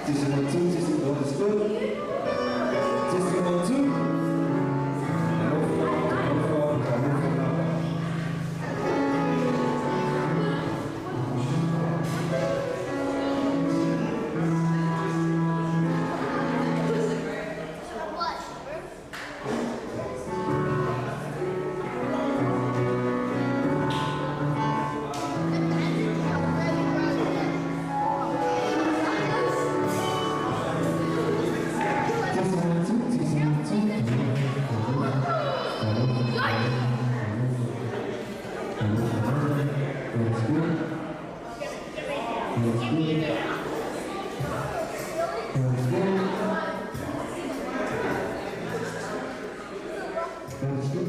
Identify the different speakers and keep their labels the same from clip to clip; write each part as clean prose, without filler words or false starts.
Speaker 1: Testing 1 2, testing 1, that's good. Testing 1 2. Alofa, alofa, alofa. Testing 1 2, testing 1 2. Alofa, alofa, that's good. That's good. That's good. That's good. That's good.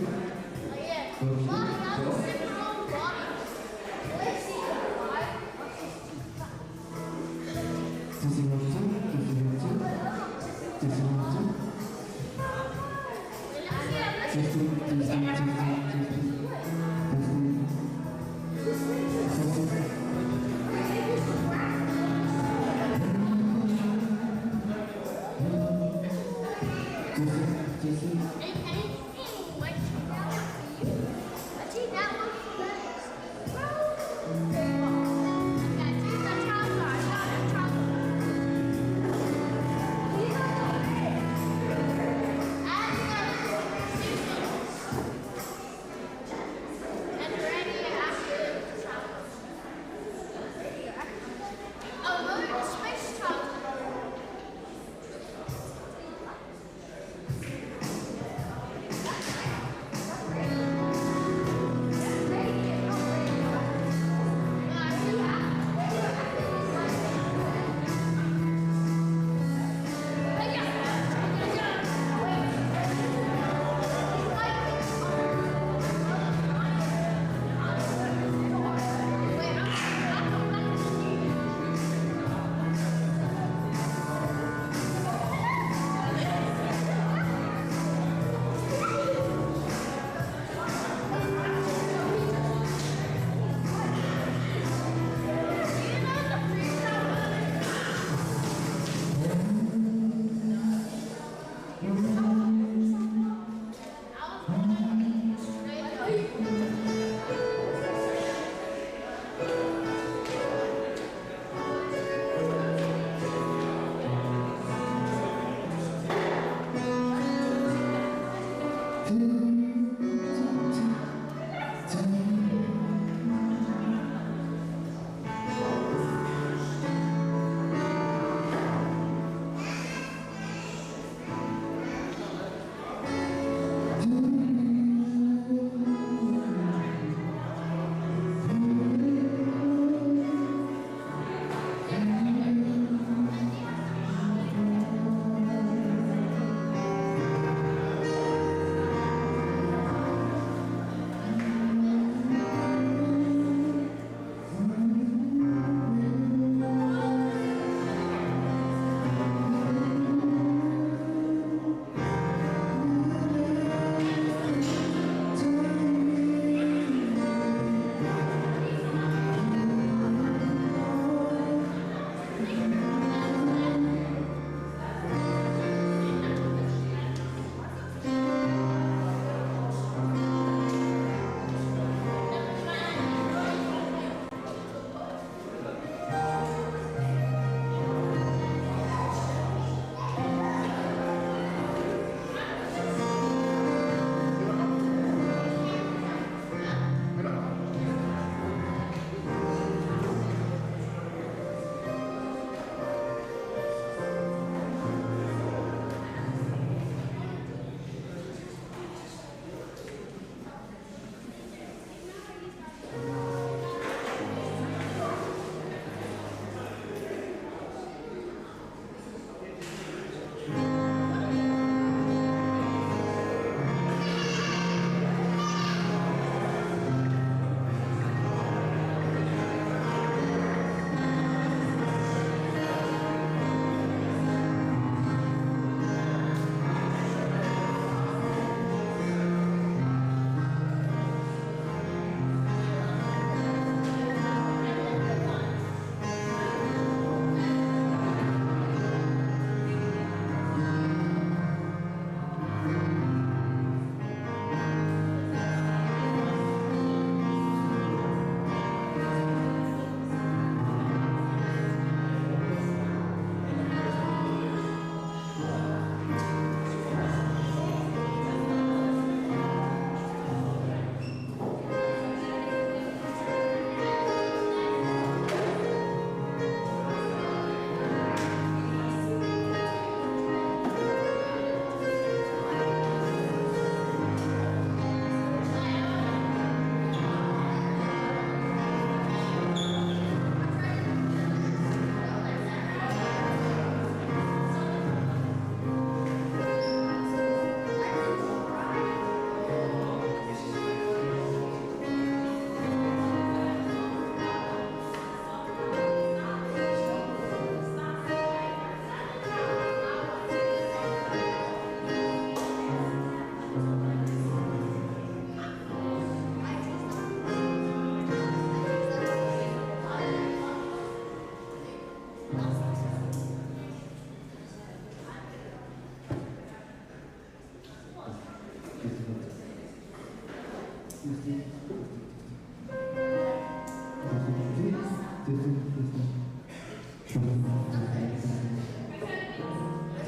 Speaker 1: Testing 1 2, testing 1 2. Testing 1 2. Testing, testing, testing, testing. Testing. Testing. Testing, testing.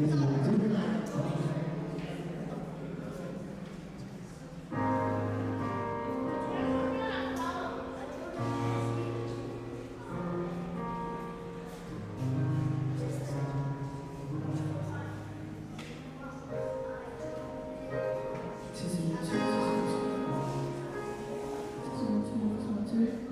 Speaker 1: Testing 1, 2. Testing 1, 2. Testing 1, 2, 1, 2.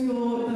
Speaker 2: Lord,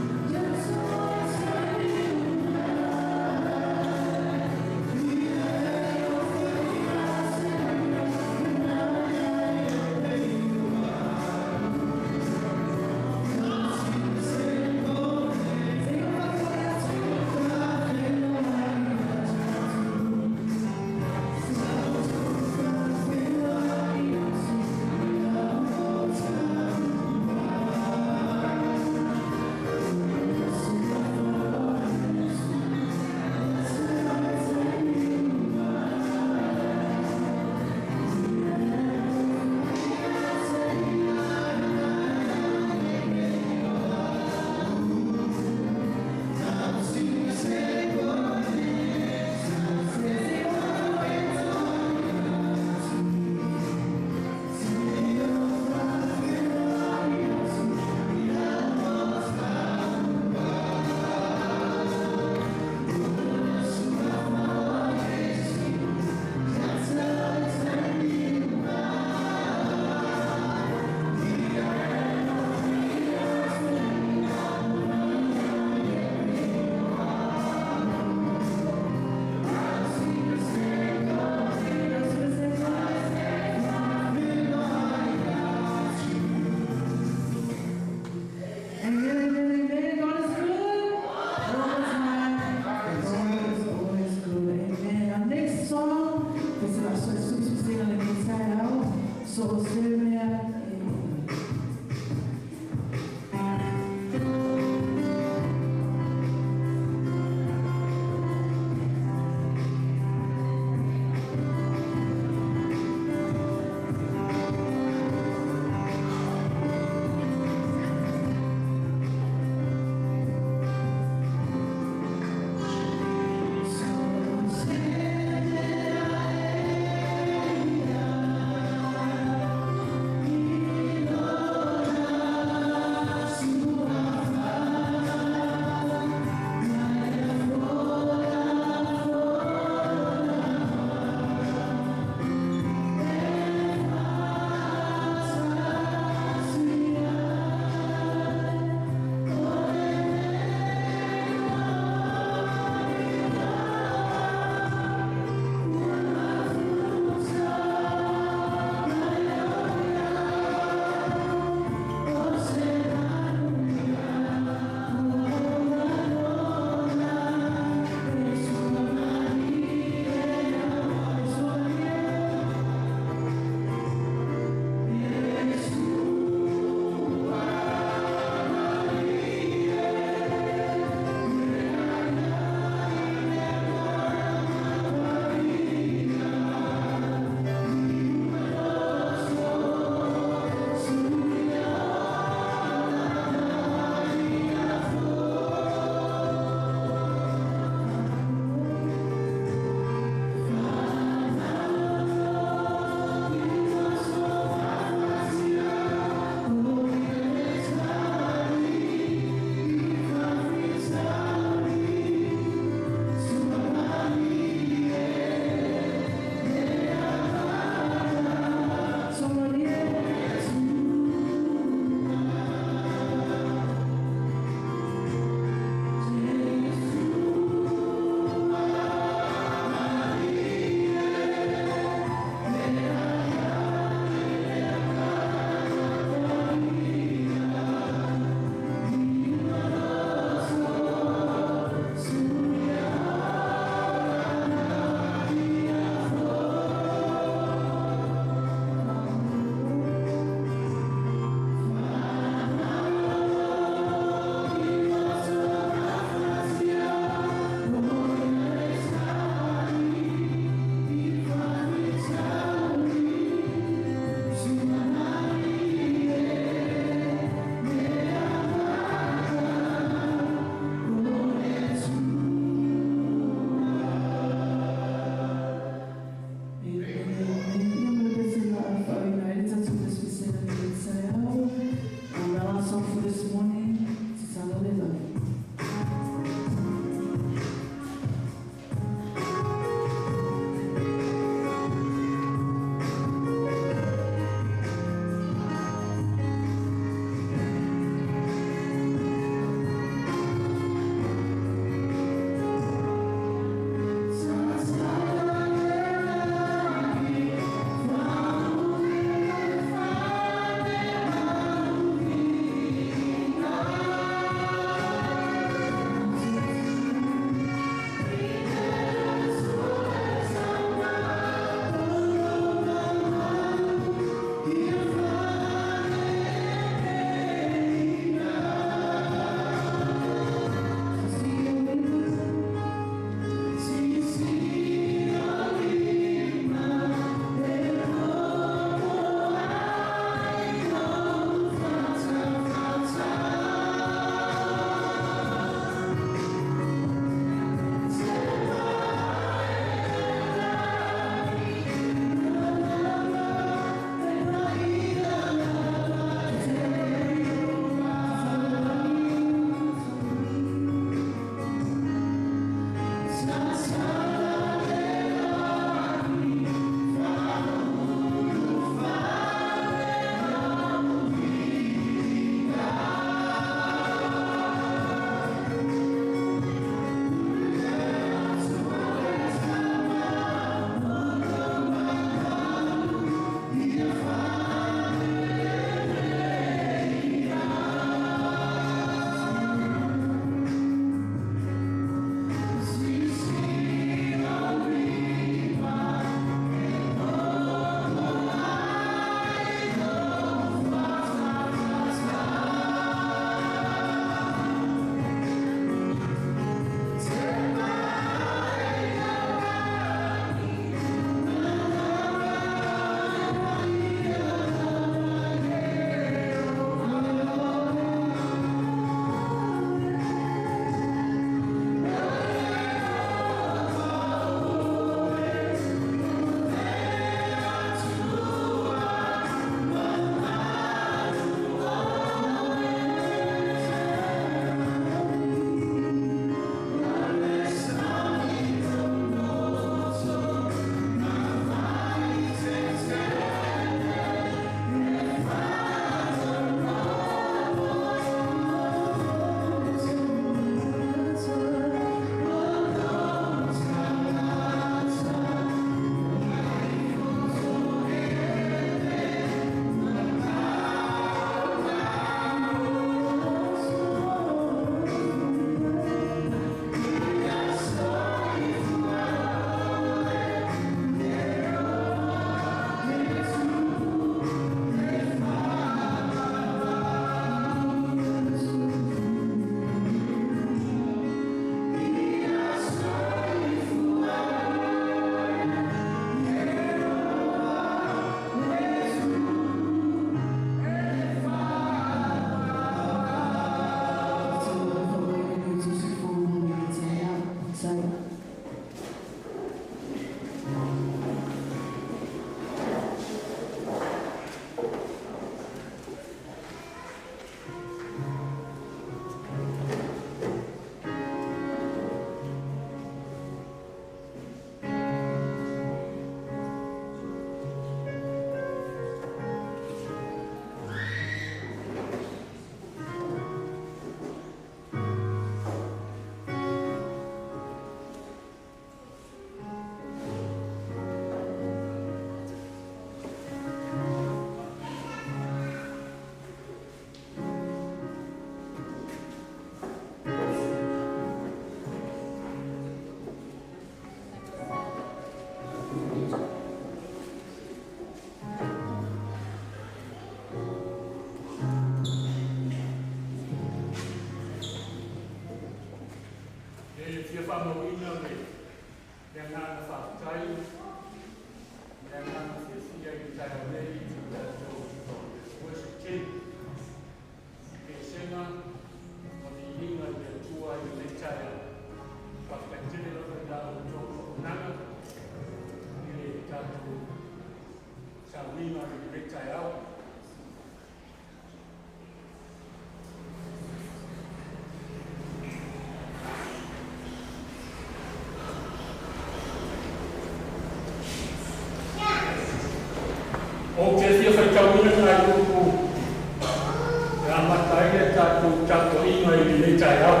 Speaker 2: Taeao.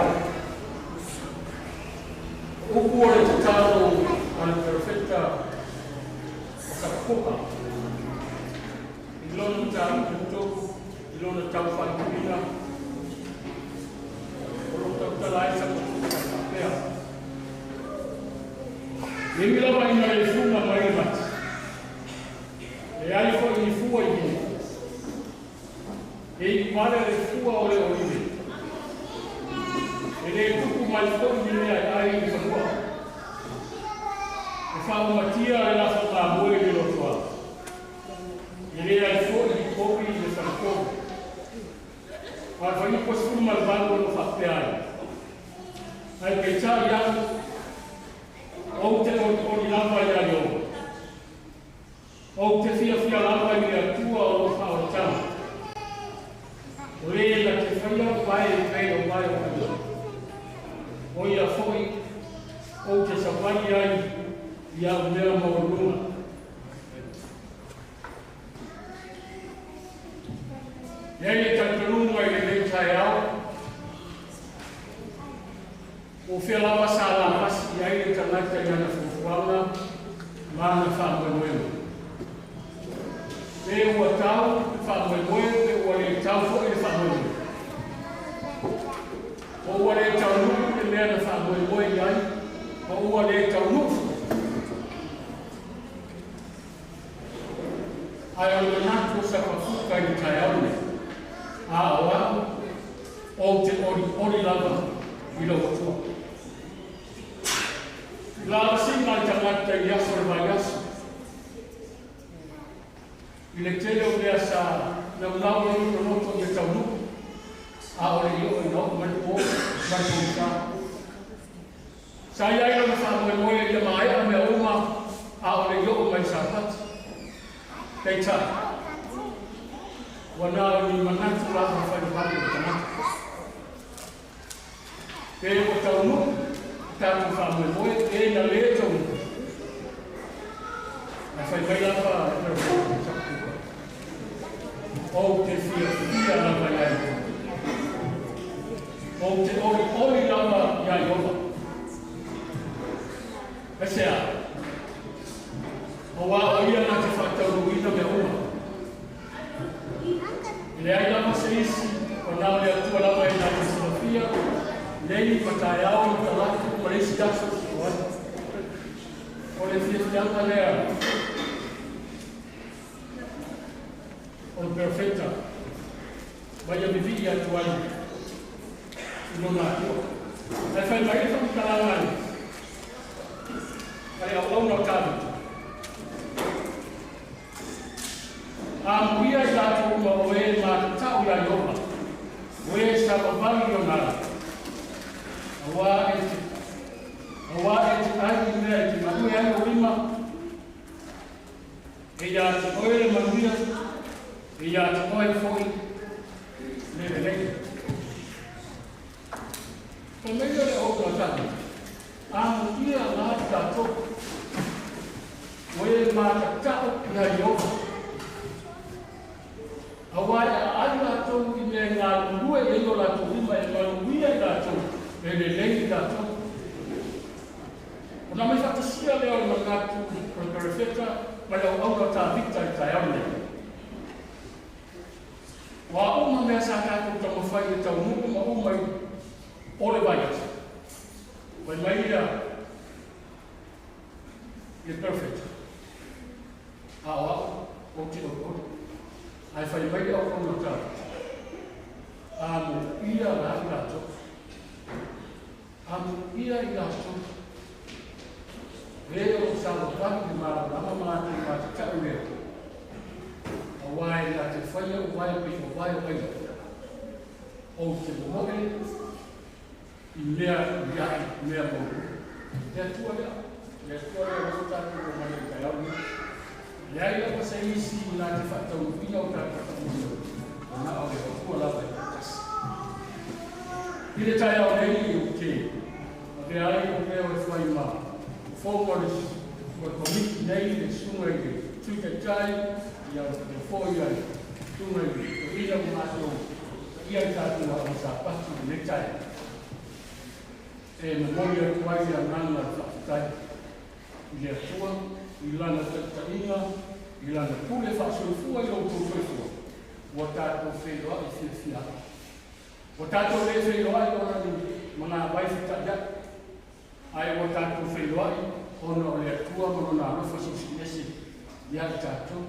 Speaker 2: Upu o le tatalo a le perofeta o Kapakuka i lona mataupu 3 i lona taufaipulina o lo tautala ai Sapakuka e faapea. E ui lava ina le fuga mai le mati, leai foi ni fua i vine, e iuvale le fua o le olive, e le tupu mai foi ni mea e ai i le fanua, e faaumatia le lafo mamoe i le lotoa, e leai foi ni povi i le faletolu. A o le fuaiupu 18 o lo o faapea ai, ae peitai au, ou te olioli lava iā Ieova, ou te fiafia lava i le Atua o lou faaolataga, o lē na te faia uae e pei o uae o aiga, o ia foi ou te savali ai i au mea maualuluga. E i ai le talitonuga i lenei taeao, po o fea lava sa lavasi i ai le tagata i ana fuafuaga ma ana faamoemoega. Pe ua tau le faamoemoe pe ua le tau foi le faamoemoe. Po ua le taunuu le mea na faamoemoe i ai, po ua le taunuu foi. Ae o le manatu o Sapakuka i le taeao lenei, a o au, ou te olioli lava i lou Atua. I lavasiga le tagata i le aso o le vaiaso, i le tele o mea sa naunau ai lona loto ia taunuu, a o le i oo ina oo mai le po ma le pogisa. Sa i ai lona faamoemoe ia maea mea uma a o le i oo mai Sapati. Peitai, ua na o ni manatu lava faivale o le tagata. Pe ua taunuu le tatou faamoemoe pe na lē taunuu, ae fai mai lava le Perofeta Sakutuka, Ou te fiafia lava iā Ieova. Ou te olioli lava iā Ieova. Aisea? Auā o ia na te faataunuuina mea uma. E leai lava se isi o na o le Atua lava e na te silafia nei ma taeao ma talaatu ma le isi aso e sosoo ai. O le fiafiaga lea o le perofeta ma ia vivii atu ai i lona Atua. Ae fai mai le faamatalaga a le auauna o Tavita, Amuia i latou uma o e matatau iā Ieova, o e savavali i lona ala, auā e te, auā e te ai i mea e te galue ai ou lima, e iā te oe le manuia, e iā te oe foi le lelei. Fai mai lea o le auauna o Tavita, Amuia la i tatou, o e matatau iā Ieova, auā e aai latou i mea e galulue i ai o latou lima e manuia i latou, e lelei i latou. Ona aumai faatasia lea o le manatu o le perofeta ma le auauna o Tavita i le taeao lenei. O a uma mea sa tatou taumafai e taunuu ma uma i o le vaiaso, fai mai ia le perofeta, a o au ou te olioli. Ae fai mai le auauna o Tavita, Amuia la i latou. Amuia i latou e o lo o savavali i le malamalama ma latou matatau i le Atua, auā e na te faia uae pei o vae o aina, ou te momoe i mea i aʻu mea maualuluga. Le Atua lea, le Atua lea o lea ua tatou omai ai i le taeao lenei. E leai lava se isi na te faataunuuina o tatou faamoemoe, ua na o le Atua lava e toatasi. I le taeao nei ou te avea ai lou leo e fai ma fofoga o le Komiti nei, le Susuga i le Sui Taitai, ia le foi a le Susuga i le Toeaina ua matou paia i tatou aoga Sapatu i lenei taeao. E momoli atu ai le agaga o le faafetai i le Atua i lana taitaiga i lana pule faasoifua i lo outou soifua ua tatou feiloai fiafia ai. Ua tatou lē feiloai ona ni magavai fetaʻiaʻi ae ua tatou feiloai ona o le Atua ma lona alofa silisiliese ia i tatou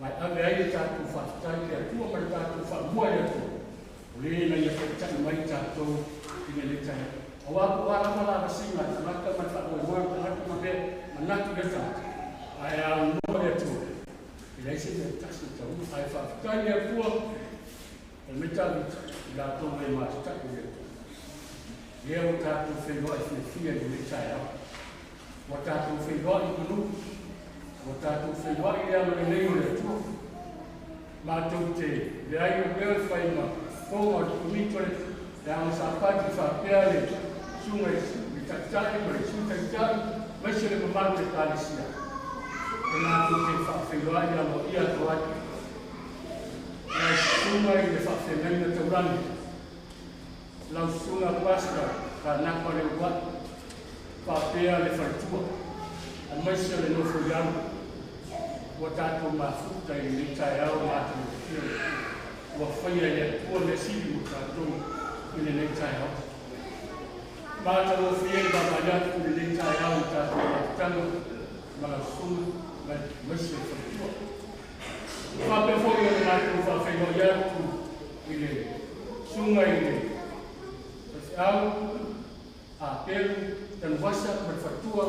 Speaker 2: ma e ave ai le tatou faafetai i le Atua ma le tatou faamua i le Atua o lē na ia taitaʻi mai tatou i lenei taeao. Auā po o a lava lavasiga a tagata ma le faamoemoe o tagata ma mea manatu i le tagata ae aunoa le Atua e leai se mea tasi e taua ae faafetai i le Atua o le Tavita i latou e matataʻi i le Atua. Lea ua tatou feiloai fiafia i lenei taeao. Ua tatou feiloai i manu, ua tatou feiloai i le agalelei o le Atua. Matou te leai o mea e fai ma fofoga o le Komiti o le Aoga Sapati faapea le susuga i le Taitai ma le Sui Taitai aemaise le mamalu o le Ekalesia. E matou te faafeiloai aloaia atu ai lau susuga i le faafeagaiga taulagi, lau susuga Pastor Kanapa Leuaʻi faapea le faletua aemaise o le nofo i alo ua tatou mafuta i lenei taeao matagofie o le Atua. Ua faia e le Atua mea sili mo tatou i lenei taeao. Matagofie le vaavaai atu i lenei taeao i tatou mafutaga ma lau susuga aemaise le faletua. Faapea foi o le matou faafeiloai atu i le susuga i le faifeau Apelu Tanuvasa ma le faletua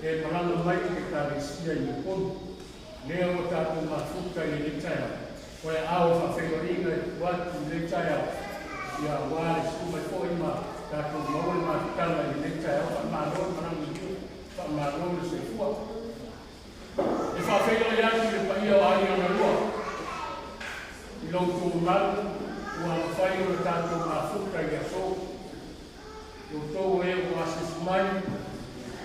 Speaker 2: e malaga mai i le Ekalesia i Upolu. Lea ua tatou mafuta i lenei taeao. O le aao o faafeiloaiga e tuu atu i lenei taeao ia auā le susu mai foi ma tatou maua le mafutaga i lenei taeao. Faamalo le malaga manuia, faamalo le soifua. E faafeiloai atu i le paia o aiga na lua i lo outou mamalu ua mafai ona tatou mafuta i le aso. I outou e ua asiasi mai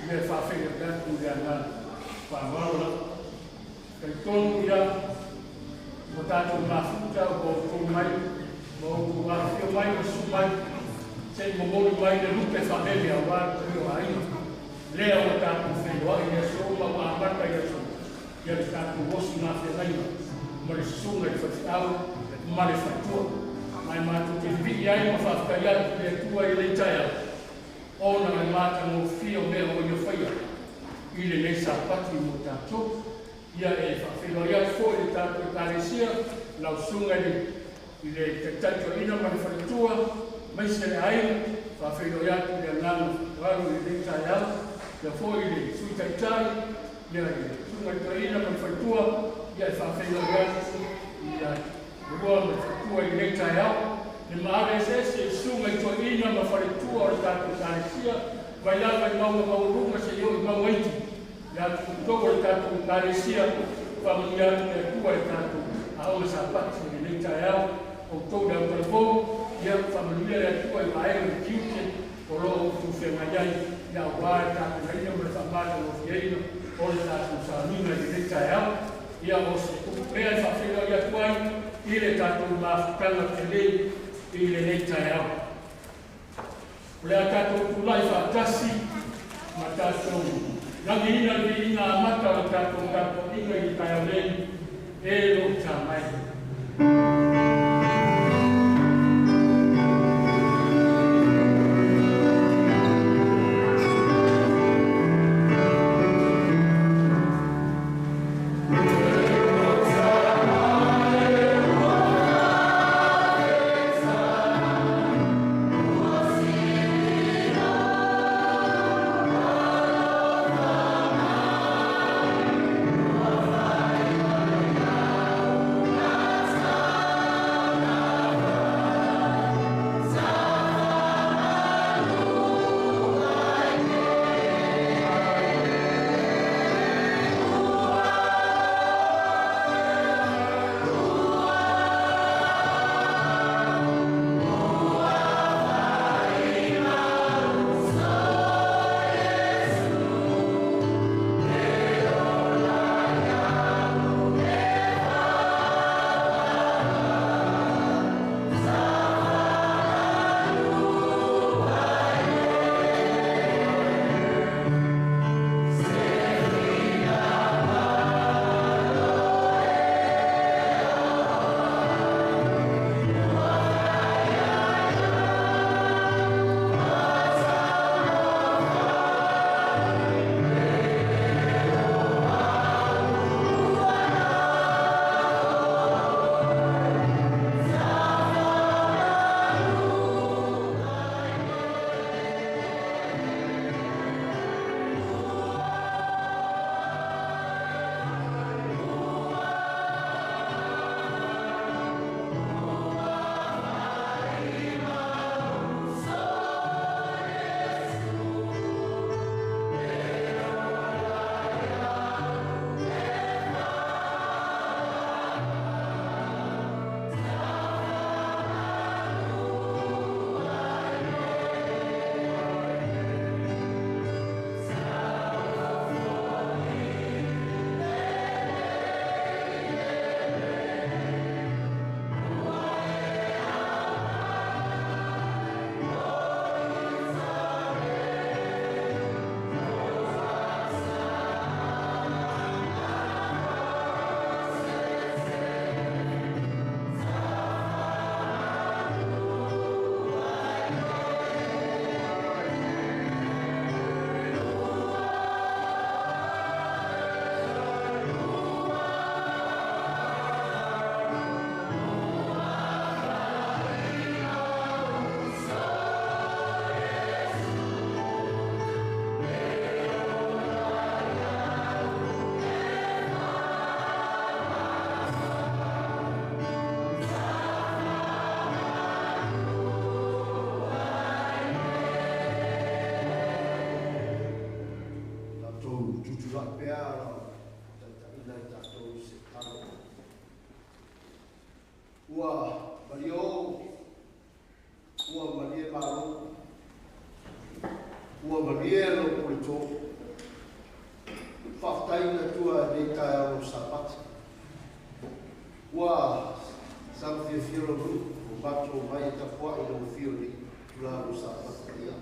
Speaker 2: ia e faafeiloai atu i le agaga faaaloalo lava. Talitonu ia ua tatou mafuta ua outou mai ma outou afifio mai ma susu mai seʻi momoli mai le lupe faalele auā le paia o aiga. Lea ua tatou feiloai i le aso ma ua amata i le aso ia le tatou osigafeagaiga ma le susuga i le faifeau ma le faletua. Ma e matou te vivii ai ma faafetai atu i le Atua i lenei taeao ona o le matagofie o mea ua ia faia i lenei Sapati mo tatou. Ia e faafeiloai atu foi i le tatou Ekalesia, lau susuga i le Taitai Toeaina ma le faletua aemaise le aiga. Faafeiloai atu i le agaga faaaloalo i lenei taeao ia foi i le Sui Taitai ia le susuga i le Toeaina ma le faletua. Ia e faafeiloai atu ia lua ma le faletua i lenei taeao. Le maave eseese i susuga i toeaina ma faletua o le tatou Ekalesia mai lava i mauga maualuga seia oo i mauga iti ia outou o le tatou Ekalesia. Faamanuia atu le Atua i le tatou Aoga Sapati i lenei taeao. Outou le autalavou, ia faamanuia le Atua i vaega ma tiute o lo o outou feagai ai ia auā le tapenaina ma le faamatagofieina o le tatou sauniga i lenei taeao. Ia o se upu pea e faafeiloai atu ai i le tatou mafutaga telē i lenei taeao. O le a tatou tulai faatasi ma tatou lagiina le viiga amata o le tatou tapuaiga i le taeao nei, E lou Tamai.
Speaker 3: Ua malio, ua malie malo, ua malie lo pule. Faafetai le Atua i lenei taeao o Sapati. Ua saga fiafia lou nuu ua matou omai e tapuai i lau afio i lenei itula o Sapati paia.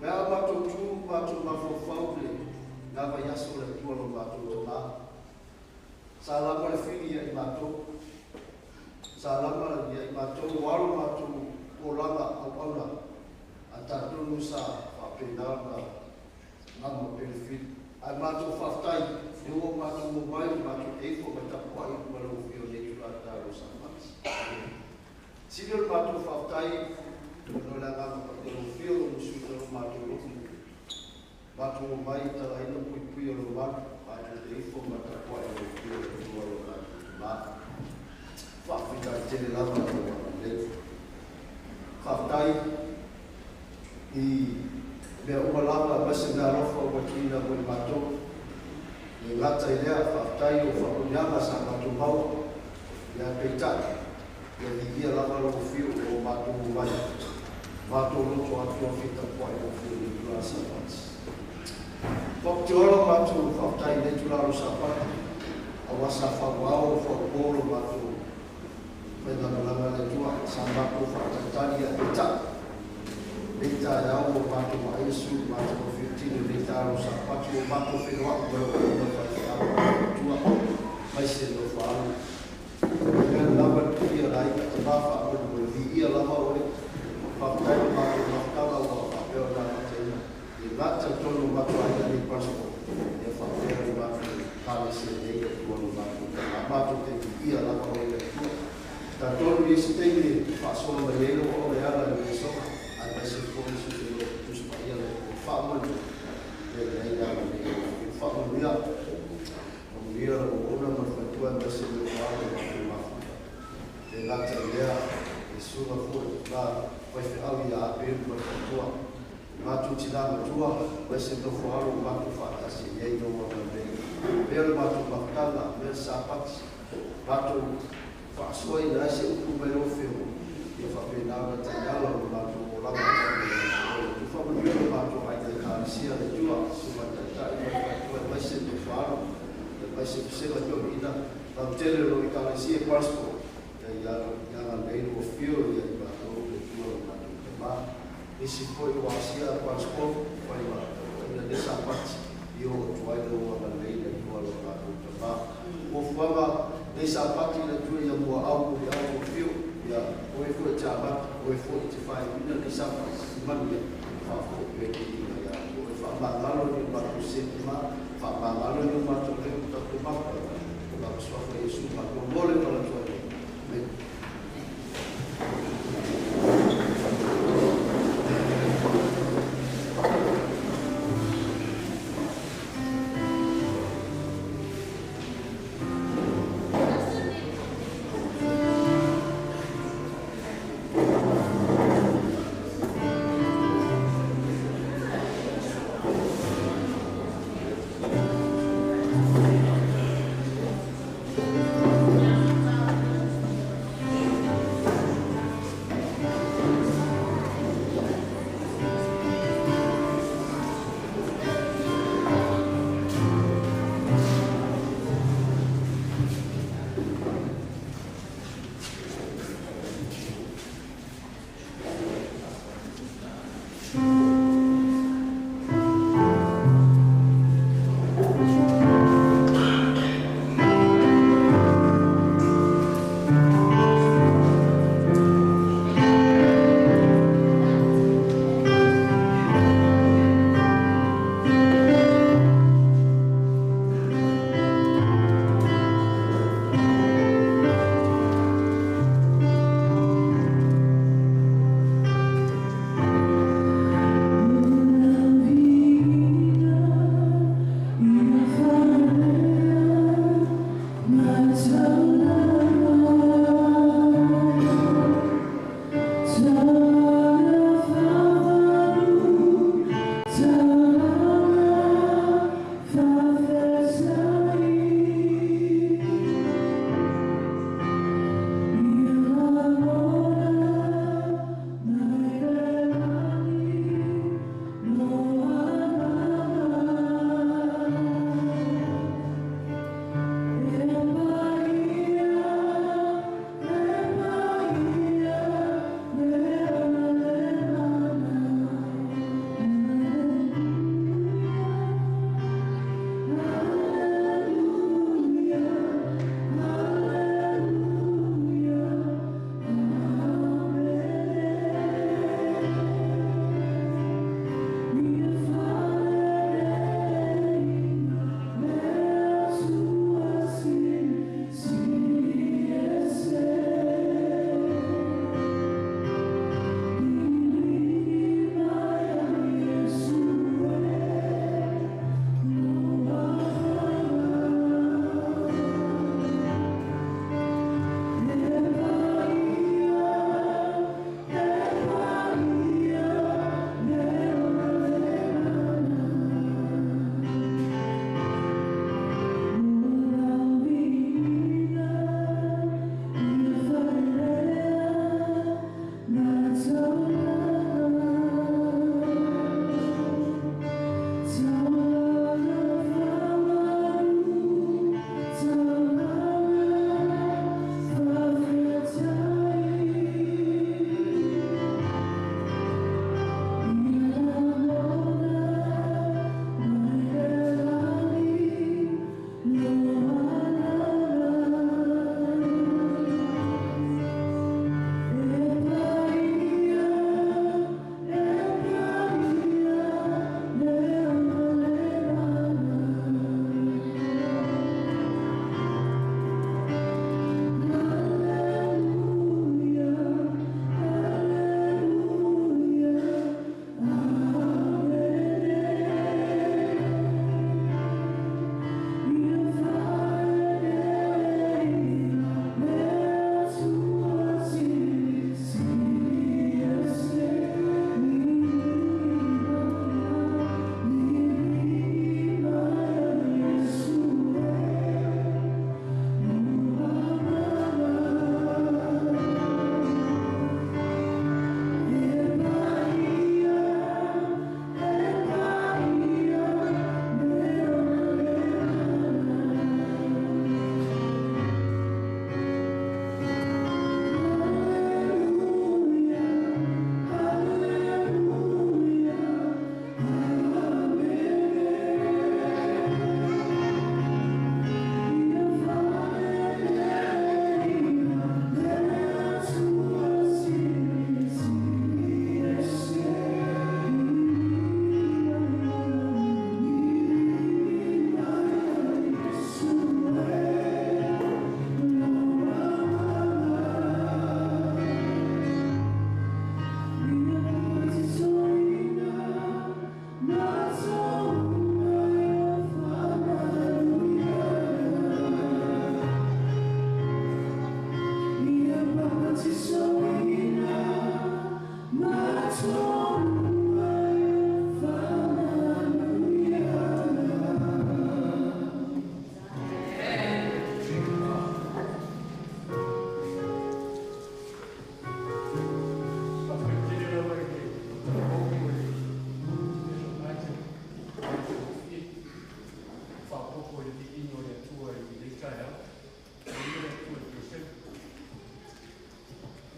Speaker 3: Pe a matou tu matou mafaufau i lena vaiaso o le Atua lo matou Tamā. Sa lama le fili ia i matou. Sa lama ia i matou ua alo matou olaga auauna a tatonu sa faapena ona lama pea le fili. Ae matou faafetai lea ua matou omai matou te ifo ma tapuai i luma o lau afio i lenei itula taeao o Sapati. Sili o le matou faafetai ona o le agaga paia o lau afio ua musuina lo matou lotu. Matou omai i talaina puipui o lou malu, matou te ifo ma tapuai i lau afio i le Atua lo matou Tamā. Faafetai tele lava i lou agalelei. Faafetai i mea uma lava aemaise mea alofa ua tuuina mo i matou. E le gata i lea, faafetai o faamanuiaga sa matou maua. Ia peitai, ia viia lava lau afio ua matou omai. Matou loto atoa fia tapuai i lau afio i lenei itula Sapati. Faapitoa matou faafetai i lenei itula o Sapati, aua sa fauao faupo lo matou faigamalaga le Atua, sa matou faatalitali ia peitai. Lenei taeao ua matou vaaia sui matou afiotino i lenei taeao o Sapati, ua matou feiloai ma lau afioga faifeau Atua, aemaise nofo alo. Mea lava le paia o le aiga tama faamolemole viia lava oe. Faafetai le matou mafutaga ua faapea ona amataina. E gata i totonu o matou aiga nei Pastor, ia faapea le matou Ekalesia nei le Atua lo matou tama. Matou te viia lava oe le Atua. Talitonu i se taimi e faasoa mai ai lou ao e ala i le lesona, aemaise foi se te lo Tusi Paia le Atua. Faamolemole, ia i ai le agalelei o lau Afioga. Faamanuia, faamanuia lau auauna ma le faletua aemaise le alo o matou mafuta. E gata i lea, e susuga foi la faifeau ia Apelu ma le faletua. Matou tina matua, aemaise nofo alo o matou faatasi i ai lou agalelei. Mea le matou mafutaga, mea le Sapati, matou faasoaina ai se upu mai lau Afioga, ia faapena ona taiala o le matou olaga tau le Atua. Faamanuia le matou aiga Ekalesia le Atua, susuga i taitai ma le faletua aemaise nofo alo, aemaise vasega toeaiina, lautele o lo Ekalesia Pastor, ia agalelei lau afio ia i matou le Atua lo matou Tamā. Nisi foi ua asia Pastor, fai ma tapuaiga nei Sapati, i o atu ai lau agalelei le Atua lo matou Tamā. Fuafuaga nei Sapati le Atua ia muaau muliau lau afio, ia oe foi e te amata, oe foi e te faaiuina nei Sapati, i manuia, faafoi pea viiga ia te oe. Faamagalo ni o matou sē ma, faamagalo ni o matou leo tatou mafuta, o lava suafa Iesu matou mo le malatua nei. Amen.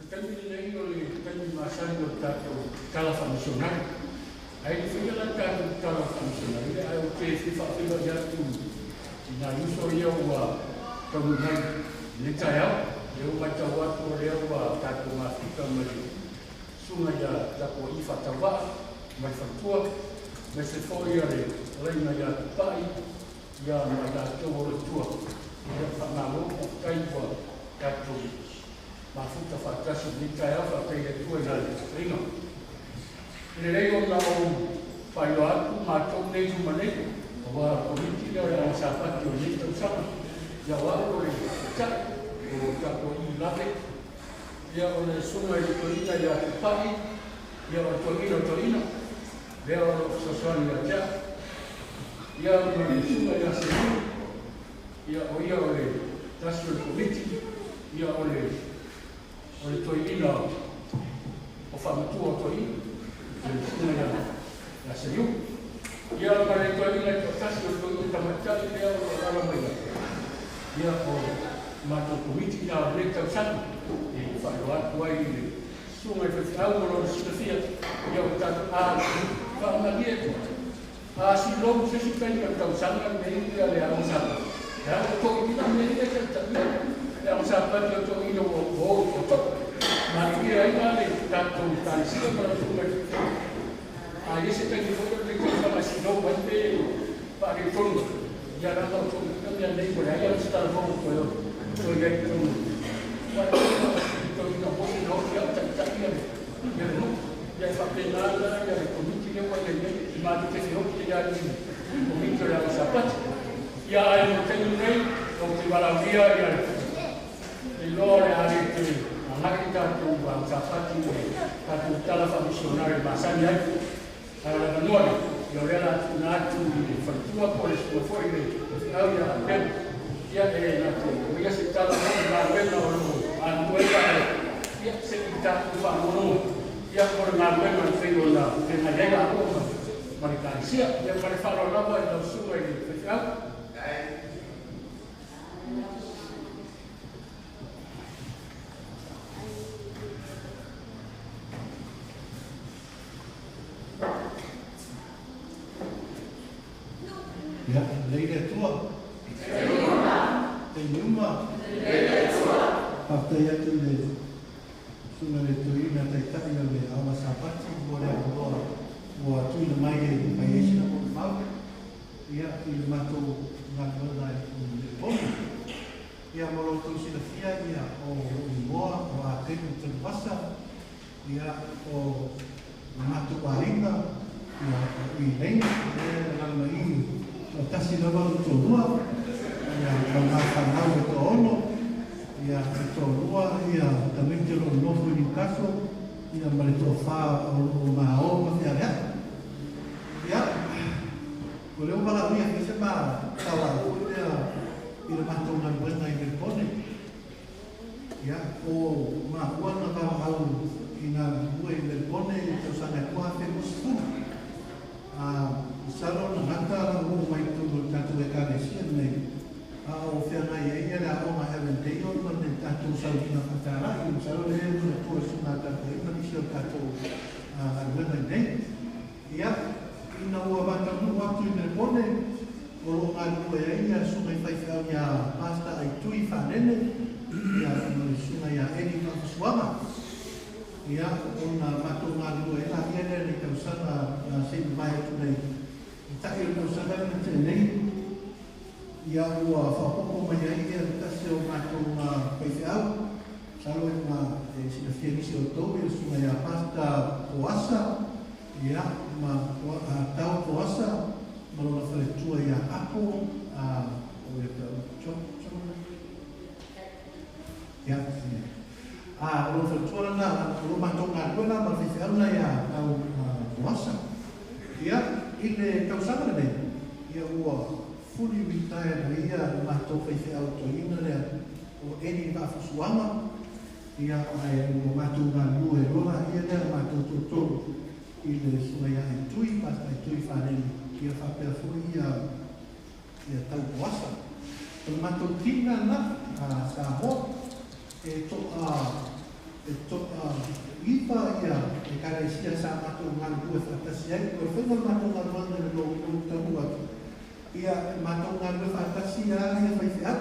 Speaker 2: Taimi lenei o le taimi masani o le tatou tala faa-misionari. Ae le faia la le tatou tala faa-misionari, ae ou te fia faafeiloai atu i nai uso ia ua taunuu mai i lenei taeao. Lea ua matau atu o lea ua tatou mafuta ma le susuga ia Tapua'i Faatauvaa ma le faletua, aemaise foi o le fetalaiga ia Tupai ia ma i latou o lo o i tua. Ia faamalo, faafetai ua tatou mafuta faatasi i lenei taeao, faafetai i le Atua i lana taitaiga. E lelei ona ou faailoa atu matou nei i luma nei, aua o le Komiti lea o le Aoga Sapati o lenei tausaga, ia o au o le Taitai o Tapua'i Lave, ia o le susuga i le toeaina ia Tupai, ia o le toeaina o toeaina, lea o lo o fesoasoani ia te au, ia ma le susuga ia Seiuli, ia o ia o le tasi o le Komiti, ia o le toeaina o faamatua o toeaina, le susuga ia Seiuli. Ia ma le toeaina toatasi o le toeaina tamaitai lea o lo o alaala mai ai, ia o matou Komiti na o lenei tausaga e faailoa atu ai i le susuga i le faifeau o lona silafia, ia o tatou faamalie a silou se isi taimi o le tausaga lenei ia le Aoga Sapati. E ao toeaina mea ia taitaia le Aoga Sapati o toeaina ua o i totoa. Manuia ai la le tatou ekalesia ma lau susuga i le faifeau. A i ai se taimi foi o lenei tausaga e silou ai pe faaletonu, ia leaga o toeaina mea nei ua leai lava se talafou o toe i ai i totonu. Ua toeaina mose na oti au taitai ia le nuu. Ia e faapena la ia le Komiti lea ua i ai nei, e matou te feoti ai lava i le Komiti o le Aoga Sapati. Ia ae mo le taimi lenei, ou te valaaulia ia le iloa o le a le toe agai le tatou Aoga Sapati i le tatou tala faa-misionari masani ai. Ae o le avanoa lea, ia o lea o le a tuuina atu i le faletua po o le susuga foi i le faifeau ia Apelu. Ia e na te aumaia se tala mo le galuega o lo o galulue ai ia se i tatou faalogologo ia mo le galuega e pei ona feagai ai laua ma le ekalesia. Ia ma le faaaloalo lava i lau susuga i le faifeau.
Speaker 4: Ia, lelei le Atua. Taimi uma. Faafetai atu i le susuga i le toeaina taitai o le Aoga Sapati mo le avanoa ua tuuina mai e fai ai sina molimau, ia, i le matou galuega i Melebone. Ia, mo lo outou silafia, ia, o lou igoa o Apelu Tanuvasa, ia, o le matou aiga, ia, o Elaine, lea e alaala mai i, toatasi lava lou toalua, ia, ma ma fanau e toaono, ia, e toalua, ia, tamaiti o lo o nofo i Newcastle, ia, ma le toafa o lo o ma o ma fealea'i. Ia, o lea ua valaaulia foi se ma tala foi lea i le matou galuega i Melebone. Ia, o maua na valaau i galulue i Melebone i le tausaga e 2020. Masalo na gata lau oo mai i totonu o le tatou ekalesia lenei, a o feagai ai ia le aoga Avondale ma le tatou sauniga faatala'i. Masalo lea e manatua e susuga a tatou ma nisi o le tatou galuega i inei. Ia, ina ua mataunuu atu i Melebone, o lo o galulue ai ia susuga i faifeau ia Pastor Aitui Faanene, ia, ma le susuga ia Eli Faafasuaga. Ia, ona matou galulue ai laia lea i le tausaga se i mavae atu nei. I ta'i o le tausaga lea na tea nei, ia, ua faaopoopo mai ai ia le tasi o matou faifeau, masalo e ma e silafia nisi o outou ia le susuga ia Pastor Poasa, ia, ma Tau Poasa, ma lona faletua ia Apo, o le tau ia, o lona faletua lena, o lo matou galulue la ma le faifeau lena ia Tau Poasa. Ia, i le tausaga lenei, ia ua fully retired ai ia le matou faifeau toeaina lea o Eli Vaafusuaga, ia, ae ua matou galulue loa laia lea matou toatolu i le susuga ia Aitui, Pastor Aitui Faanene, ia faapea foi ia Tau Poasa. O le matou team lena Samoa, e to'a E toaiva ia Ekalesia sa matou galulue faatasi ai. O le faiga o le matou galuega ina ua ou taunuu atu, ia e matou galulue faatasi lava ia faifeau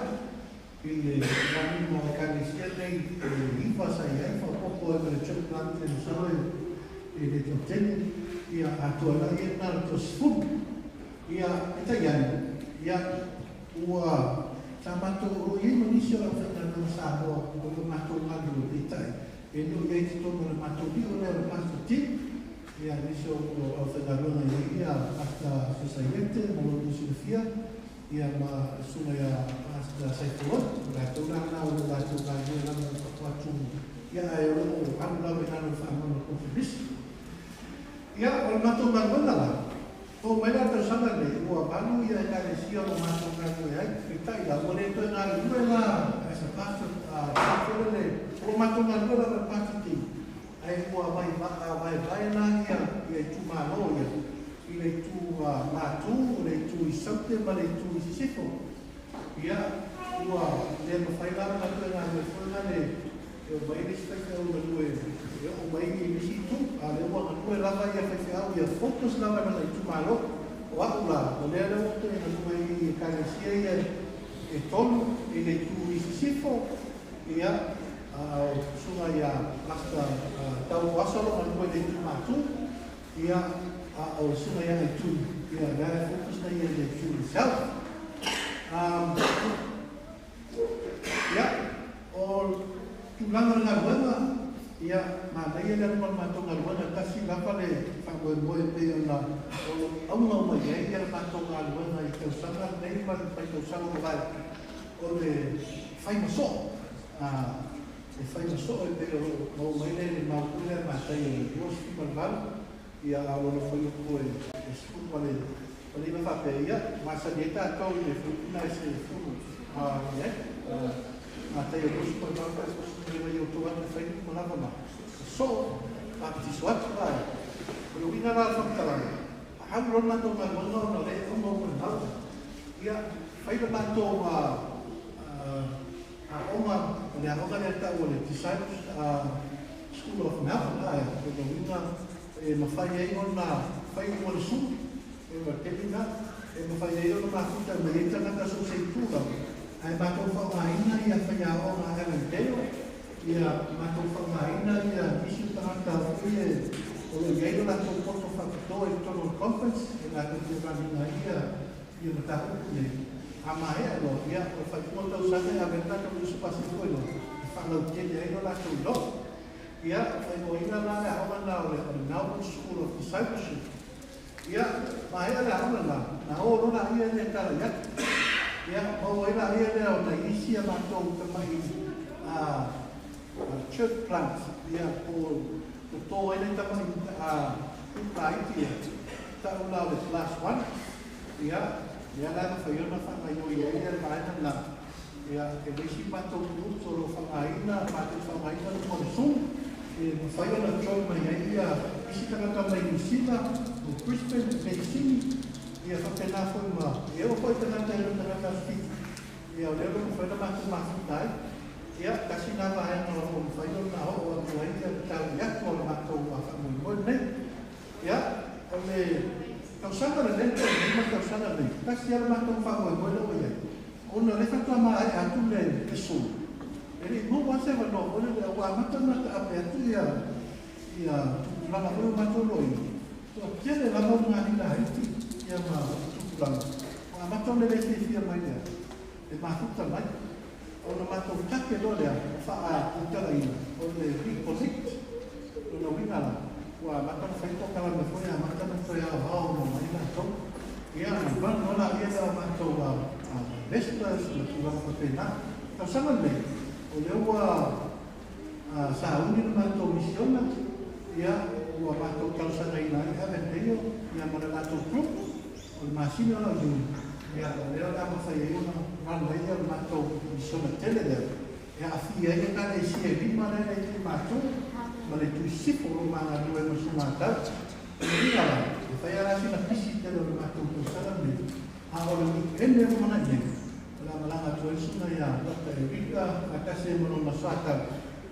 Speaker 4: i le manino o Ekalesia nei e iva sa i ai, faaopoopo ai ma le church plant e masalo e le toatele, ia atoa ai laia lena o le toasefulu. Ia, peitai ane, ia ua sa matou o lo o i ai ma nisi o le aufaigaluega Samoa o lo o matou galulue, peitai, e le o i ai i totonu o le matou lio lea o le Pastor Tim, ia nisi o aufaigaluega i ai ia Pastor Sosaiete mo lo outou silafia, ia ma le susuga ia Pastor Saifoloa, o latou la na o lo o latou galulue lava i fafo atu, ia ae o lo o alu lava i lalo o le faamanu a le Konferesi. Ia, o le matou galuega la, Oo mai la le tausaga lenei, ua valu ia Ekalesia o lo matou galulue ai, peitai la, ua le toe galulue la as a pastor, a foi lele, o lo matou galulue lava i le pastor team, ae ua vaevae la ia itumalo ia i le itu Matu, o le itu i Saute ma le itu i Sisifo. Ia, ua le mafai la ona toe galulue foi la le e omai le isi faifeau galue e oo mai i le isi itu, a o lea ua galue lava ia faifeau ia focus lava i lona itumalo. O a'u la, o lea lea ua toe galue i Ekalesia ia e tolu i le itu i sisifo, ia, a o susuga ia Pastor Tauoasa o lo o galue i le itu Matu, ia, a o le susuga ia Aituni, ia, lea e focus na ia i le itu i south. Ia, o tulaga o le galuega, ia, manaia le alu o le matou galuega, tasi lava le faamoemoe e pei ona o lo o auga uma i ai le matou galuega i tausaga nei ma le faitausaga ua mavae, o le fai ma soo. E fai ma soo e pei o lo o maua mai le le mapu lea matai o le 28, ia, a o lona fuaiupu e 19 faapea, ia, masani ai tatou i le fuaiupu lena e 10, i ai, matai o 28 pe 29, ia outou atu e fai uma lava ma soo, papatiso atu la. O le uiga la o le faamatalaga, a alu loa le matou galuega ona o lea e auga uma i le mau, ia, fai le matou aoga, o le aoga lea e tau o le Disciples School of Melbourne, a o lona uiga e mafai ai ona fai uma le sulu, e ua tele na, e mafai ai ona mafuta mai ai tagata so o se itu lava, ae matou faaaogaina ia faiaoga a Avondale, ia matou faaaogaina ia nisi o tagata foi e o lo o i ai lo latou poto faapitoa i totonu o le conference, e latou te run ina ai ia mataupu nei. A maea loa, ia, o le faaiuga o le tausaga e ave ai le latou uso pasefua i loa, e faalautele ai lo latou iloa. Ia, faaigoaina la le aoga lena o le Melbourne School of Discipleship. Ia, maea le aoga lena, na o loa laia lea e talai atu. Ia, maua ai laia lea o nai isi a matou tamai church plants, ia, po o toto ai nai tamai laiti ia, tau la o le class 1. Ia, lea la e mafai ona faagaoioi ai le vaega lena. Ia, e leai si matou groups o lo o faaaogaina, matou faaaogaina luga o le Zoom, e mafai ona join mai ai ia isi tagata mai Niu Sila, o Brisbane, Beijing, ia faapena foi ma, e oo foi tagata i le tagata Aso Fiti. Ia, o lea o lo o mafai ona matou mafuta ai. Ia, tasi lena vaega o lo o mafai ona oo atu ai le tali atu o le matou faamoemoe lenei. Ia, o le tausaga lenei, po o le 5 tausaga lenei, tasi lava le matou faamoemoe lea ua i ai, ona o lea faatoa maea atu le sulu, e le i maua lava se avanoa foi lele, a ua amata ona taape atu ia tupulaga foi o matou loia, toatele lava o Ngāti Laiti ia ma tupulaga, ua amata ona le fiafia mai lea, e mafuta mai. Ona matou take loa lea o faautalaina o le reconnect, lona uiga la, ua amata ona fai polokalame foi, amata ona toe aoao uma mai latou. Ia, ona run loa laia lea o matou investors ma tulaga faapena. Tausaga lenei, o lea ua sauni le matou misiona, ia, ua matou talosagaina ai Avondale ia ma le latou group, o le masina la o Iuni, ia, o lea o le a mafai ai ona run ai le matou misiona tele lea, e aafia ai Ekalesia e lima lea e i matou, ma le itu i sisifo o lo o magalue ma Sugatau. O le uiga la, e fai lava la sina pisi tele o le matou tausaga lenei, a o le weekend e lumanai nei, o le a malaga atu ai le susuga ia Dr. Erika faatasi ai ma lona soatau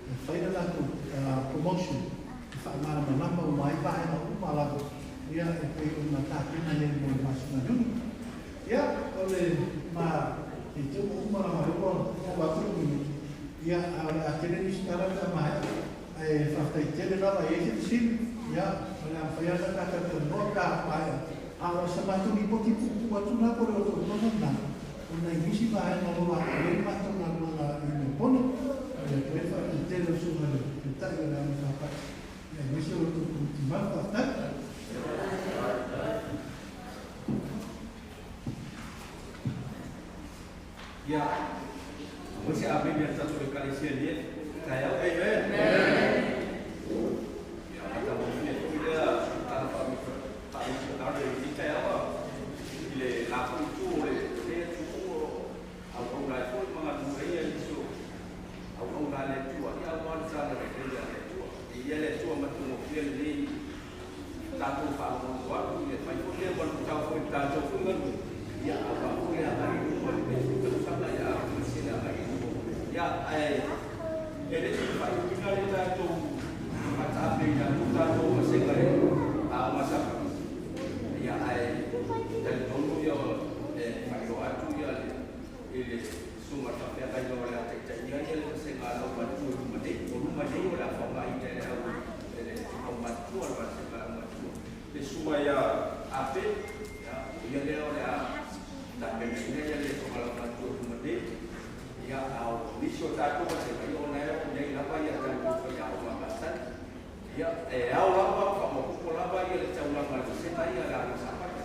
Speaker 4: e fai le latou faamalamalama uma ai vaega uma lava ia e pei ona tapena i ai mo le masina Iuni. Ia o le ma te te ua uma lava ai ua oo atu le minute, ia a o le a tele nisi tala pe a maea, ae faafetai tele lava e i ai se fesili, ia o le a mafai lava ona tatou talanoa pe a maea. A o sa matou lipoti puupuu atu la po o le otootoga lena, ona i nisi vaega o lo o aafia ai le matou galuega i Melbourne. E momoli atu ai le faafetai tele i lau Susuga i le Taitai o le Aoga Sapati, aemaise o le tou Komiti mamalu. Faafetai.
Speaker 5: Ia, aua se amene a le tatou Ekalesia i lenei taeao. Ia, matagofie foi lea tala faa-misionare i lenei taeao i le latou itu o lenei atunuu o lo o auauna ai foi ma galulue ai nisi o auauna a le Atua, ia aua le talalelei a le Atua. Viia le Atua matagofie lenei tatou faalogologo atu i le fai foi lea ma luitau foi i le tatou foi galuega, ia aua foi le agai i luma i lenei foi tausaga, ia aemaise le agai i luma. Ia, ae e le i faaiuina le tatou faataapeina atu tatou vasega e Aoga Sapati, ia ae talitonu ia e faailoa atu ia le i le susuga i le faafeagaiga o le a taitaia ia le vasega a le aumatutua i luma nei. O luma nei o le a faaaogaina e le au e le aumatutua, le vasega a le aumatutua. Le susuga ia Ape, ia, o ia lea o le a tapenaina ia le susuga a le aumatutua i luma nei. Ia, a o nisi o tatou vasega, ia ona e o i ai lava ia tatou faiaoga masani. Ia, e ao lava, faamaopoopo lava ia le taulaga a le vasega ia a le Aoga Sapati.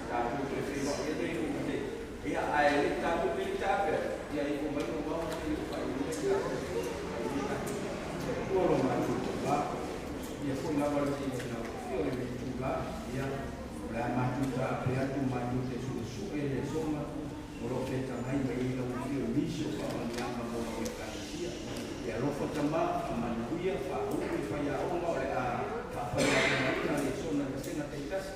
Speaker 5: Tatou toe feiloai ai lea i luma nei. Ia, ae le i tatou pilita pea, ia ifo mai lou ao se i ou faailoa i tatou ai Le Atua lo matou tofa, ia foi lava le silasila o lenei itula, ia, o le a matou taape atu matou te suesue le asoga o lo o fetalai mai ai lau afio i nisi o faamanuiaga mo lau Ekalesia. E alofa tama, faamanuia, faauu i faiaoga o le a faafaiaogaina le asoga i vasega taitasi,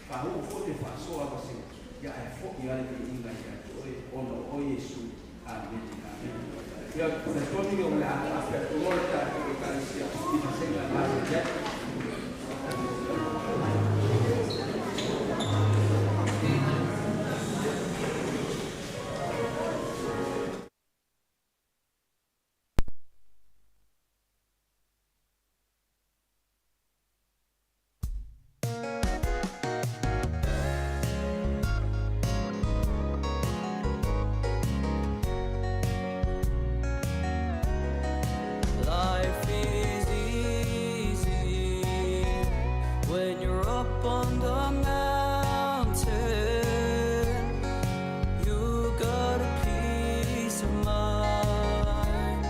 Speaker 5: faauu foi le faasoa a vasega, ia ae foi lava le viiga ia te oe ona o oe Iesu. Amene. Amene. Ia, talitonu o le a taape atu loa le tatou Ekalesia i vasega e masani ai.
Speaker 6: Life is easy when you're up on the mountain. You got a peace of mind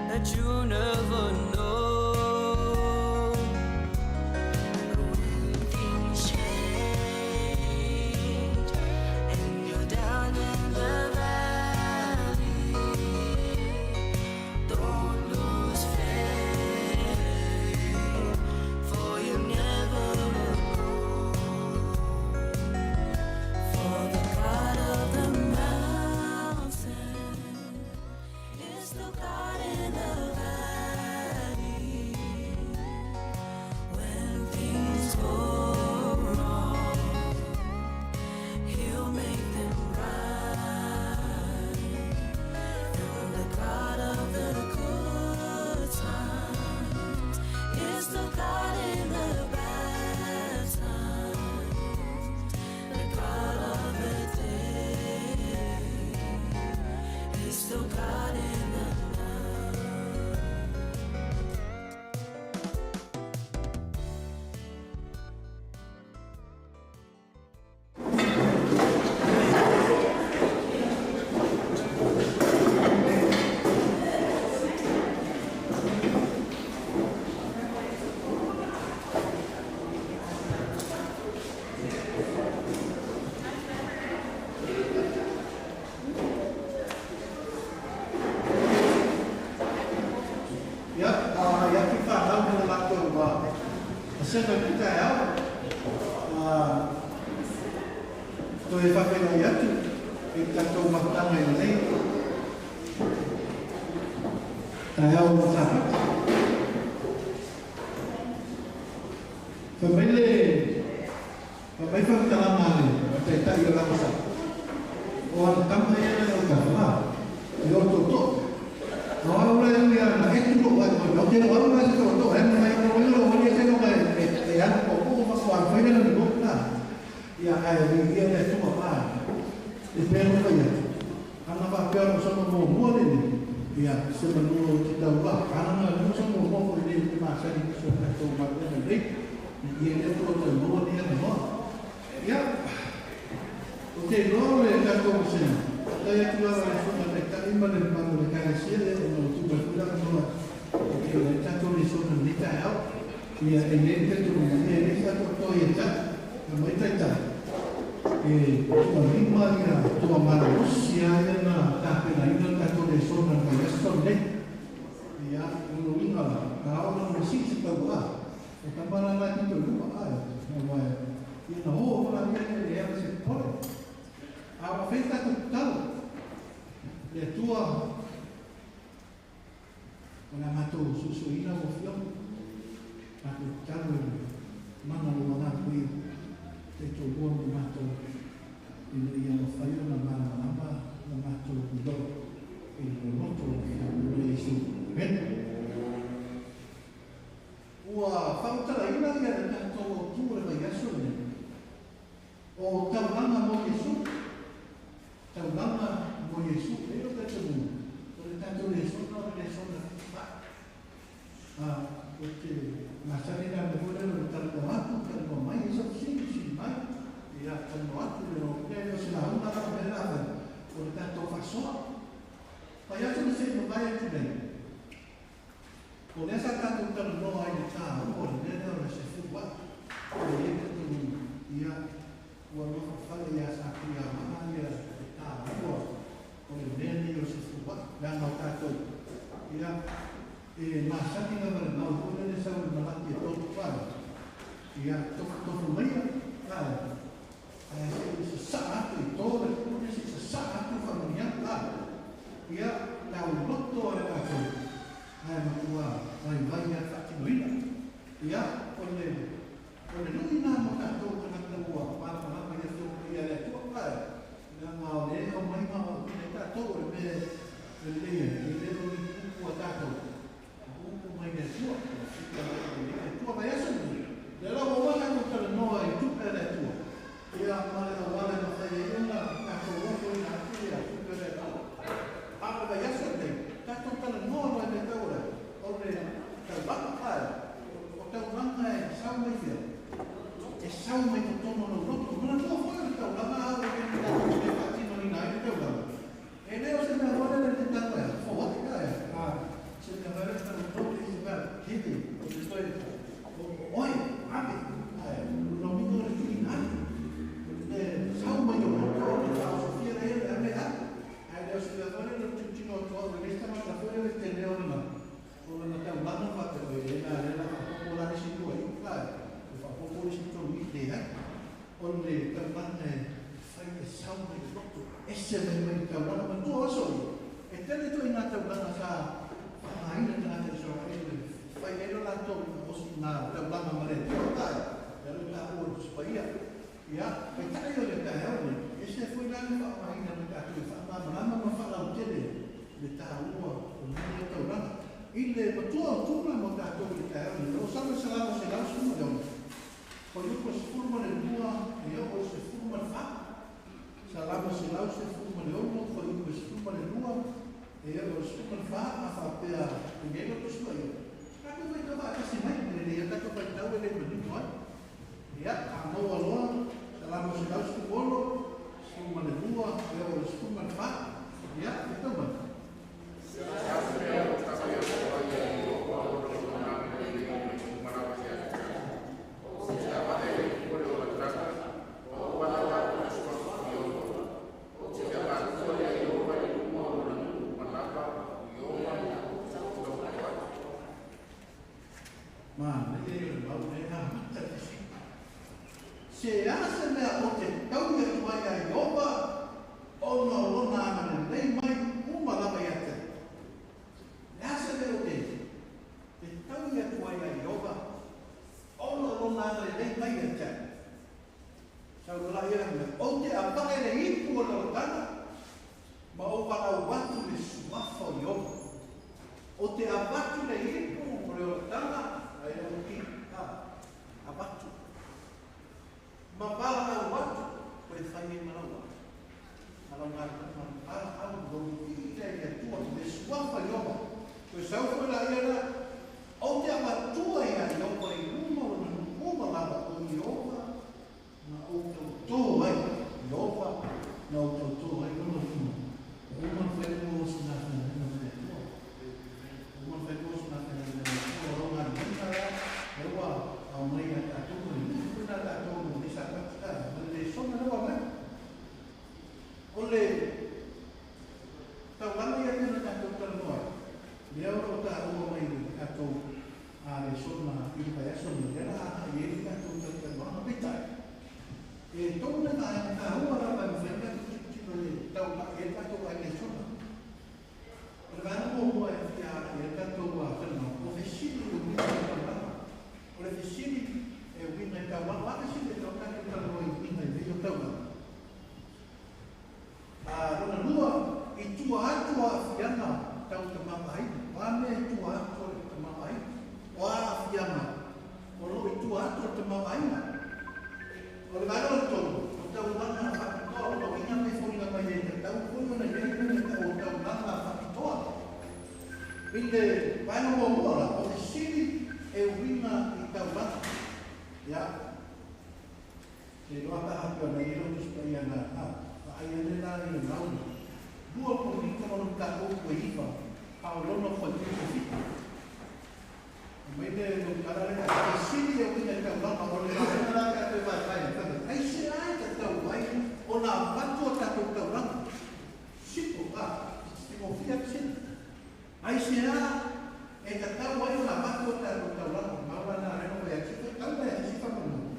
Speaker 6: that you never know. But when things change and you're down in the valley, don't lose faith, for you're never alone. For the God of the mountain is the God in the valley. When things go wrong, He'll make them right. And the God of the good times is the God in the bad times. The God of the day is still God in the night.
Speaker 4: Ia, a agai atu i fanau ma le latou vasega i lenei taeao, toe faafeiloai atu i le tatou mafutaga i lenei taeao o le Sapati. Famile mai fa tala male tai tai o la cosa. O an tama ia le o ka e o to to. No au le ia na etu lo ai no te o au le to to e mai o le o le se no e e an ko ko ma ko an fai le no na. Ia ai ia le tu ma. E pe no ia. Ana va pe o so mo mo le ni. Ia se manu o te tau la. Ana no so mo mo le ni ma sa ni so na to ma le ni. Ia le to to mo ni no. Ia. O te no le ka ko se. Ta ia tu la le so na te ka ima le ma le ka se le o tu ba fu la no. O te le ta to ni so na ni ta au. Ia e le te tu ni e le sa to to ia ta. Na mai ta ta. E tua lima ia tua malosi ia na ta pe na ina ta to le so na ka so ne. Ia o inga la. Ka o no si se ta wa. O ta mala la ki to lu ai. Na wa. Ia na ho la ia le ia se pole. A wa feta to tau. Le tua o na mato susu ina o fio. Ma to tau mana lo na kui. Te to mo mato ina ia o whai o na mana na mato lo i lo loto o le isu. Amen. Ua whautara ina ia le tātou o tūre mai aso ne. O taulanga mo Yesu. Taulanga mo Yesu. E o te mu. O le tātou le sona o le sona. A o te masani na me hore o te atu, te mai e so si si mai. Ia te atu le o te o se la una la me la o le tātou fasoa. Pai aso se no vai atu nei. O le sa tātou tala noa ai le tā o le nene o le se fua. O le e te ia ua lofa whale ia sa kuia maa ia te tā o le nene o se fua. Langa o tātou. Ia e masani nga mare mau o nene sa o malaki e tōtu whale. Ia tofu maia. Ai se se sa atu i tōre kune se se sa atu whamunia. Ia lau loto e tātou. Ai matua vai vai ia whatinoina. Ia o le nui nā mo tātou kanaka ua pāpalama ia tō ia le atua kai. Nā ngā o le o mai ngā o le tātou o le me le le le le o le kuku a tātou. Kuku mai le atua. Le atua vai asa ni. Le la o waka ko tala noa i tupe le atua. Ia mare a wale na whai e una tātou oko i nā atu ia tupe le atua. Ara vai asa nei. Tātou tala noa mai le taura. O le taulanga kai. O taulanga e sau mai whia. E sau mai to tono no roto. Mana tua foi o le taulanga au e kene tātou te whātino ni nā i le taulanga. E leo se mea hore le te tātou e. Whawati ka e. Se mea hore le tātou e se mea kete. O te toi oi, ame. No mito le tui nā. O te sau mai to roto o te whaosofia le hele ame a. Ai leo se mea hore le tino toa o le lesta mata hore le te leo nana. O lana taulanga whate o e nā le la whapopo la resi tua i uka e. O whapopo resi tolu i te ai. O le taulanga e whai e sau mai roto. Ese mai mai taulanga ma tua aso i. E tele toi ngā taulanga sa whangaina tangata i soa e le whai e lo lātou o ngā taulanga ma le tua kai. E lo tā ua tuspaia. Ia, pe tai o le tae o le. Ese foi lana whaangaina le tātou e whaamamalama ma whalau tele le tā ua o mea taulanga. I le matua o tūna mo tātou i le tae o le. O salo se lalo se lau suma le ono. O iuko se furuma le lua, e o se furuma le wha. Sa lama se lau se furuma le ono, o iuko se furuma le lua, e o se furuma le wha, a whapea i ngelo to sua ia. Tātou vai tau waatasi mai, le le ia tātou vai tau e le manito ai. Ia, a maua loa, sa lama se lau se ono, se furuma le lua, e o se furuma le wha. Ia, e tau mai. Se asa mea o te tau ia tuai a Iova, o no lona ana le lei mai uma lava ia te. Le asa mea o te tau ia tuai a Iova, o no lona ana le Mai le lo tala le ka sili e uiga i taulaga o le vaega la pe a toe vaevae fai mai ai se a e tatau ai ona avatu o tatou taulaga sipo a faigofie atu sina ai se a e tatau ai ona avatu o tatou taulaga mau lana lena ua ia ati tau mai ati faamolemole.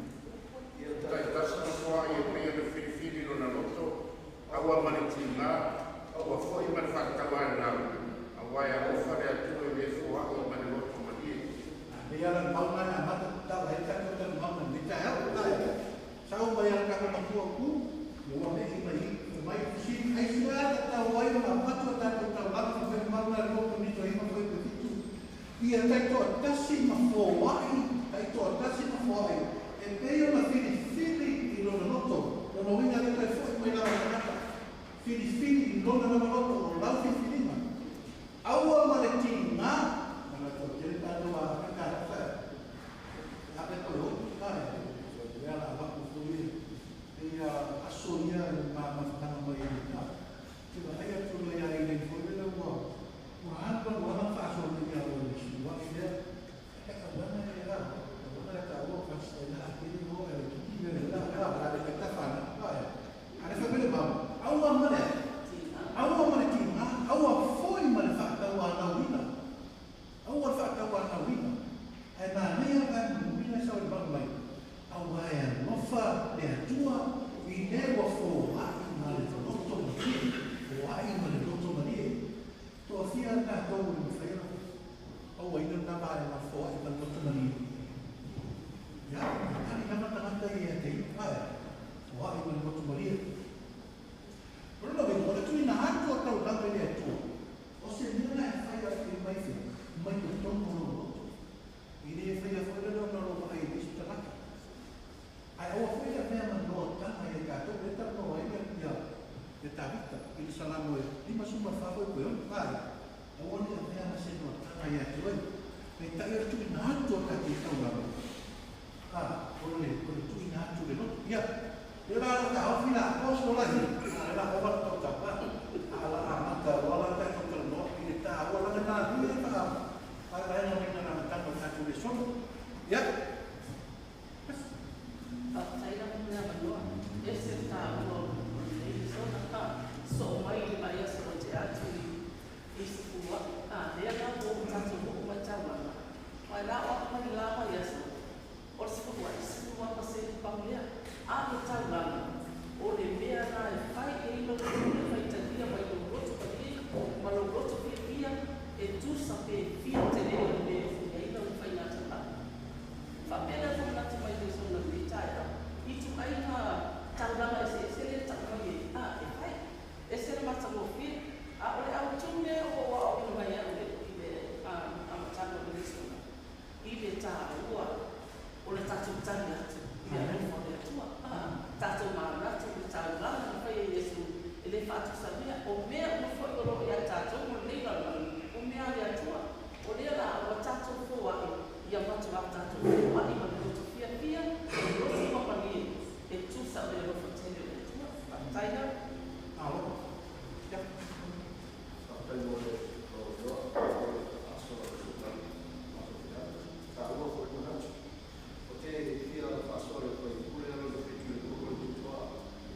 Speaker 7: Ia taitasi ma foaʻi e pei ona filifili lona loto, aua ma le tigā, aua foi ma le faatauanau, auā e alofa le Atua i le foaʻi ma le loto malie.
Speaker 4: Ia la mauna na mata tau ai tatou talanoaga i lenei taeao. Ae sau mai a le tatou matua ku, ia ua mei mai mai fesili ai se a tatau ai ona avatu o tatou taulaga fai mai mauna le loto nito ima foi pe fitu. Ia taitoatasi ma foai, taitoatasi ma foai e pei ona filifili i lona loto. Lona uiga le toe foi mai lava tagata filifili i lona lava loto o lau filifiliga. Aua ma le tigā, na tau tele tatou a ka fa. A pe ko lo ka e le ala va ko fu ia aso ia e ma ma mai i ta. Te va ai atu lo ia i le fo le ua ua alu ua na fa so ni ia o le si wa i le e ka wana e la wana e ta ua fa se na ke ni mo e ki le la la la le ka ta fa na ka e. Ale fa bele ba aua ma le aua ma le ti ma aua foi ma le fa ta wa na wina aua fa ta wa na wina e na ne ya ba ni na sa ba mai aua e alofa le Atua i le ua foai ma le loto malie, foai ma le loto malie. Toafia tatou i mafai ona auaina lena vaega foai ma le loto malie. Ia, tali lava tagata ia te iu, ae, foai ma le loto malie. O lona uiga, o le tuuina atu o taulaga i le Atua, o se mea la e fai e mai fea, mai totonu o lou loto. E le faia foi lea ona o lou vaai i le isi tagata. Ae aua foi le mea manoataga ia tatou lea talanoa ai ia le Tavita i le Salamo e 54 foi koe ono. Ae aua le mea ma se noataga ia te oe. Peitai o le tuuina atu o tatou taulaga. A, o le tuuina atu le loto. Ia, le la la taofi la apostola hi. A le la ova la tau tau. A la amata o la tatou talanoa i le taua lana nā hui e wha. A la ena mai nā matanga o tatou le sono. Ia.
Speaker 8: Faafetai lava mo le avanoa. E se taua o lenei lesona ka soo mai le vaiaso o te atu i sefuluaʻi. A lea la ua ou tatou nuu mai taulaga. Ae la o atu mai le la vaiaso o le sefuluaʻi, 12% pau lea. A le taulaga o le mea la e fai e i lou le faitalia mai lou loto malie ma lou loto fiafia e tusa pe fia tele o le mea e fai ai lau faiga taulaga. Faapea lea faamanatu mai le lesona lenei taeao. I ituaiga taulaga eseese lea e tau mai ai, a e fai. Ese le matagofie, a o le autū lea o ua aoaoina mai au i le amataga o le lesona, i le taua o le tatou tali atu i le alofa o le Atua. A tatou manatu i le taulaga na fai e Iesu e le faatusalia, o mea uma foi o loo ia tatou mo lenei lalolagi, o mea a le Atua. O lea la ua tatou foai ia matuā tatou foai ma le loto fiafia, le loto mamalie e tusa o le alofa tele o le Atua. Faafetai lava.
Speaker 4: Alo. Ia.
Speaker 3: Faafetai mo le avanoa, mo le aso a le susuga mafaufau. Taua foi manatu. O te fia faasoa le faipule alo le fitu le koko le tutoa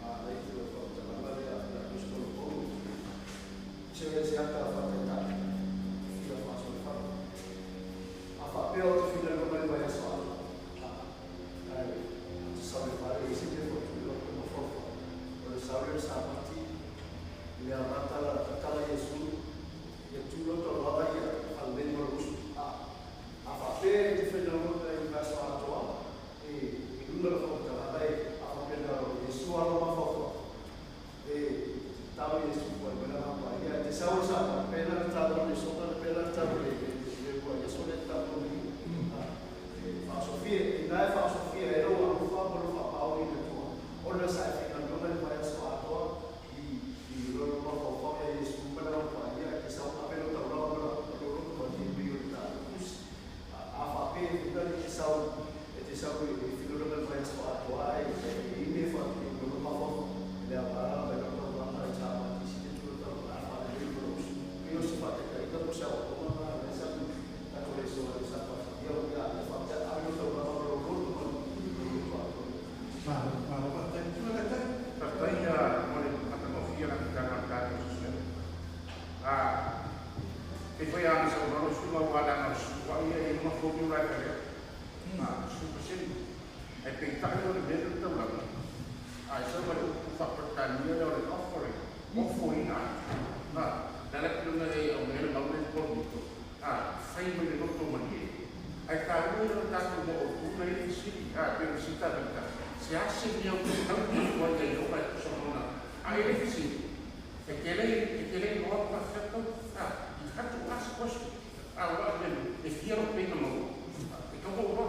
Speaker 3: a nei fia whautalaga le a le apostolo Paulo. Se e se ata whataitaki, fia faasoa le whara. A whaapea o te whina lona le vai aso ala. Ai, te sawe whare i se te whatu i loko mawhawha. O le sawe le sapati, le a matala tatala Yesu, ia tūloto lava ia whaleni mo le usu. A whaapea e te whina lona i vai aso atoa, e luna le whautalaga e a whaapea na Yesu alo mawhawha. E tau Yesu fua i mena hapa. Ia te sawe sa, pena le tau le sota, pena le tau le ua Yesu le tau le Whaasofia, i nai whaasofia e rau alufa mo le whapao i le tua. Ona sa e whina lona le vai aso atoa i lolo mawhawhau ia Yesu mena hapa. Ia te sawe apelo tau rau mo le roto ma te pio le tau kusi. A whaapea e whina le te sawe, e te sawe e whina lona le vai aso atoa e i me wha i lolo mawhawhau. Le a para mai lolo wanga i tā mati si te tua tau a wha le lolo usu. Pio se wha te kaita po sa o toma le sa tato le soa le sa wha. Ia
Speaker 7: vaega lea. 10%. Ae peitai o le mea lea o le taulaga, a e sau ma le upu faa-Peretania lea o le offering, ofoina atu. Le ala pei ona e aumaia le mau lea i Korinito, fai mai le loto malie. Ae taua ia o le tatou maautu na i ai le fesili, pei o le fesili Tavita, se a se mea ou te taui atu ai ia Ieova e tusa ma lona, a e le fesili, e te le, e te le iloa pe faapefea tau, you have to ask question. Aua o le mea e fia lou pei na maua, e tau ou loa.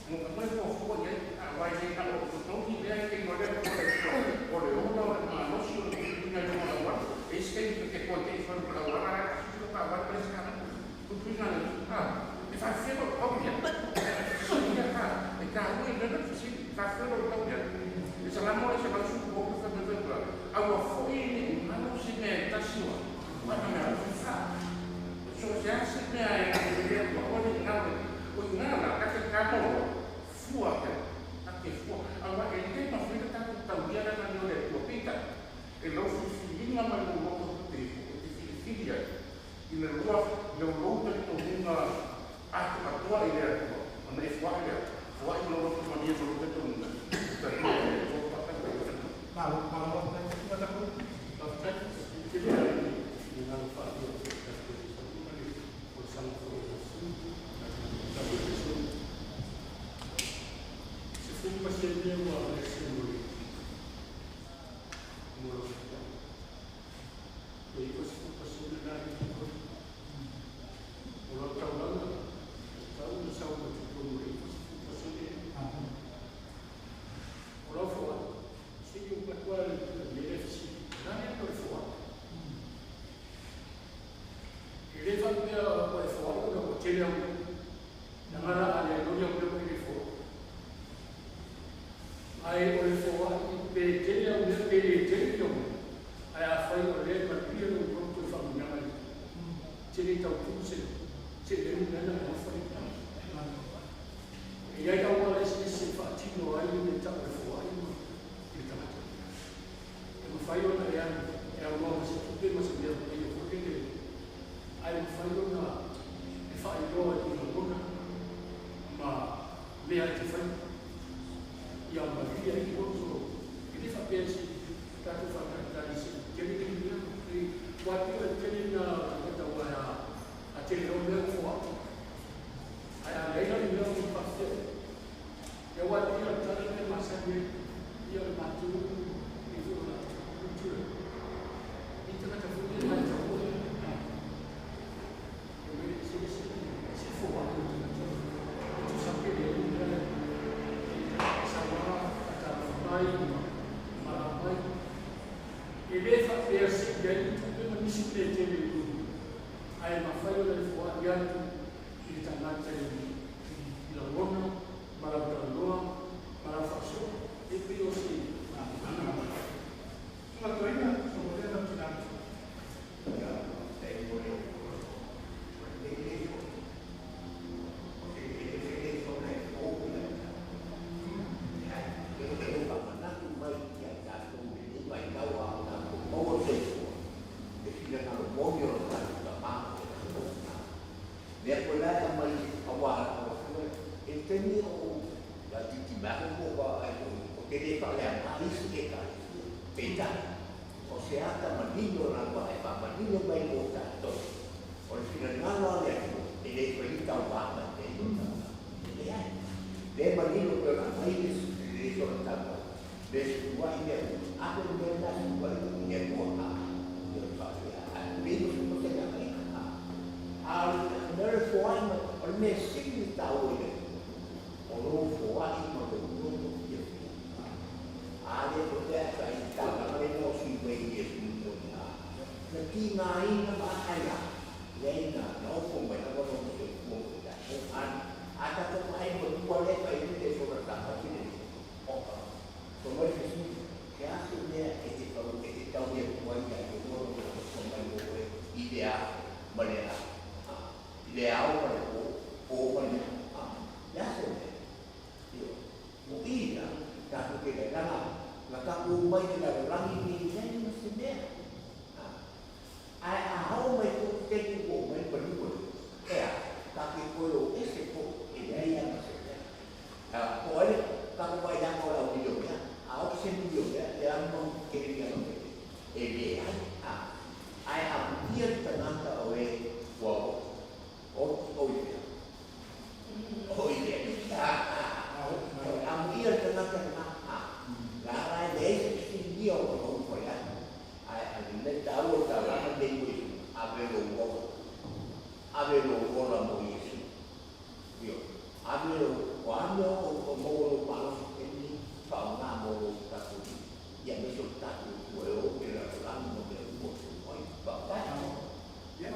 Speaker 7: Mo ka toe fuafua i ai, aua e le na o totogi lea e te iloa lea o le ola, o le malosi, o le puipuiga i luga o le auala. E i ai se taimi ta te toe tei fai i luga o le auala, ae afifio taavale ma le isi tagata. Puipuiga a le Atua. E faafefea lou tau i ai? Fesiligia ka, e taua i mea na fesili, e faafefea lou tau i ai? I Salamo 116 fai mai fai mai, Aua foi ne i galo se mea e tasi o au, aua na mea alofa fa. So o se a se mea e le atua aua ne i galo e O i ina la, ta te kamo loa, fua ake, ta te fua. Aua e le mafai ona tatou taulia le agalelei o le Atua. Peitai, e lau filifiliga mai lou loto te ifo e te filifili ai i le lua i lou lou talitonuga atoatoa i le Atua, ona e fua'i lea, fua'i ma lou loto malie ma lou talitonuga, e talia e le Atua faafetai mai ai.
Speaker 4: Malo, malo faafetai. Ua tatou.
Speaker 2: Faafetai. Tele lava i le agaga faaloalo o le tatou ma le folasaga foi a le sui usufono. 10% ua ese mo le mo lau faitaga. E 90% lena e totonu. O lau taulaga, e tatau ona sau mai totonu o le 90%. O lau foai, se i ou atu lava i le mea lea e fesili, o le a le mea o le foai? E le faapea ua e foai ona ua tele au mea. Leaga la a leai loa ni au mea ua e le foai. Ae o le foai pe tele au mea pe le tele ni au mea, ae afai o lea e manuia lou loto i faamanuiaga ia, e te le tau tu se se leu mea na e ofa nei. E i ai auala eseese e faatino ai le mea e tau o le foai ma i le tagata. E mafai ona e alu e aunoa ma se tupe ma se mea vaia foi lele, ae mafai ona e faailoa i lagona ma mea e te faia ia malie ai le loto. E le faapea se tatou faatalitali se i tele le mea e aua e pei o le tele lena o tagata aua a tele loa mea ua foai, ae a leai la ni mea ua faafefea. Ia aua e pei o le tala lea e masani ai ia o le matou pei foi o le culture i tagata foi ia e matau e mea eseese se foai o tagata e tusa pe leai ni mea e sau lava faatalofa mai ma malama mai. E le faapea se i ai ni tupe ma nisi mea e tele i luga, ae mafai ona e foai atu i le tagata i lagona ma lau talanoa ma lau faasoa, e pei o se agaga.
Speaker 4: Suka toeaina, somolia lau tina.
Speaker 9: Ia, faafetai mo le o lenei lipoti. O se e se le soona e fou ia i tatou. Leai, e faamanatu mai ia i tatou i lenei vaitau a o tatou maua le soifua, le finagalo moni o lo tatou Tama o le tatou Tina. Lea foi la e aumai aua lau Afioga i le taimi o ou laitiiti mai atu po o ai foi ou te le faaleaga isi Ekalesia. Peitai, o se ata manino lava e faamanino mai mo tatou, o le finagalo a le Atua e le fai ni tauva ma te i o tauva. E leai. Lea e manino pei ona aumai le le solatauga, le suluai mea uma, a le mea lena suluai i le Atua a i o le faapea, ae pei o se pasene a ika a. A o le mea o le foai ma, o le mea sili le taua i le Atua, o lou foai ma lou loto fiafia. A lea ko te ata i te taulaga lena o sui mai i Iesu i moni a na tigaina ma ae la leai na na ofo mai lava lona soifua mo i tatou a a tatou vaai matua lea fai ai le sola tapati le oka fai mai le fesili se a se mea e te tau e te tau atu ai ia Iehoa lona ofo mai mo oe i le ao ma le ao i le ao ma le po po Ave o ame o mo lo malo ke ni fa na mo lo ta ku ia me so ta ku ku e o ke la la mo me mo oi ba ta.
Speaker 4: Ya.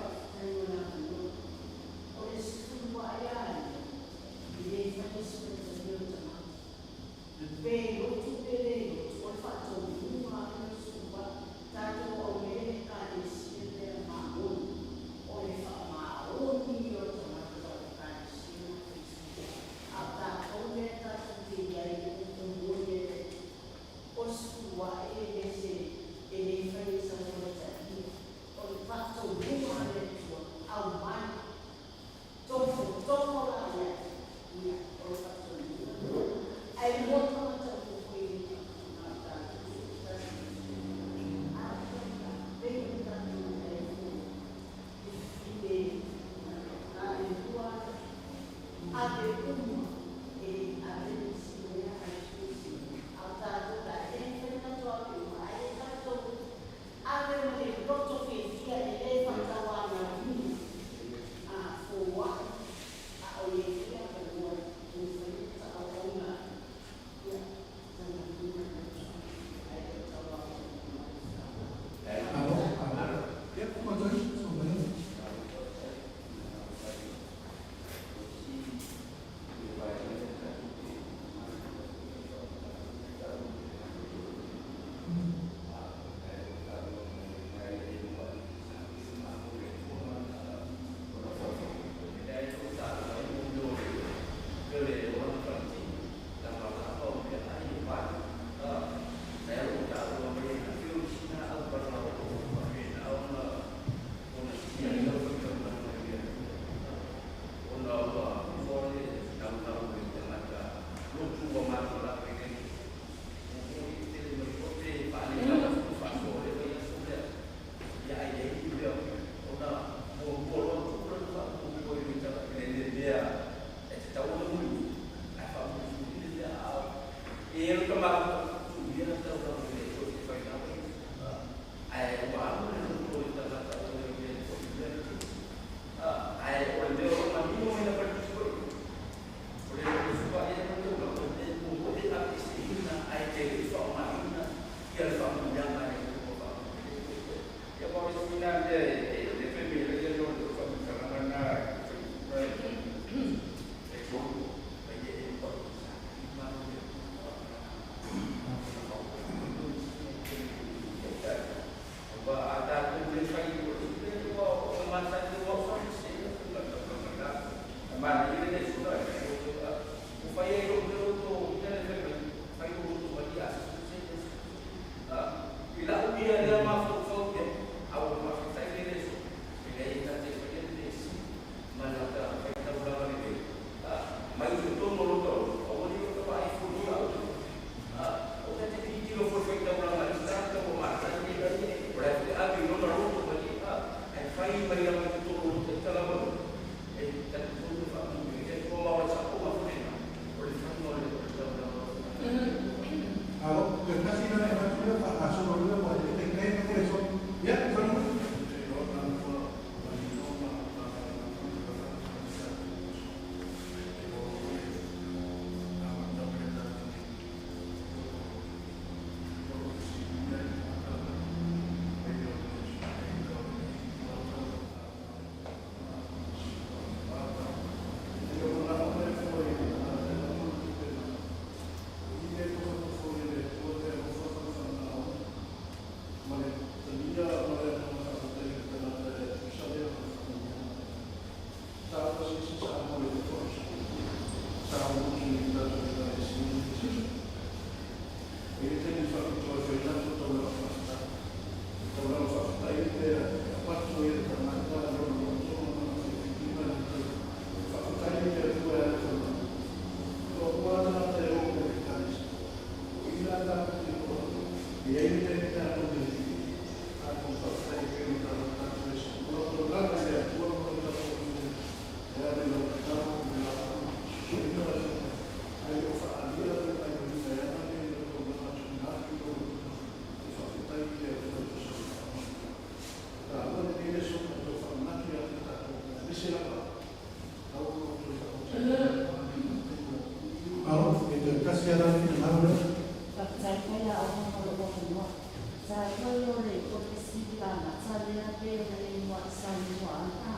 Speaker 4: Malo, e te kasi ala ki te malo lea.
Speaker 10: Faafetai mai ia Aoga mo lou avanoa. Sa toe o le o le fesili lagata lea pe ona e mua'i saunoa ai a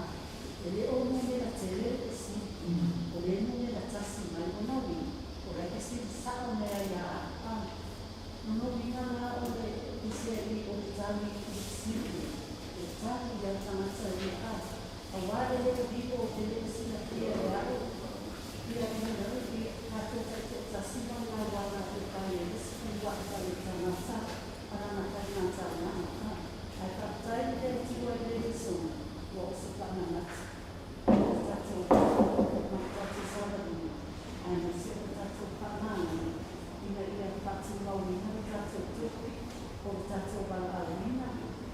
Speaker 10: e le o numera tele le fesili. O le numera tasi mai lona uiga o la e fesili sa'o mea ia a'u a. Lona uiga la o le PCLE o le tali i le fesili lea, e tali ia tagata ia a auā e le o vivo ou te le o silafia e a'u ia numera ia tatou taitoatasi ma le lauala e fai ai le sefulua'i fale tagata ma lana faiga taulaga a ae faafetai i le Atua i le lesona ua o se faamanatu i lo tatou ma le tatou savaliga aemaise o le tatou faamagalo ina ia faatumauina le tatou tupe o le tatou valaauina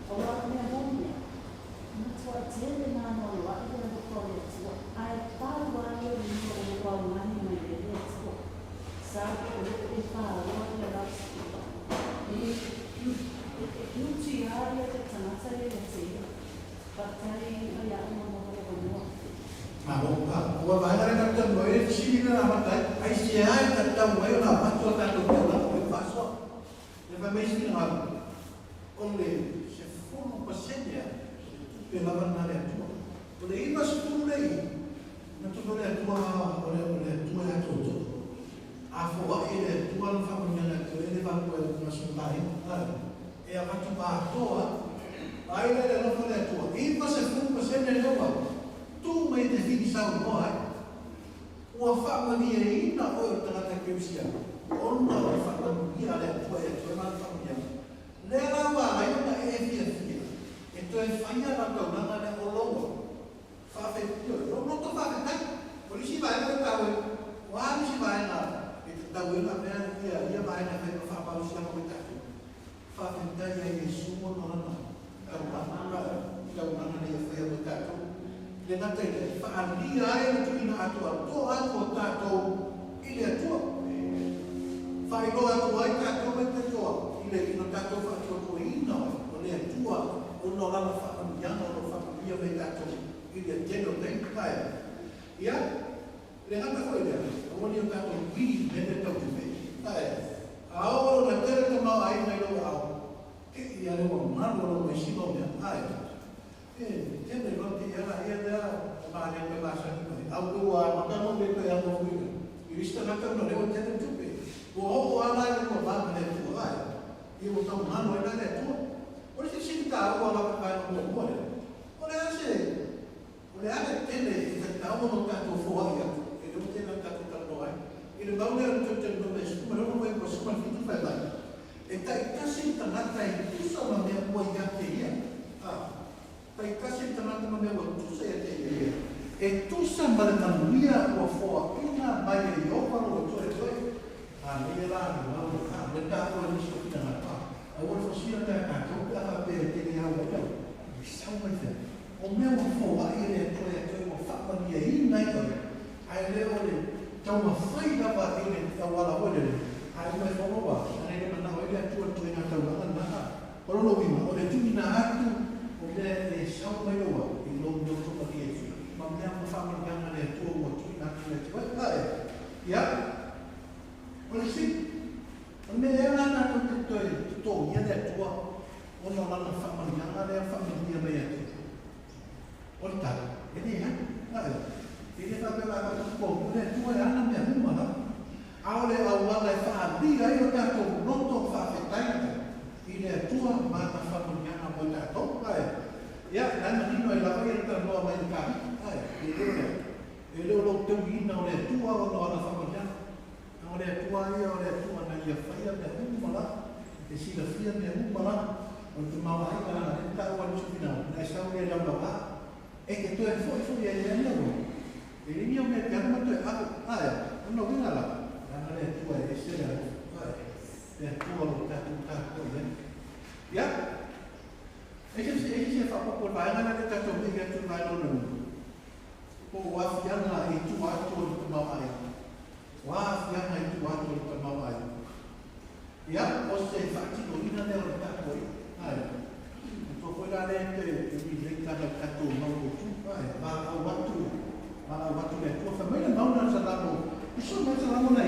Speaker 10: aua o le mea moni a matuai tele maanoanoa'i le alofa o le Atua ae pau lava ia o le mea o lo o augani mai ai le Atua sa o lo o e fāoa ia loudspeaker e e uti lava ia te tagata ia ia te ia. Faafetai faiaoga mo lou avanoa.
Speaker 4: Malo. Ua vaega lea tatou talanoa ai, le fesili lea na amata ai, aisea e tatau ai ona avatu a tatou taulaga mo le faasoa? Lea fai mai isi finagalo, o le 10% lava o le tupe lava lena a le Atua. O le 90 lea i i, na tupe o le Atua o le o le Atua e atoatoa. A foai e le Atua lana faamanuiaga e toe le vaevae o le gasolina, e avatu atoa lava. Vaai la i le alofa o le Atua, 90% lea ua tu mai e te fili saunoa ai. Ua faamalieina oe o le tagata kerisiano ona o le faamanuia a le Atua e Atua ma lana faamanuiaga. Lea la ua ala ai ona e fiafia e toe faia lau taulaga lea o lou faafetai, lou loto faafetai. O le isi vaega lea e taua ai, o a nisi vaega e tatau ai ona avea ia ia vaega e fai ma faamalosiaga mo i tatou? Faafetai ia Iesu ona o lana taulaga, taulaga na ia faia mo i tatou. E le gata i lea, e faaalia ai le tuuina atoatoa atu o tatou i le Atua. Faailoa atu ai tatou e te toa i le i lo tatou faatuatuaina o le Atua ona o Lana faamanuiaga o lo o faamanuia mai tatou i le tele o taimi. Ae, ia, le gata foi lea, aua ne i o tatou greedy i mea lea tau tupe. Ae, a oo lona tele tamaoaiga i lou aao, te i a lea ua malu o lou maisima o mea. Ae, e tele loa te i ala ia lea o malele pe masani mai. Au pe ua amata lou le toe alo atu i le isi tagata ona o lea ua tele le tupe. Ua oo lava la i le lua va ma le Atua. Ae, ia ua tau malu ai la le Atua. O le silisili taua lava i le vaega muamua lea, o le a se, o le a le tele e tatau ona o tatou foai atu, e le o tele ona tatou talanoa ai. I le mau lea o le Teuteronome 16 mai 17 fai mai, E taitasi le tagata e tusa ma mea ua ia te ia. A, taitasi le tagata ma mea ua tusa ia te ia. E tusa ma le manuia ua foaina mai e Ieova lou Atua e toe. A leia la le mau le a le taua e nisi o finagalo, a aua le fosia mea a tatou pe a faapea e tele au ai au i sau mai fea. O mea ua foai e le Atua ia toe ua faamanuiaina ai oe, ae le o le taumafai lava i le auala foi lele, ae uma ifo ua ana le manao ai le Atua i le ituaiga taulaga lena. A o lona uiga, o le tuuina atu o mea e sau mai lou au i lou loto malie ma mea ma faamanuiaga a le Atua ua tuuina atu e le Atua. Ae, ia, o le sili, o le mea ea la tatou te toe totogia le Atua ona o lana faamanuiaga lea faamanuia mai ia te outou? O le tala, e leai. Ae, e le faapea o le a tatou totogia le Atua e ana mea uma lava. A o le auala e faaalia ai o tatou loto faafetai i le Atua ma ana faamanuiaga mo i tatou. Ae, ia, la e manino ai lava ia le talanoa mai le Kavita. Ae, e le o le, e le o lou tauiina o le Atua ona o ana faamanuiaga. A o le Atua ia o le Atua na ia faia mea uma la, e silafia mea uma la, o le tamaoaiga lana lea na taua e nisi o finagalo, na e sau lea i laulauā, e te toe foi foi ai lea mea ua, e le ni au mea e te alu ma toe ave, ae, o lona uiga la, leaga le Atua e ese le alofa, ae, le Atua o lo o tatou tapuai ai. Ia, e se e se faaopoopo i le vaega lea le tatou mei atu i le vaega lona lua, po o aafiaga i tua atu o le tamaoaiga. O a aafiaga i tua atu o le tamaoaiga? Ia, o se faatinoina lea o le tapuaiga. Ae, manatua foi la lea e toe relate lava i le tatou mau autu. Ae, valaau atu, valaau atu le Atua. Fai mai le mau lena o le Salamo, uso mai le Salamo na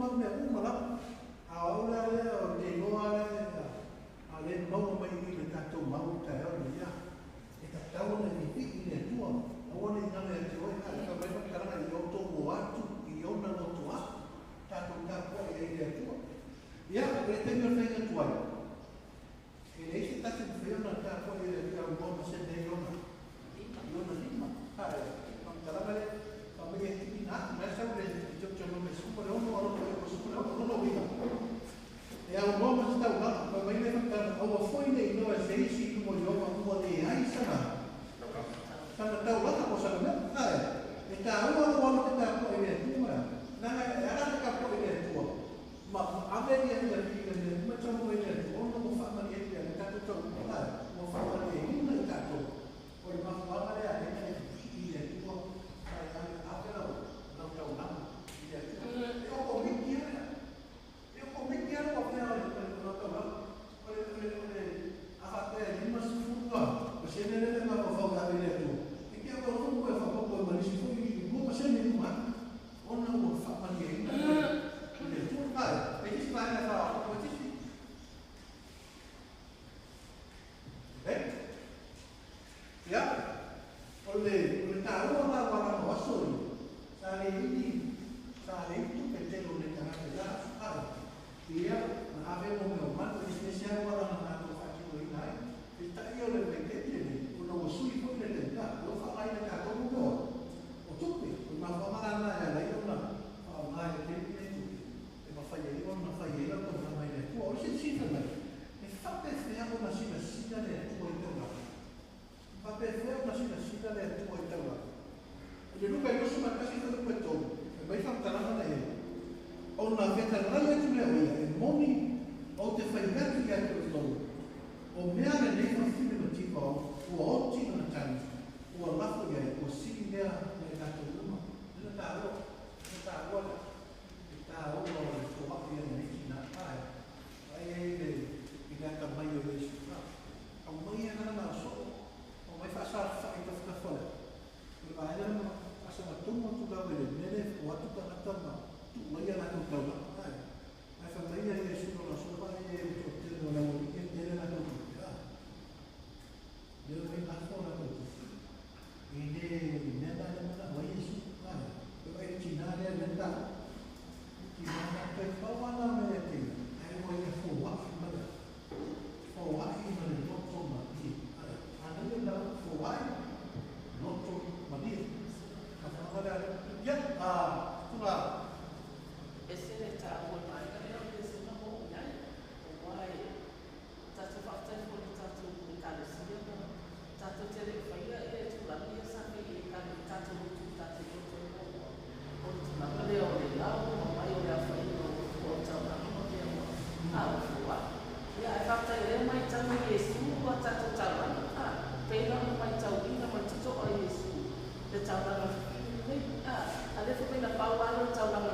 Speaker 4: mau mea uma lava. A o la lea o te iloa lea a le maua mai i le tatou mau i taeao lenei a. E tatau ona vivii i le Atua. Aua ne i galo ia te oe a e fai mai faamatalaga i outou o atu i ona lotoa. Tatou tapuai ai i le Atua. Ia, o le taimi o le faiga tuai. E leai se tasi e mafai ona tapuai i le Atua e aunoa ma se mea i ona i ona lima. A e faamatalaga lea fai mai e tuuina atu la e sau le Deuteronome 16 alofa i 16 lona uiga. E aunoa ma se taulaga, fai mai le faamatalaga aua foi ne i iloa e se isi i luma o Ieova ua leai sana sana taulaga po o sana mea. A e taua lou alo te tapuai i le Atua. Leaga e ala le tapuai i le Atua ma ave ia ia ia mea uma e taunuu ai i le Atua ona ua faamalie le tatou taulaga. Ua faamalieina i tatou. O le mafuaaga lea e ala e vivii i le Atua ma e ave ave lau lau taulaga i le Atua. E o komiti lea. E o komiti lea ua pea o le lau taulaga. O le o le o le a faapea e 50% lea le mafaufau e ave i le Atua. E te au au e faaopoopo ai ma nisi foi 2% i luma atu ona ua faamalieina i le Atua. Ae, e tisi vaega e faaopoopo ai tisi. Eh? Ia, o le o le taua la o ala o aso ia, sa le ini, sa le ini tupe tele o le tagata i la aso. Ae, ia, na ave mo mea o manu, eseese lava auala na tatou faatinoina ai. Peitai o le vaitaimi lenei, ona ua sui foi le taimi, a, ua faaaogaina e tatou mo mea o tupe. O le mafuaaga la lena e ala ai ona faaaoga i le taimi lenei tupe e mafai ai ona fai ai lau taulaga i le Atua. O le silasila mai, e faapefea ona silasila le Atua i taulaga? E faapefea ona silasila le Atua i taulaga? I le Luka 21 fuaiupu e 3, fai mai faamatalaga na i ai, Ona fetalai atu lea o ia, e moni, ou te fai atu ia te outou, o mea lenei fafine ma tiva ua oti lona tagi, ua lafo i ai, ua sili lea na i latou uma. Lena taua, lena taua lea, le taua o le foai a lenei tina. Ae, vaai ai le, i le atamai o Iesu. A, aumai lana laosoo, aumai faasalafai tafatafa lea. O le vaega lea ma faasagatonu atu lava i le mea lea e o atu tagata ma tuu ai a latou taulaga. Ae, ae fai mai ia Iesu lona soo, vaai ai le toatele o le aualii e tele latou tupe. A, lea ua lafo latou tupe. E le mea la lea manao ai Iesu. Ae, e vaai le tina lea le tala. Le tina na toe pau lava la mea ia te ia, ae ua ia foai ma le foai ma le loto malie. Ae, a lea la foai loto malie. Ka whakanga lea lea. Ia, a, tula.
Speaker 8: Ese le taua o le vaega lea o le sina mo i ai, aua e tatou faafetai foi i le tatou Ekalesia ma tatou te le i faia ia tulaga ia sa fai i tatou lotu i tatou lotu ai muamua, o le tulaga lea o le lau ma mai o le aofaiga o fua o taulaga ma mea ua fua. Ia ae faafetai o lea matau e Iesu a tatou taulaga, a, pei la ona matauina ma le totoa o Iesu le taulaga fifili lenei, a, a lea foi mai na pau lava lea o le taulaga.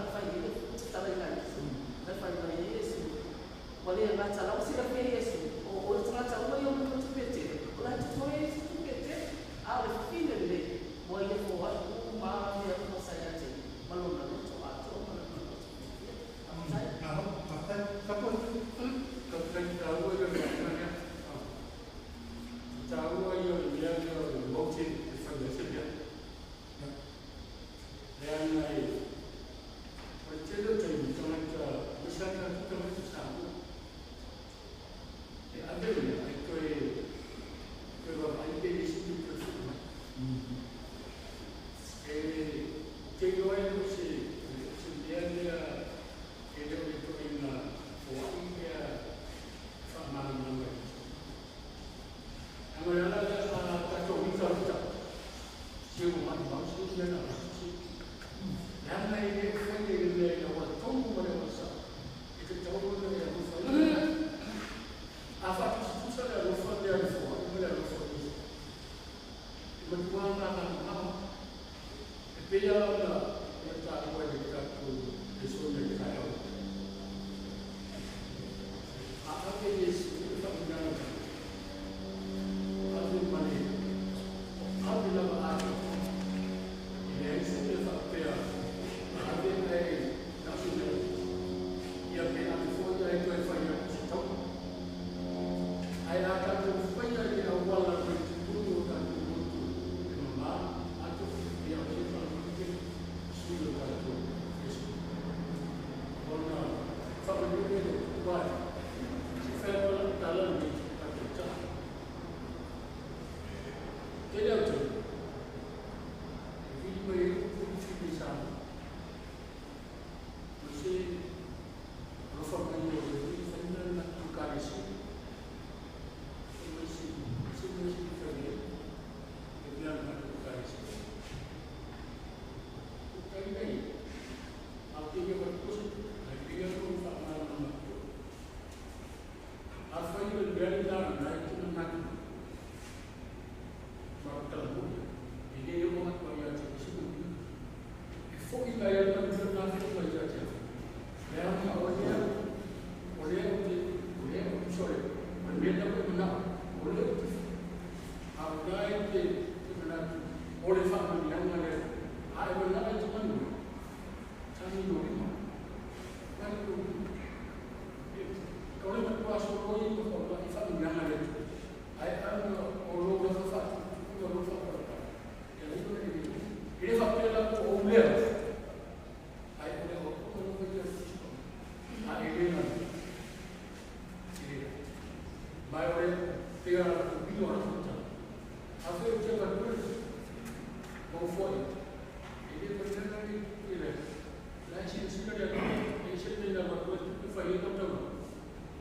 Speaker 2: fai ai tautauga,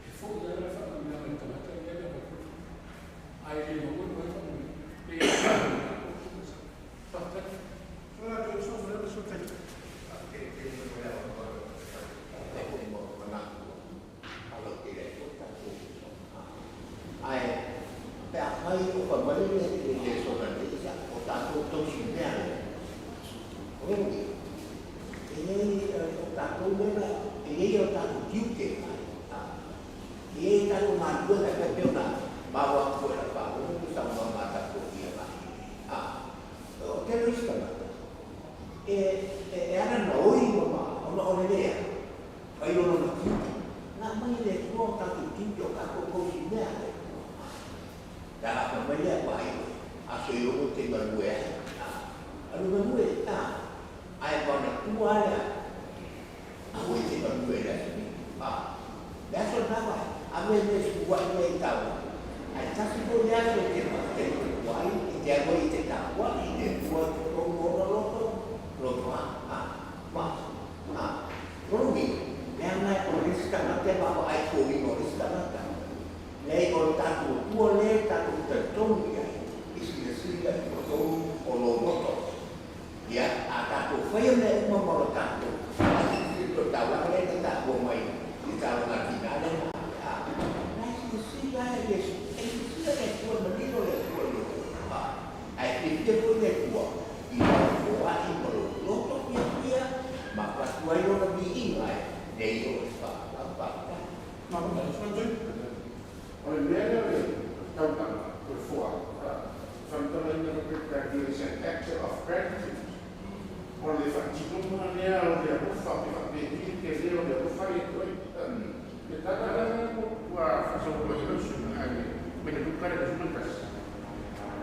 Speaker 2: e fo'i lava le faamanuiaga i le tagata lea e avatu. Ae le maua ni ai faamanuiaga. Pe faafetai.
Speaker 9: Ae pe afai o fa mai le le sona le ia o tatou tausi mea le. O le e nei o tatou mea e nei o tatou tiute. E nei tatou galuega e faapea ona maua atu foi i lau faalogo ma saunoaga a tatou ia mai. O tele o isi tagata e ala ona oi ma ona o le leai fai o lona tiute. Na aumai e le Atua o tatou tiute o tatou tausi mea le. Le ala fai mai lea vaai aso e 6 te galue ai. Alu galue ae manatua lea aua e te galue i le aso 7. Le aso lena vaai ave le sua'i lea i taua. Ae tasi foi le aso e te matua ai e te alu ai e te tapua'i i le Atua i totonu o ona loto loto ma lona uiga leaga o le isi tagata e vaavaai i foliga o le isi tagata. Leai, o le tatou Atua lea e tatou te talitonu i ai, e silasila i totonu o lou loto. Ia, a tatou faia mea uma ma lo tatou faasilasila, o le taulaga lea na taua mai i le taulaga a tina lea na ave, a, la e silasila lava Iesu, e silasila le Atua, e manino le Atua i lou loto, a, ae fiafia foi le Atua i lau foai ma lou loto fiafia ma avatu ai lona viiga e nei o le faafetai.
Speaker 7: O le mea lea o le taulaga, o le foai, faamatalaina le Peretania is an act of gratitude. O le faatinoga lea o le alofa pe faapeni le tele o le alofa ia te oe. Le tala lea ua faasauga i lau suiga ae mai le Luka le 11.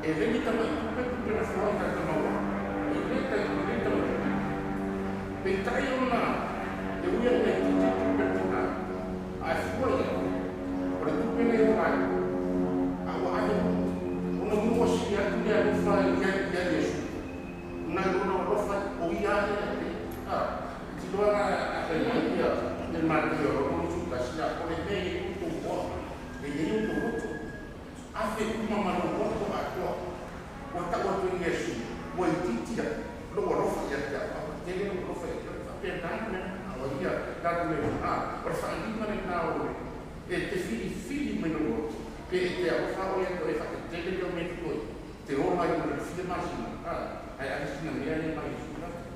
Speaker 7: E le ni tama'i tupe tupe na foai tagata maua. E le tai e le tama'i tupe. Peitai ona e ui ina itiiti tupe a le tina, ae fua ia o le tupe lea e ola ai, a ua ave ona mua sili atu le alofa ia Iesu. Nai lona alofa o ia lea e tiloa a fai mai ia le Mateo 31, o le mea e i outou moa, e i ai outou loto. Ave uma ma lou loto atoa. Ua tau atu e Iesu, ua itiiti lou alofa ia te au, a ua tele lou alofa ia te oe. E faapena le mea na o ia tatou le o le faaaliga lena o le e te filifili mai lou loto, pe e te alofa oe ia te oe e faatetele lea o mea totoe, te ola ai mo le fia masina, ae ave sina mea lea mai Iesu lava.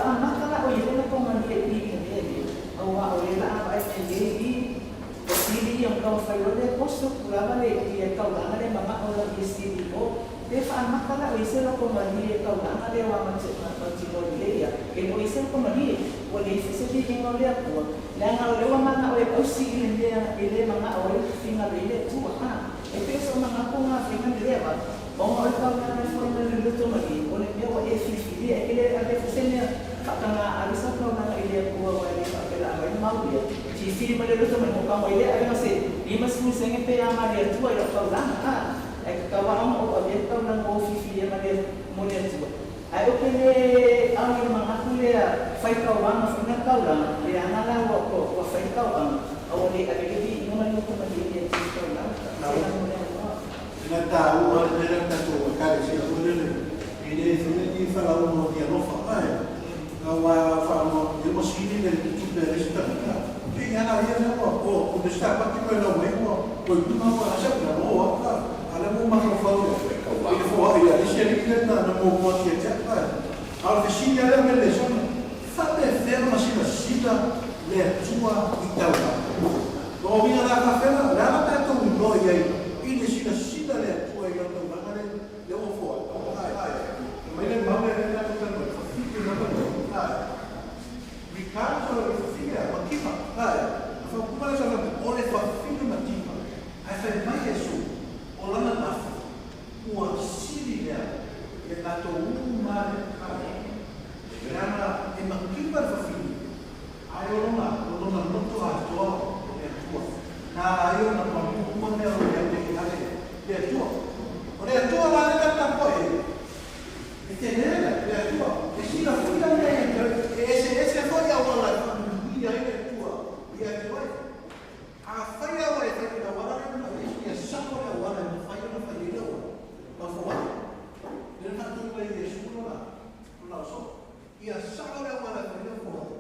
Speaker 8: Faamata la o i le lotomalie i i le mea lea, auā o lea o le a vaai mai nei i o sili ia ma taumafai loa le poso tulaga le i le taulaga lea manao la i sili o pe faamata la o i se lotomalie taulaga lea ua mautinoa lelei a e le o i se lotomalie ua leai foi se viiga o le Atua leaga o lea ua manao e ausi i le mea e le manao ai finagalo ai le Atua. A e pei o sou manatu na faiga le lea va ona o le taulaga e foai mai o le lotomalie o le mea ua e filifilia e te le avea foi se mea faataga ave sau taulaga i le Atua aua e le faapea o le a aumai le mau lea filifili mai le loto mai mo tago ai lea avega se 50 sene pe a ma le Atua i lau taulaga a ae tatau lava ona ou avea le taulaga ua ou filifilia ma le mo le Atua ae ou te le alo i le manatu lea fai tauaga foi na taulaga leaga la ua ua fai le tauaga a ua le ave le viiga ma le loto malie i le Atua i le taulaga faafetai mo le avanoa.
Speaker 4: Ina tāua le mea lea tatou ekalesia foi lele e le foi le ni falauga o ni alofa ae aua faalogo atu nei ua sili le tupe a le isi tagata e i ala ia lea ua o o le Sapati mai lau mai ua ua i luga ua asa ua o au a a lea ua mafaufau i le foai a le isi alii lea na na muamua atu ia te au ae a o le fesili lava lea mai le sona faapefea ona silasila le Atua i taulaga Lona uiga la faafela o le a la tatou iloa i ai i le silasila le Atua i lau taulaga le lea ua foai ae mai le mau lea lea tatou talanoa ai fafine lava le ae regardless o le fafine a mativa ae a faaupuga lea sa fai o le fafine mativa ae fai mai Iesu o lana lafo ua sili lea ia tatou uma lea ae leaga e mativa le fafine Ae o lona, o lona loto atoa o le Atua, na ala ai ona pamū uma mea o lo o i ai nei ale le Atua. O le Atua la lea ta tapuai ai, e tele le, le Atua, e silafia mea ia te oe, e eseese foi auala e faamanuia ai le Atua ia te oe. Afai lava e fai i le auala lea na fai ai, ia sao le auala e mafai ona fai ai le auala, mafuaaga, lea na faatonu ai e Iesu lona, lona osoo. Ia sao le auala e fai ai foai,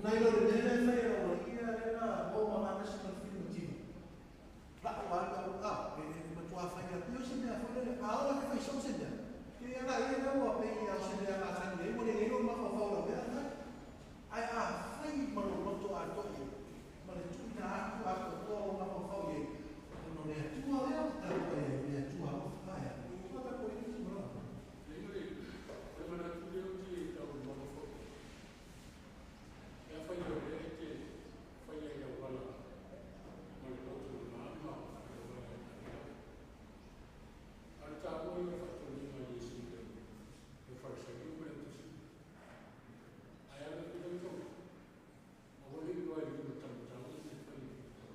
Speaker 4: nai lo le mea lea e fai e lau alii ia lea na oo ma gatasi ma le filimatino. La'u a lau a, e e matuā fai atu ia se mea foi lele, a ola ke fai sau se mea, ke ia la ia lea ua pei a o se mea masani ai, ua le i ai lou mafaufau i lau mea fai. Ae a fai ma lou loto atoa i ai, ma le tuuina atu atoatoa o lou mafaufau i ai, ona o le Atua lea ou te tapuai ai, o le Atua alofa, ae a? Ua tapuai ai nisi ma lau.
Speaker 2: O le manatu lea ou te tau foi. Pe afai o lea e te faia i auala ma le loto mama i auala e taia. A o le taua ia o le faatoniga a Iesu i le Farisaio ma le autusi. Ae alu atu lau tau, aua ne i iloa e le lima taumatau le fai e tau.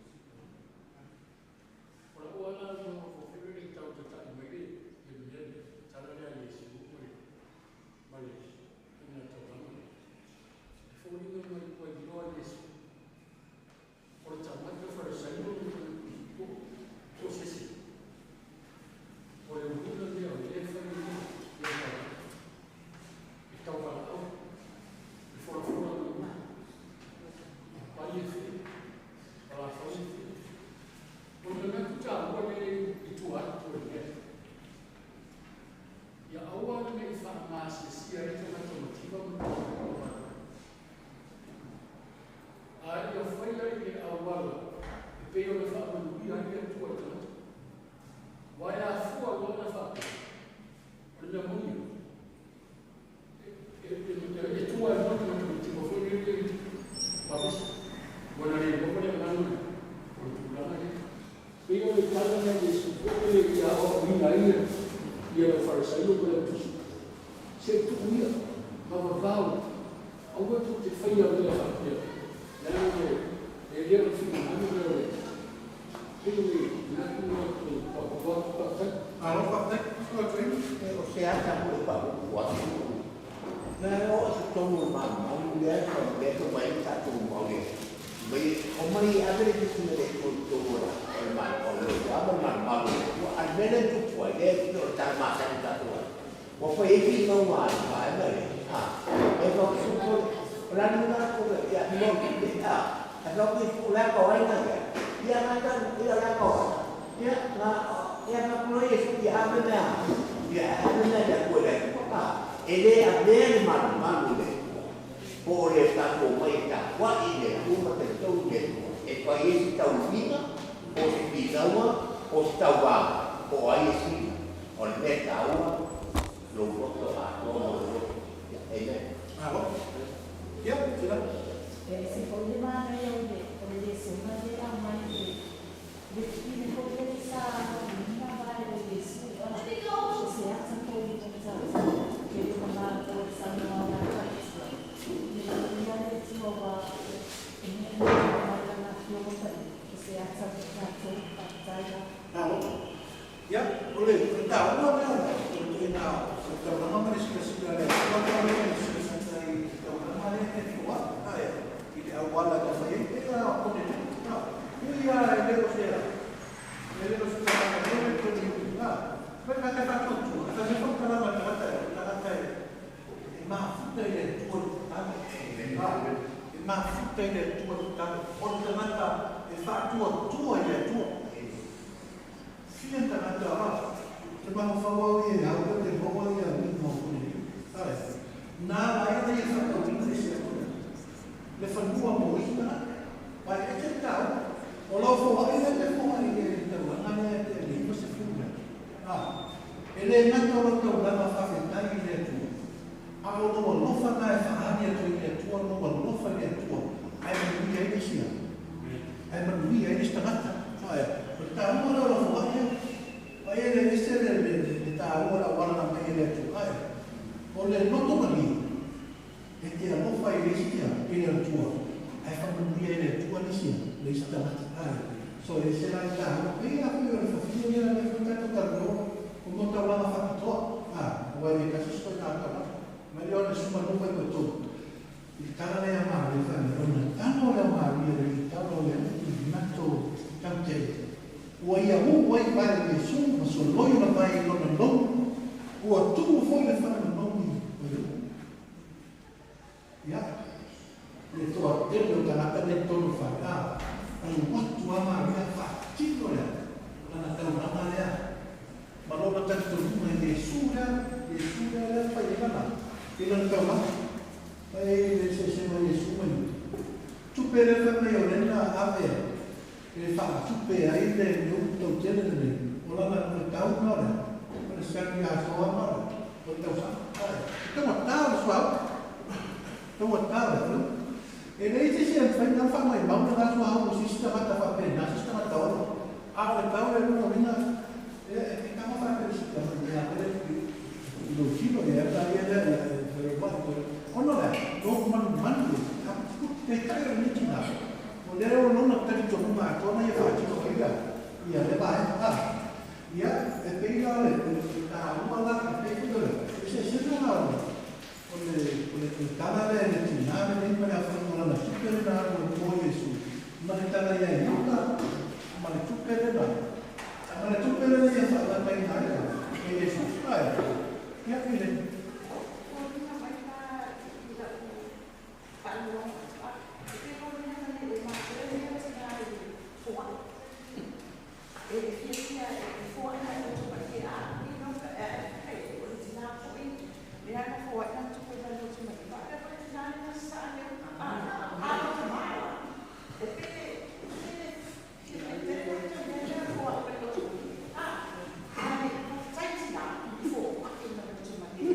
Speaker 2: O lau ala mafaufau foi lea i tau tatai mai le mea lea, tala lea a Iesu ma le faiga taulaga lea. E foliga mai ua iloa Iesu o le tagata Farisaio po o se isi. O le uiga lea o lea e fai ai le taulaga. E tauvalaau, e folafola mai, pai e fia, falafau e fia. O le manatu taua lea i tua atu o le mea. Ia aua ne i faagasiesia ai tagata mativa ma tagata. A ia faia i le auala e pei ona faamanuia ai le Atua i tagata. Aua e afua loa ona faapea, o le mea moni e tua ai loa tagata mativa foi lele i pavesi. Ua na le iloa le agaga o le tulaga lea. Pei o le tala lea a Iesu foi lele ia aoaoina ai ia le Farisaio ma le autusi. Se i tuu ia, ma vavao, aua tou te faia mea faapea, leaga e le o le finagalo lea o le pei o le manatu lea o le paopapa atu. Faafetai.
Speaker 4: Malo faafetai. Ua tuuina.
Speaker 9: O se ata foi e faapuupuu atu. Na e oo i totonu o le malumalu lea e fai mai ai tatou mau e mai omai e ave le tusi na le i totonu o le malumalu o le Atua. A o le mea lea e tupu ai, lea e pei o le tala masani tatou ai, ua fai ai finauga a le vaega lea, a, e fai atu, o le a le mea lena ia mo le, a, ae fai atu, o le a o ai na ia, ia na ta, ia o le a o ai, ia na, ia na atu loa Iesu, ia ave mea, ia ave mea i le Atua i le Atua, a, e le avea le malumalu i le Atua. Po o le tatou omai e tapua'i i le Atua ma talitonu i le Atua e fai ai se tauliga po o se finauga po o se tauvā po o ai e sili. O le mea taua lou loto atoa ma lou loto fiafia. Amen.
Speaker 4: Malo. Ia, sila.
Speaker 10: E ese foi le manaia o le o le lesona lea e aumai i le le fafine foi lele sa ina vae o Iesu a o se ata foi i tau ke le mamalo o le saunoaga a Taitua. Ia manuia le Atua aua o mea nei e aumai Lana Afioga Paia o se ata mo tatou. Faafetai lava.
Speaker 4: Malo. Ia, o le taua lea o le ituaiga taulaga ma le silasila a le Atua lea e silasila i le taulaga lea e foai ae i le auala na fai ai pei lava o kone a ui lava e le o se e le o se tulaga lea e tolu i a mai ka te faatuatua a fai mai faamatalaga a le tagata e tagata e e mafuta i le Atua le tatalo a e mafuta i le Atua le tatalo o le tagata e faatuatua i le Atua. Fia tagata a te mafaufau au ia e au ia te maua ia lima o kone ae na ala ai ona ia whakauina i se atua le fanua mo isi tagata wae ese le taua o lau foai lea te foai i le taulaga lea te le 90 lea a e le gata o lau taulaga faafetai i le Atua a o lou alofa na e faaali atu ai i le Atua lou alofa i le Atua ae manuia ai le isi a ae manuia ai le isi tagata. Ae, o le taua lea o lau foai lea. Ai e le ese le, le, le taua o le auala na aumai e le Atua. Ae, o le loto malie, e te alofa i le isi tia, i le Atua, ae faamanuia e le Atua le isi, le isi tagata. Ae, so e ese la le taua. Pei lava foi o le fafine lea lea foi tatou talanoa, o mo taulaga faapitoa. A, aua e le tasi se ituaiga taulaga. Mai lea o le suma nofo ai outou. I le tala lea a Maria fai mai, Ona talo lea o Maria le i talo lea i mato tautele. Ua ia uu ai vae o Iesu ma soloi ona vae i lona lou, ua tuu foi le fale manogi o le uu. Ia, le toatele o tagata nei totonu o le fale, a alu atu a Maria faatino lea, lana taulaga lea, ma lona talitonuga i Iesu lea, Iesu lea lea fai ai lana, i lana taulaga. Fai ai le eseesega o Iesu ma Iuta. Tupe lea fai mai o lea na ave e faatupe ai le upu tautele lenei, o lana o le tau na o lea, o le siaki atoa na o lea, o le tausaga. Ae, e taugata o le suauu. Taugata o le atunuu. E leai se isi e mafai ona faamaumau lena suauu o se isi tagata faapena, se isi tagata olo. A o le tau lea lona uiga, e, e tama faapelisita mai ia te i lou tino, ia ta ia lea, ia e fai ai koe. Ona o le a? Lou manumanu e, a peitai o lenei tina, o lea o lona talitonuga atoa na ia faatino ai ia, ia lea vaega. A, ia, e pei la o le, o le taua la, e pei foi o le eseesega la o le, o le, o le, o le tala lea i le tina lenei ma le afioga o lana tupe lena alu e po Iesu, ma le tala ia Iuta ma le tupe lena, ma le tupe lena ia faalataina ai la e Iesu. Ae, ia, i le.
Speaker 11: Foliga mai la i lau faalogo atu, e pei foliga mai o matou lea tina i foai. E fiafia e foai mai loto malie a i no ka e ai o le tina foi lea na foai na tupe mai loto malie ma le foi tina na sa le a a loto mala e pe pe fia te te te foai mai loto malie a ai tai tina foai mai loto malie.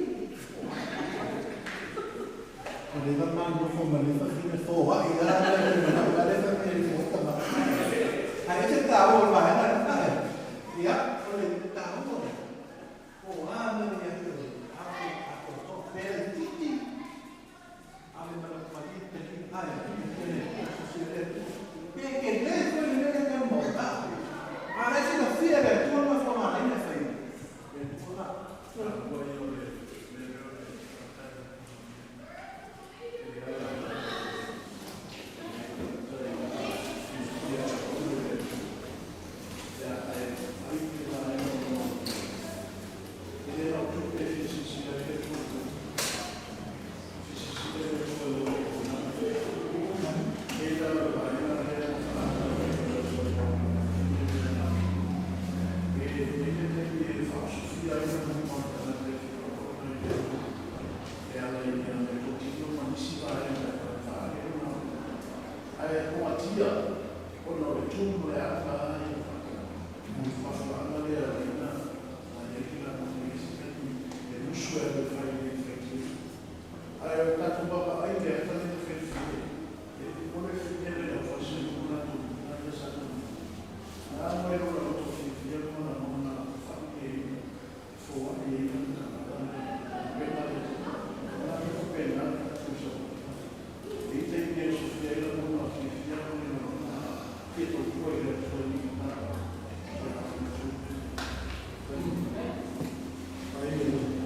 Speaker 4: O le va manofo ma le fafine foai a le manao la le fai mai le tama. Ae ese taua o le vaega lena e. Ia, o le taua o o a mea ia te oe, a ko a ko to pea i titi, a le mana malie te li ae, te le se le tu. Pe ke le foi le le ka mo ta. A le se fia le tu ma fo ma le fai. Le tu la.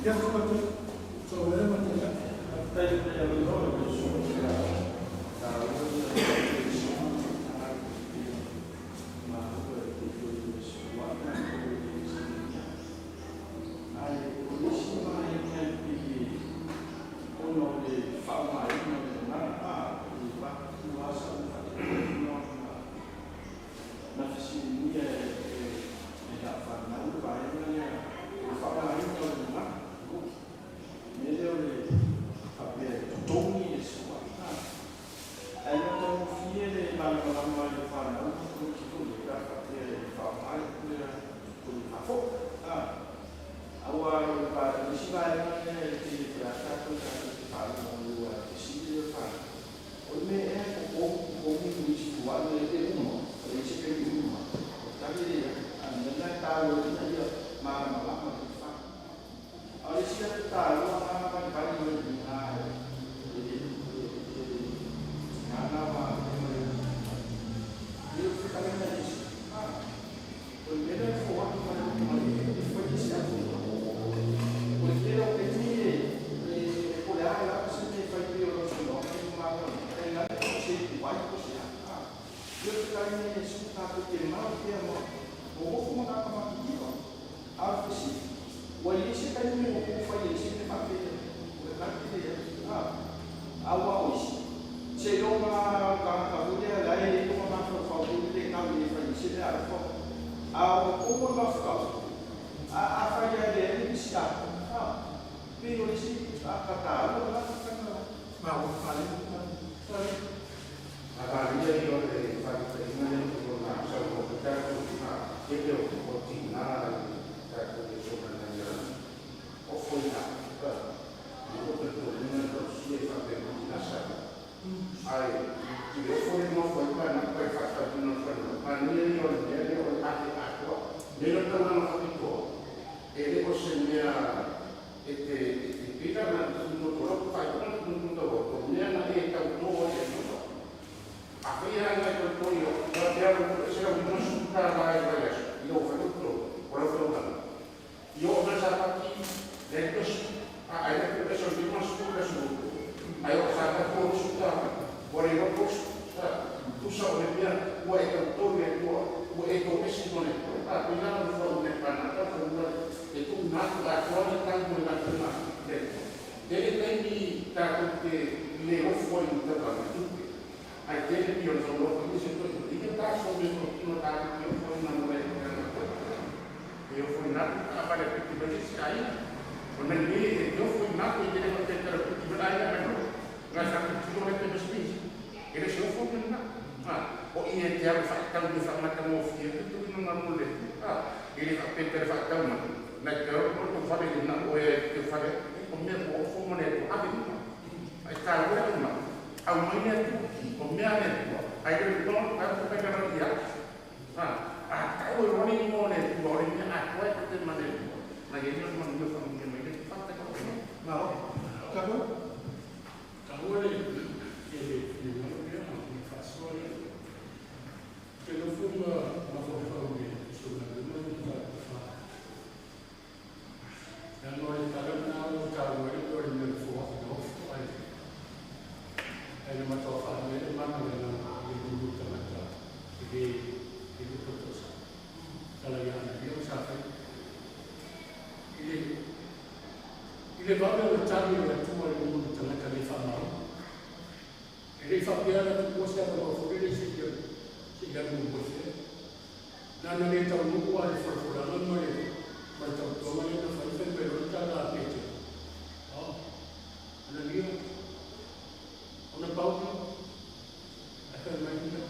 Speaker 4: Ia, so le ma te
Speaker 5: Tai le avanoa i le susuga taua ia le susuga ma o le tutu i le susuga na o le susuga. Ai o le isi vaega e pei ona o le faaaogaina o le agaga i le vatua sa ou faatinoina na fesiligia e lau fanau le vaega lea o le faaaogaina o le agaga. Mea lea o le faapea e totogi le suaga. Ae na taugofie le malamalama i le fanau ma tamaiti foi pe a faapea e faaaoga le pule o le faafo'i. Aua o le isi vaega lea e pei e a tatou te faalogologo ai fesili lea o le fanau. O le mea ea e totogi turisi fua'i e le uma, o le isi taimi uma. O le tali lea, a o le mea lena e taua ai ina ia malamalama le fanau. A o le isi atu taua na vaivai mai i ina e tina na ma le fetalaiga i isi. O le mea lea e foai ma le lotomalie e fai se atu. O le tele o taimi e po o le a lava se mea e fai pei o lau saunoaga i malamalama. E lava po o se ituai po o se a. Ia o le fetalaiga i Iesu tatou te mau pea ma nonofo ma tagata matutua. A o le fesili, ua i ai se taimi ua tou fai ai se mea faapea o le tali lea. Aua o isi, seiloga o le tagata foi lea la e i ai lona mafaufau foi lele e tau i e fai ai se mea alofa. A o outou o le mafutaga, a fai lava e leai ni pisi atoa, pei o le isi taua lena tulaga.
Speaker 4: Malo, faafetai.
Speaker 7: Avalia ia o le faataitaiga lea e pei ona saunoa foi tatou tele o tina i tatou lesona nai ofo i ina i lou talitonuga e tausia e faapea foi tina sa ae i le ofo le nofo ai pa na pa faatauina o le fanua manaia ia o le mea lea o le ave atoa mea lea o le taulaga faapitoa e le o se mea e te pei la na tututu faaiuga na tututu tau o mea na e tauto ai e Atua. Afai lava na e tauto i lau faapea se lau $50 i le vaiaso i lou fale o lau taulaga i oo mai Sapati le 30 ai le pesa o le 50 le aso ai o Sapati o $30 ua le iloa 30 tusa o le mea ua e tauto i le Atua ua e toese ma le Atua a pei la o le foi me panata fanua e tuuina atu atoa le tau mo le galuega le Atua. Tele taimi tatou te le ofo ai i taulaga tupe ai tele pei o le saunoa foi nisi o toeaiina ia taso me totino tatou te ofo ai na mo le e ofo ina atu taavale a piki mai se isi aiga ona i le e te ofo ina atu e te le faapea e piki mai aiga mai no ngai sa tino le te mesmisi e le se ofo mena o i e te alu faatau le faamatagofie te tuuina na mo le e le faapea le faatau mai nai te o to fale le na o e te fale o mea o ofo mo le Atua ave uma ai taua le uma au mai le Atua o mea le Atua ai le no ai ko pe kana ia a tau e rone mo le Atua o le mea atoa e te ma le Atua na ye no ma no fa mo me le fa te ko
Speaker 4: Malo. Taua?
Speaker 2: Taua le e le finagalo lea ma le faasoa lea. Te nofo ma mafaufau i le susuga luma le mataupu fa. Leaga o le tala lena ua taua ai o le mea o le foai na ofo ai. Ai le matua faamea le mana o le agaga i le nuu tagata i le i le totosa. Tala ia Analia ma Safai. I le vave o le tali o le Atua i le nuu tagata le faamaoni. E le i faapea na tuua se avanoa foi lele se i alu mo fea. Nana le taunuu a le folafolaga ma le tautoga lea na fai fai mai loa le tala a Petero. Anania, ona pau lea, ae fai mai ia,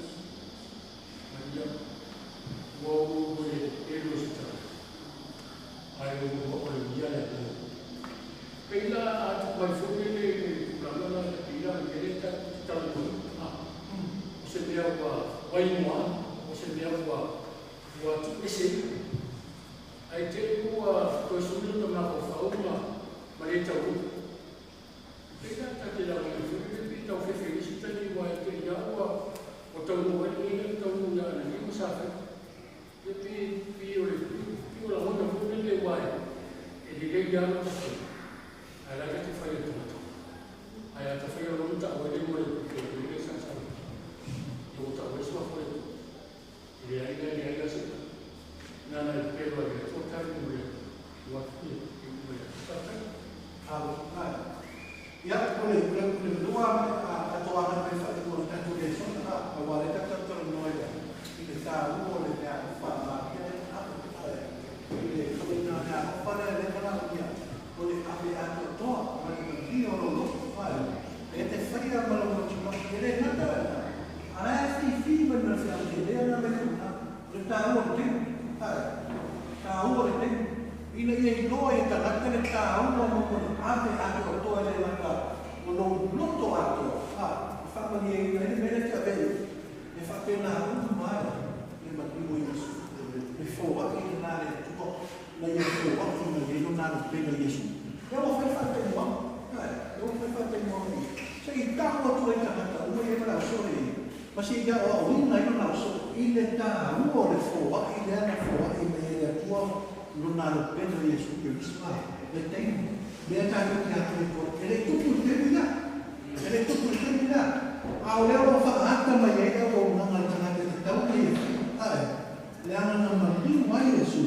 Speaker 2: mai ia, ua ou e lua se tagata, ae ua o le ia le agaga. Pei la a atu mai foi lele i le tulaga la pei la le mea lea tatou te talanoaina. O se mea ua vaimoa, o se mea ua tuuese ia. Ae te i ua toe sui lota mafaufau ma le taunuu. Pei la ta te lagona foi lele pe tau fefe i isi taimi aua e te i lava ua taunuu ai le mea lea na taunuu ia Anania ma Safai. Ia pe o le pei o lagona foi lele aua e lelei lelei lava lota fai, ae la e ta te fai e le tagata. Ae a ta faia loa ona ta'u ai lea mo le le le sa sau. Ia ua ta'u ai le suafa o le Atua. E leai la, e leai la se na na e pelo ai le Atua tali mo le ua atu ia i uma i le aso. Faafetai.
Speaker 4: Alo, ae. Ia, o le, o le, o le lua a tatou agai mai faaiuga o le tatou lesona, a, aua o lea tatou te talanoa i le, i le taua o le meaalofa a Maria lea na ave, ae, i le ituaiga meaalofa lea lea e valaaulia, o le ave atoatoa ma le manuia o lou loto, ae, e te faia ma lou matimati, e le gata i lena, a la e fifi mai ma le feau tele lena mai le lumanai. O le taua o le taimi, ae, taua o le taimi, ina ia iloa e tagata le taua mo le ave atoatoa e le gata o lou loto atoa, a, e faamalieina ai le mea lea e te ave i ai, e faapena uma ai le maliu o Iesu. E foai lena le Atua na ia foai mai ai lona alupega Iesu. Lea ua fai faataimuaga, ae, lea ua fai faataimuaga i, se i tau atu ai tagata uma ia ma le ausoo i, ma se i aoaoina ai lona ausoo i le taua o le foai lea na foai mai ai le Atua lona alupega Iesu Keriso, ae, le taimi lea tatou te atoatoa, e le i tupu i le taimi lea. E le i tupu i le taimi lea. A o lea o lo o faaata mai ai le auaunaga a le tagata e tatau ona ia fai, ae, leaga na maliu ai Iesu,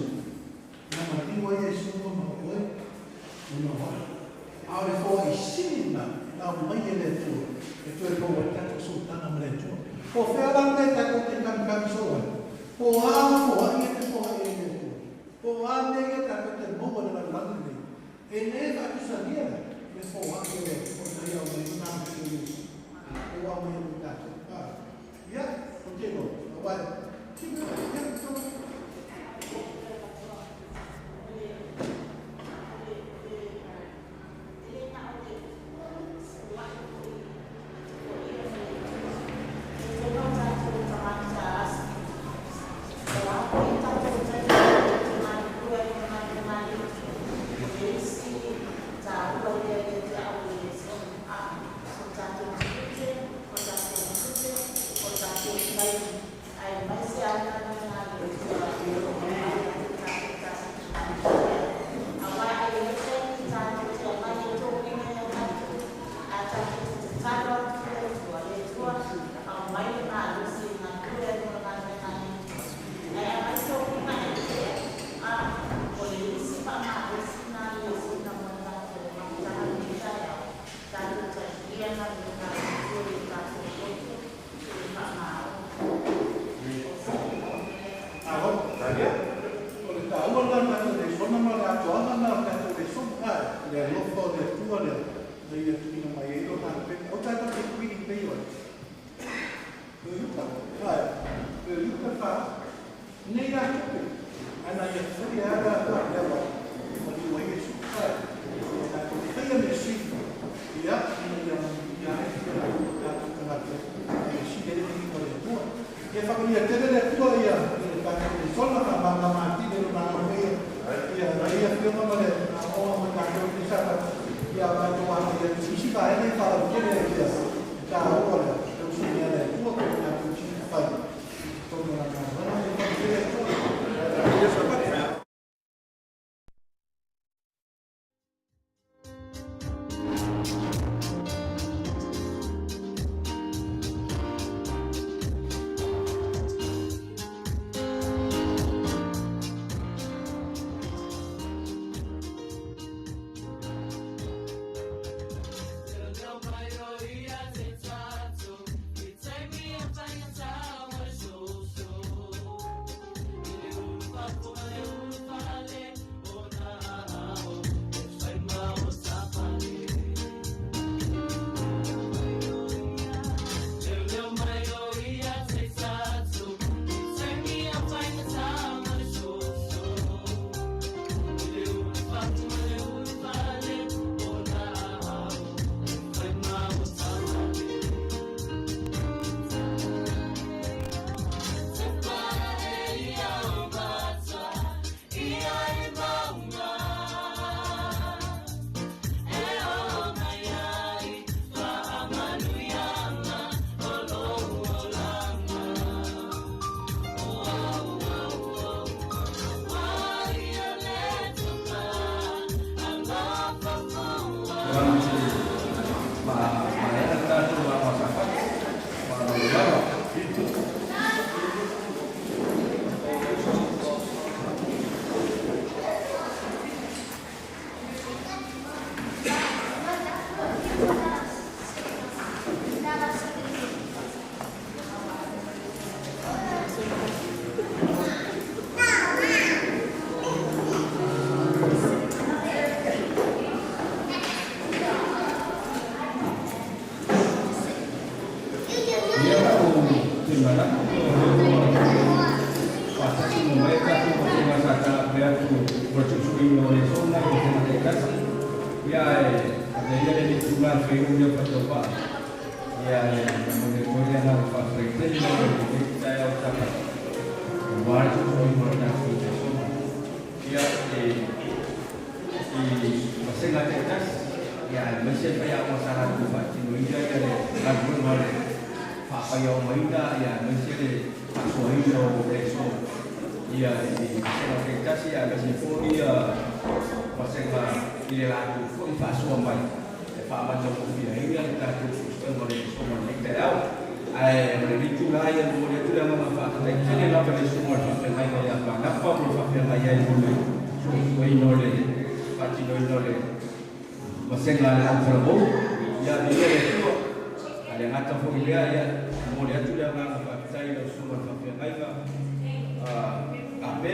Speaker 4: na maliu ai Iesu ona o oe, ona o au. A o le foai sili lena na aumai e le Atua e toe maua ai le tatou sootaga ma le Atua. Po o fea la le mea tatou te kamikami soo ai? Po o a foai e te foai ai i le Atua? Po o a mea ia tatou te maua i le lalolagi lenei? E le faatusalia le foai e le Atua na ia aumai lona Alii o Iesu e ua aumai atu i tatou. Ia, continue. Aua e, ia, tau. Aho, ia, o le taua lena o le tatou lesona ma le atoaga lena o le tatou lesona, ae, le alofa o le Atua lea na ia tuuina mai ai lona alupega. O tatou te kuini pei o ai? O Iuta, ae, o Iuta fa, nei la tupe, ae na ia faia lava la lea ua maliu ai Iesu, ae, ia tatou faia mea sili, ia, ina ia manuia ai o tatou tagata, ia sili ai le viiga o le Atua. Ia faamanuia tele le Atua ia i le tatou lesona, faamalamalama atili e lona alofa ia nei afioga ma le aoga ma tatou i le Sapati, ia matou agai atu i isi vaega e faalautele ai ia le taua o le tausiamea a le Atua po o tatou tino fai i totonu o lana galuega. Ia faamanuia le Atua. Manuia Sapati.
Speaker 6: Leo mai o
Speaker 12: Ia e ia le tula fai o ia fatauva. Ia e mo le ko ia na fa fai tele le le tae o tapa. Wa tu mo mo na fu te so. Ia e i masenga te tas. Ia e me se fai a o sara tu fa ti no ia ia le la mo mo le fa fai o mai na ia me se le fa so i no le so. Ia i masenga te tas ia me se fo ia masenga i le la tu fo i fa so mai. E fa ma to fia ia le ta tu so mo le so mo le te au. Ai mo le tu la ia mo le tu la ma fa te tele la pa le so mo fa fe mai ia pa na pa mo fa fe mai ia mo le so so i no le fa ti no no le masenga le au fa mo ia ni le tu ale ngata fo ia ia mo le tu la ma fa tai lo so mo fa fe mai ga a pe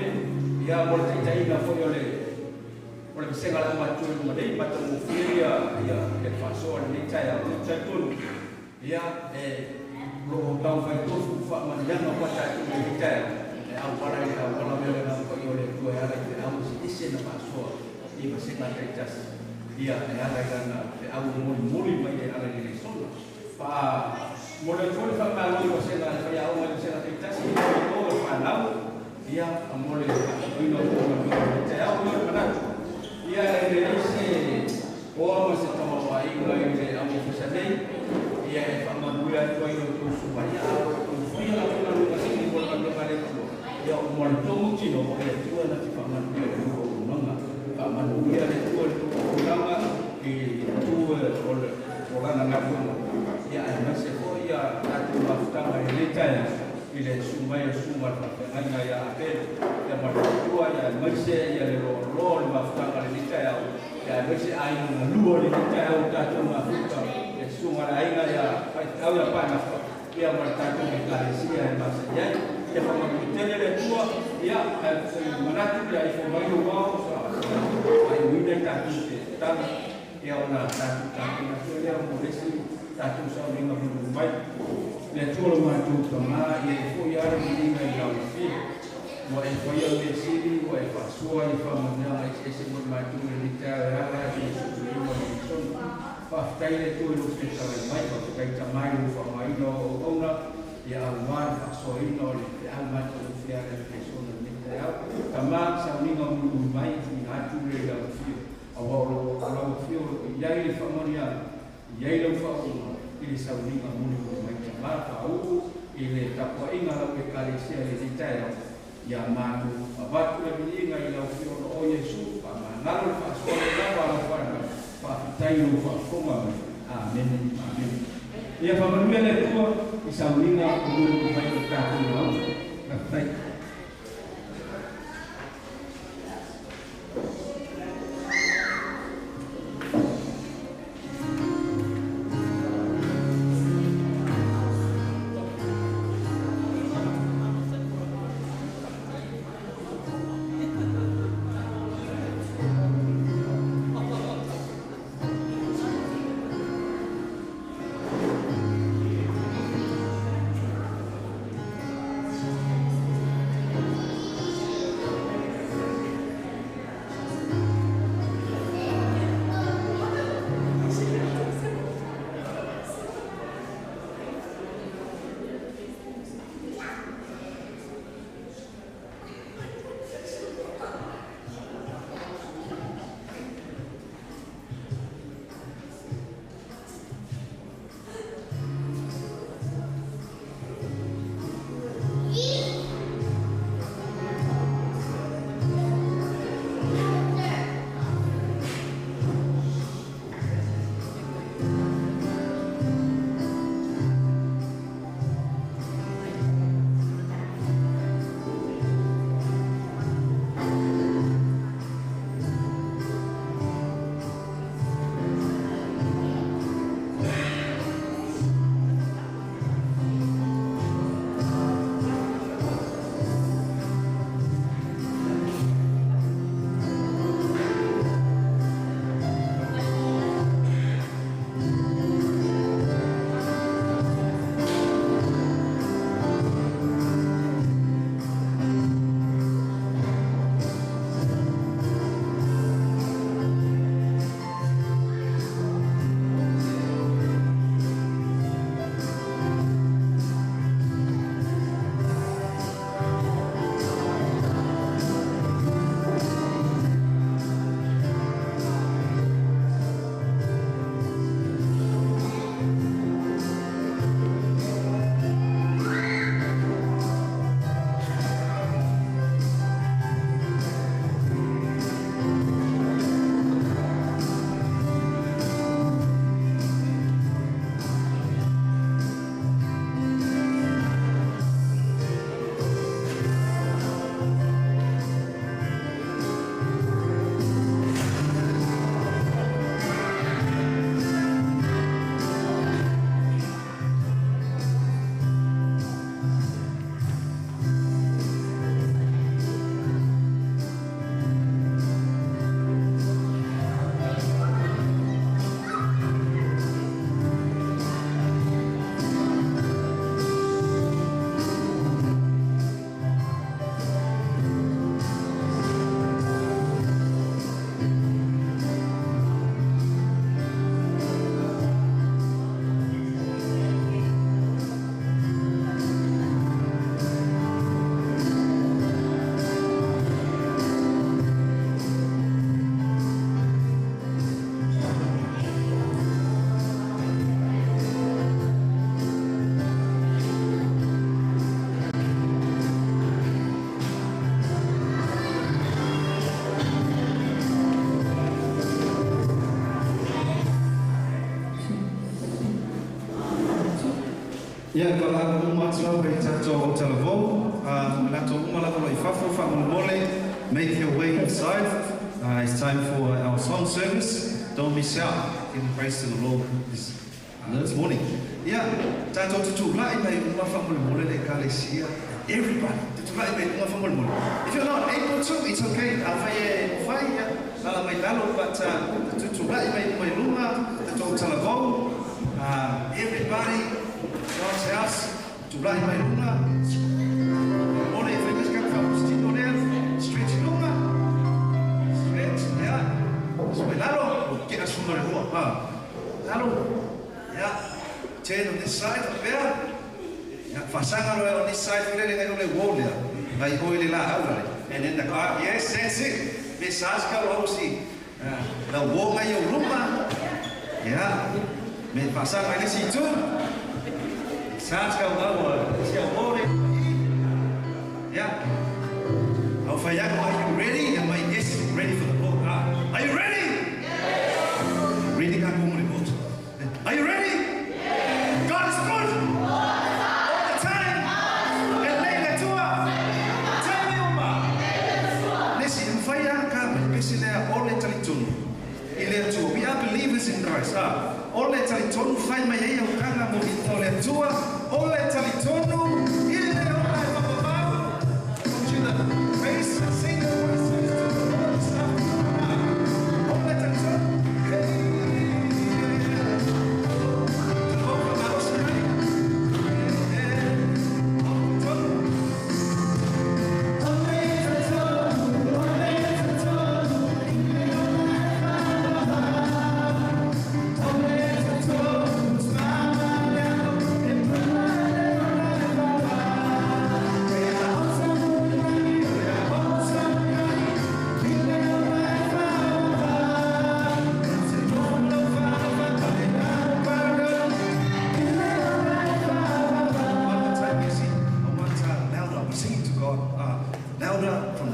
Speaker 12: ia mo le tai na fo le o le masenga la ma tu ma nei ma to mo fi ia ia le fa so le tai ia mo tai tu ia e lo tau fai tofu fa ma ia ma pa ta tu le tai e au wala le au wala me le na ko yo le tu e ala ke au si ise na fa so i masenga tai tas ia e ala ga na e au mo mo mai e ala le so fa mo le tu fa ma lo masenga fa ia au ma masenga tai tas i o fa nau ia mo le i no ko ma te au yo ma ia e le se o ma se tama wa i ga i le au mo sa nei ia e fa ma buia tu ai no tu su wa ia o fia la la lu se ni mo la la le tu ia o mo le tu mo ti no o le tu na ti fa ma buia le o manga fa ma buia le tu le tu langa i tu o le o la na na ia e ma se fo ia ta tu ma futa ma le ta ia i le su mai su ma fa fa ngai ia ape ia ma tu ia ma se ia le lo lo le ma futa le ta ia ia ma se ai na lu le ta ia ta tu ma futa e su ma ai na ia fa au ia pa na fa ia ma ta tu me ka si ia ma se ia ia fa ma tu tele le tu ia ma na tu ia i fo mai o wa sa ai wi na ta tu te ta ia ona ta tu ta tu na tu ia mo le si ta tu sa ni ma mai le tu lo ma tu ta ma ia fo ia re ni ngai lau fi mo e fo ia le sili mo e fa sua i fa ma na e se mo ma tu le ta ra ra i su tu mo le so fa tai le tu lo fe sa mai fa kai ta mai lo fa mai no o na ia au ma fa so i no le te au ma tu fi a le fe so no le te au ta ma sa ni ma mu mai ti na tu le lau fi au au lo lau fi o ia i le fa mo ia ia i lau fa o i le sa ni ma mu mai ta ma fa u i le tapuaiga lau ekalesia i le taeao ia matou avatu le viiga i lau fiono o Iesu faamagalo le faasoa le lava lau fana faafetai lou faafofoga mai. Amene, amene. Ia faamanuia le Atua i sauliga o mulimuli mai o le tatou lauga. Faafetai.
Speaker 1: Ia ka uma atu lava i tatou talavou, latou uma lava lo i fafo faamolemole, make your way inside. It's time for our song service. Don't miss out. Giving praise to the Lord this morning. Ia, tatou tutulai mai uma faamolemole le ekalesia. Everybody, tutulai mai uma faamolemole. If you're not able to, it's okay. Afai e mafai, ia, lala mai lalo, but tutulai mai uma i luga, tatou talavou. Everybody, God's house, tulai mai luga. Ole, fai kasi ka whaapusitino lea, stretch luga. Stretch, yeah. So mai lalo, ke asunga le hua. Lalo, yeah. Turn on this side, up there. Yeah, whasanga roe on this side, whirere ngai ole wō lea. Ngai oi le la au lale. And then the car, yes, that's it. Me sas ka roa si. La wō ngai o ruma. Yeah. Me whasanga i le si tu. Sas ka roa, si au mōre. Yeah. Au whaiako, are you ready? And my yes, ready for the Lord. Are you ready? Yes. Ready ka ko mo le. Are you ready? Yes. God is good. All the time. E lei le tua. Tell me uma. Nesi, mwhaia ka pesi lea ole talitonu. I le tua. We are believers in Christ. Ole talitonu, whai mai ei au kanga mo i tō le tua. Ole talitonu, i le ola e whapapau. Want you to praise and sing the voices to the Lord this afternoon. Ole talitonu. Hey.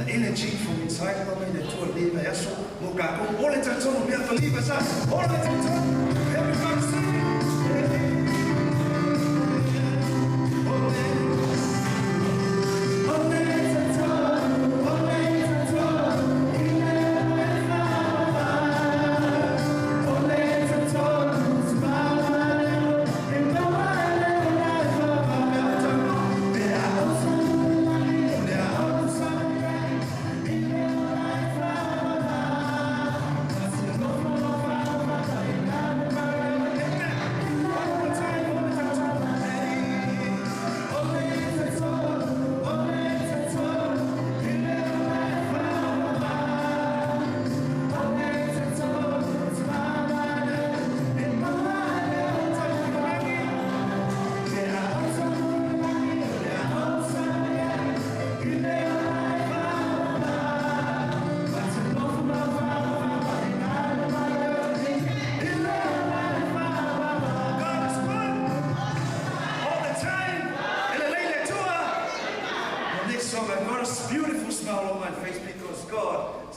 Speaker 1: Energy from inside of me, the two of the aso, mo ka ko ole talitonu, we are believers, ole talitonu, everybody sing.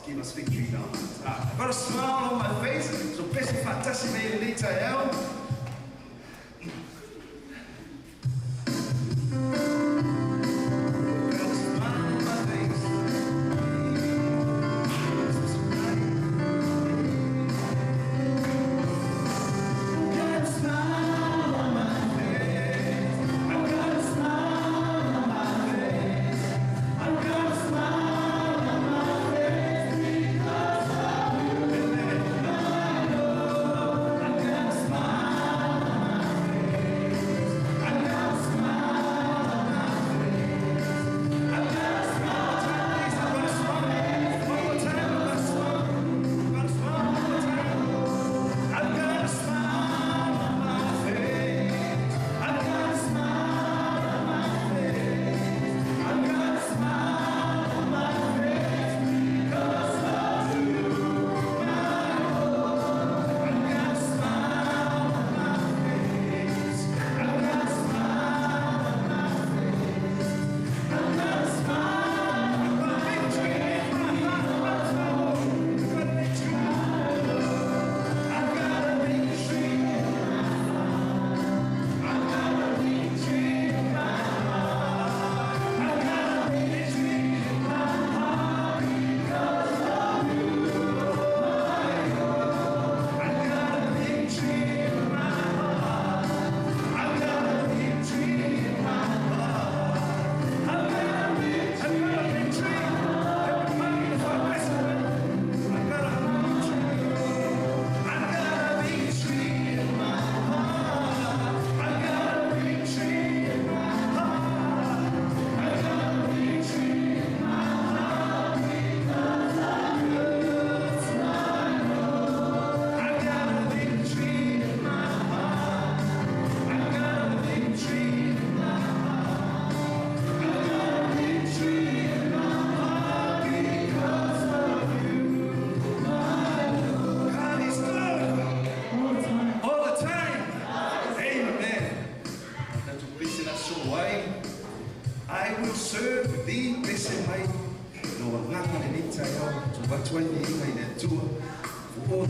Speaker 1: Give us victory now. I've got a smile on my face. So pesi fatasi me lita el. Got a smile on my face. Got a smile on my face. I've got a smile on my face. I've got a smile on my face. Because I know I've got a smile.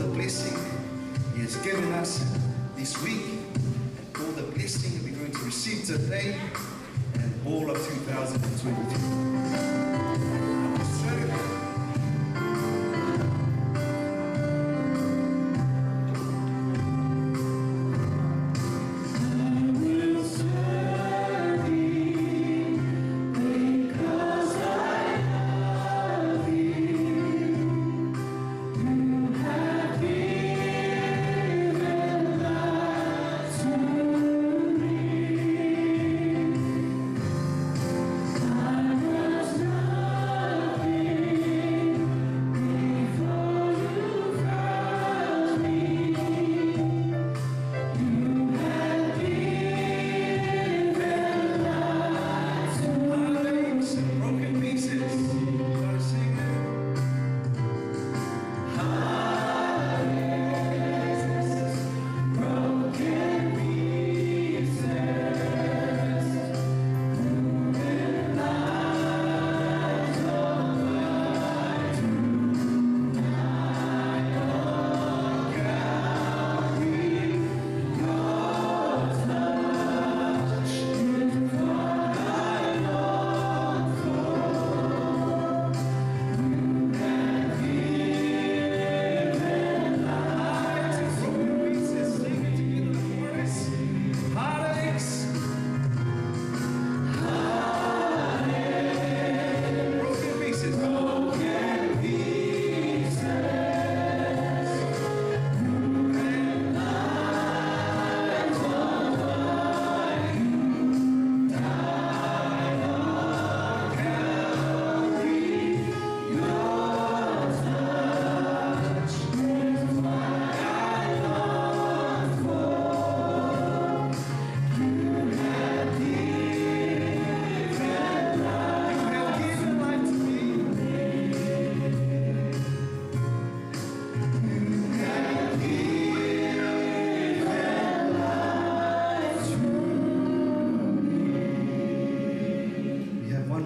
Speaker 1: the blessing He has given us this week, and all the blessing that we're going to receive today, and all of 2023.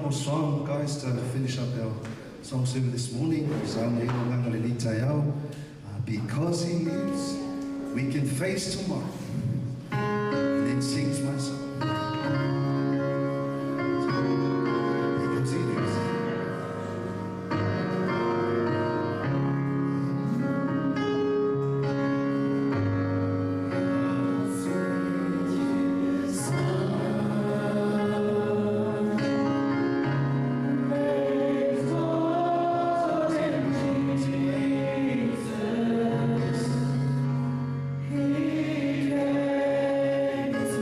Speaker 1: Song, guys, to finish up our song service this morning. Because He lives, we can face tomorrow. And then sings my song. Because He lives.
Speaker 6: He came to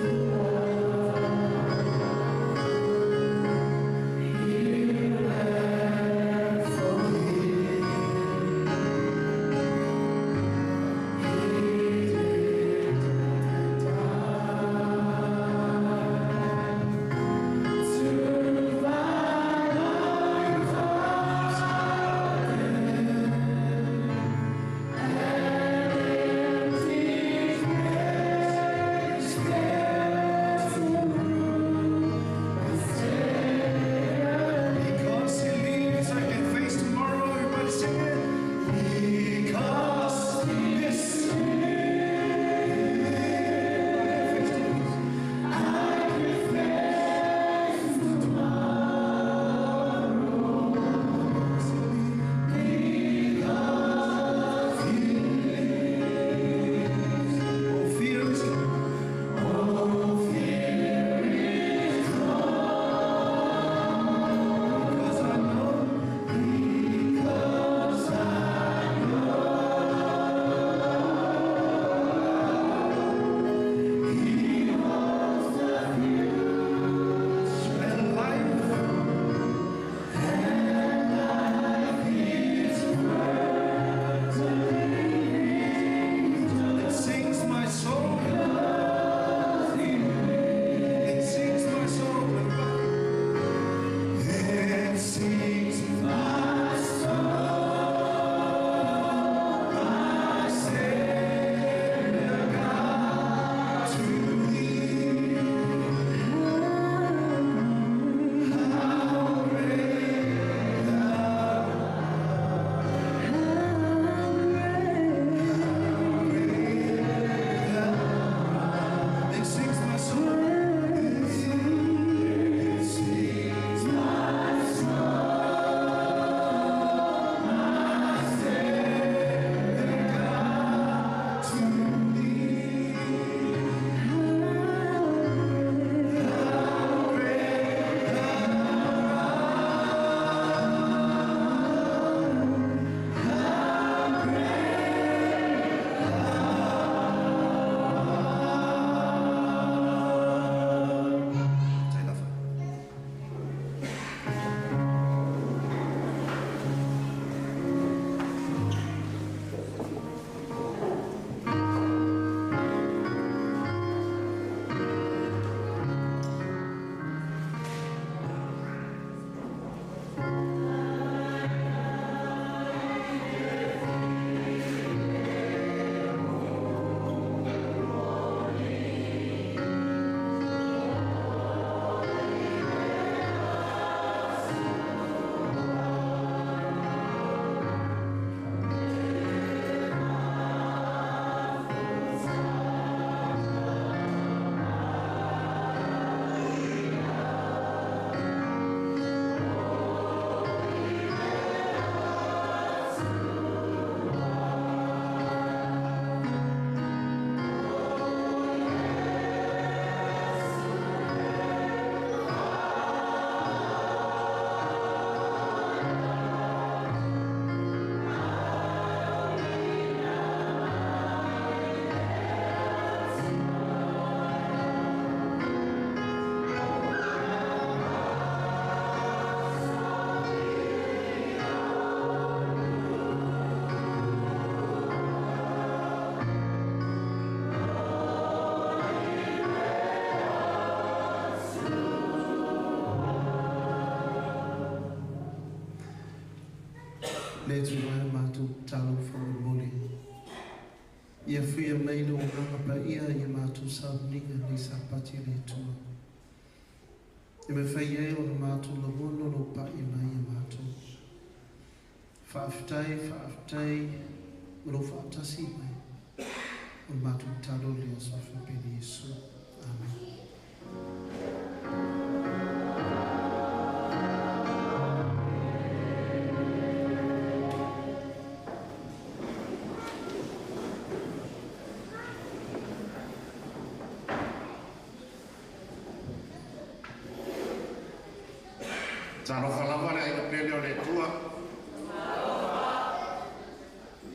Speaker 4: Le Atua e matou tatalo faamolemole. Ia fuia mai lou Agaga Paia ia matou sauniga i lenei Sapati le Atua. E mafai ai ona matou lagona lou pa'i mai ia matou. Faafetai, faafetai ma lou faatasi mai. O le matou tatalo lea suafa pele Iesu. Amen.
Speaker 7: Talofa lava le aiga pele o le Atua.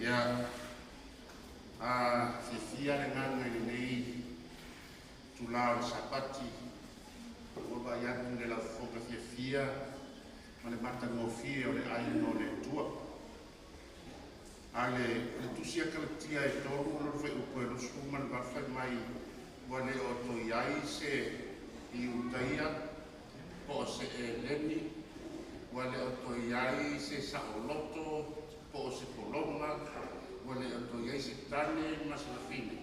Speaker 7: Ia, a fiafia le agaga i lenei itula o le Sapati, ua vaai atu i le laufofoga fiafia ma le matagofie o le aiga o le Atua. A le tusi a Kalatia e 3 o lona fuaiupu e 28 fai mai ua le o toe i ai se Iutaia po o se Eleni, ua le o toe i ai se saoloto po o se pologa, ua le o toe i ai se tane ma se lafine,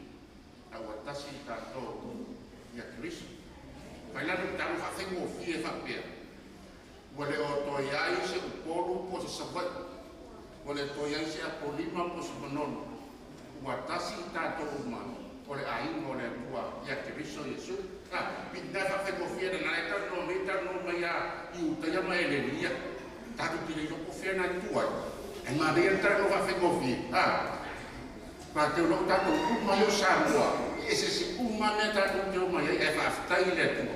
Speaker 7: a ua tasi i tatou ia Keriso. Failalo talu faafegofie faapea, ua le o toe i ai se Upolu po o se Savaii, ua le toe i ai se Apolima po o se Manono, ua tasi i tatou uma o le aiga o le Atua ia Keriso Iesu. Pina faafegofie na e talanoa mai talanoa mai ia Iutaia ma Eleni ia. Tatou te le iloa po o fea na tu ai. Ae manaia le talanoa faafegofie. Faateu lou tatou uma ai o Samoa, e eseese uma mea tatou te o mai ai, ae faafetai i le Atua.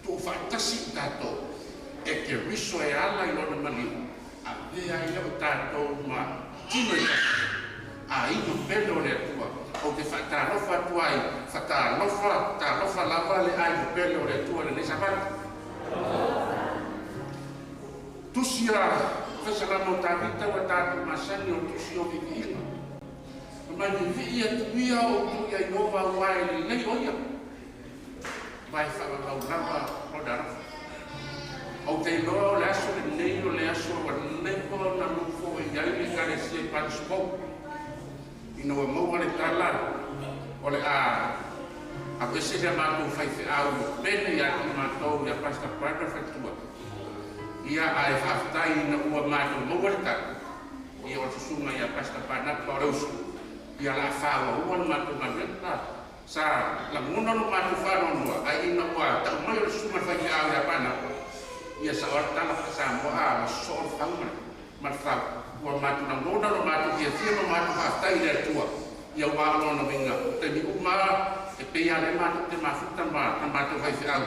Speaker 7: Tuufaatasi i tatou e Keriso e ala i lona maliu, avea ai lea o tatou ma tino e tasi. Aiga pele o le Atua. Ou te faatalofa atu ai, faatalofa, talofa lava le aiga pele o le Atua lenei Sapati. Tusi a Fesalama o Tavita ua tatou masani o tusi o viviiga. Ma mai vivii atu ia o outou ia Ieova aua e lelei o ia. Ma e faavavau lava lona alofa. Ou te iloa o le aso lenei o le aso ua leva ona nofo i ai le Ekalesia i Panisupou. Ina ua maua le tala o le a aveese le matou faifeau pele ia te matou ia Pastor Barbara Fatua. Ia ae faafetai ina ua matou maua le tala. Ia o le susuga ia Pastor Barnaba o le uso. Ia la faaauaua le matou galuega. Sa lagona lo matou faanoanoa ae ina ua tau mai o le susuga le faifeau ia Barnaba. Ia sa o le tala faasamoa a ma sosoo le fau ma le fau. Ua matou lagona lo matou fiafia ma matou faafetai i le Atua. Ia ua o lona uiga. Taimi uma e pei lava lea matou te mafuta ma matou faifeau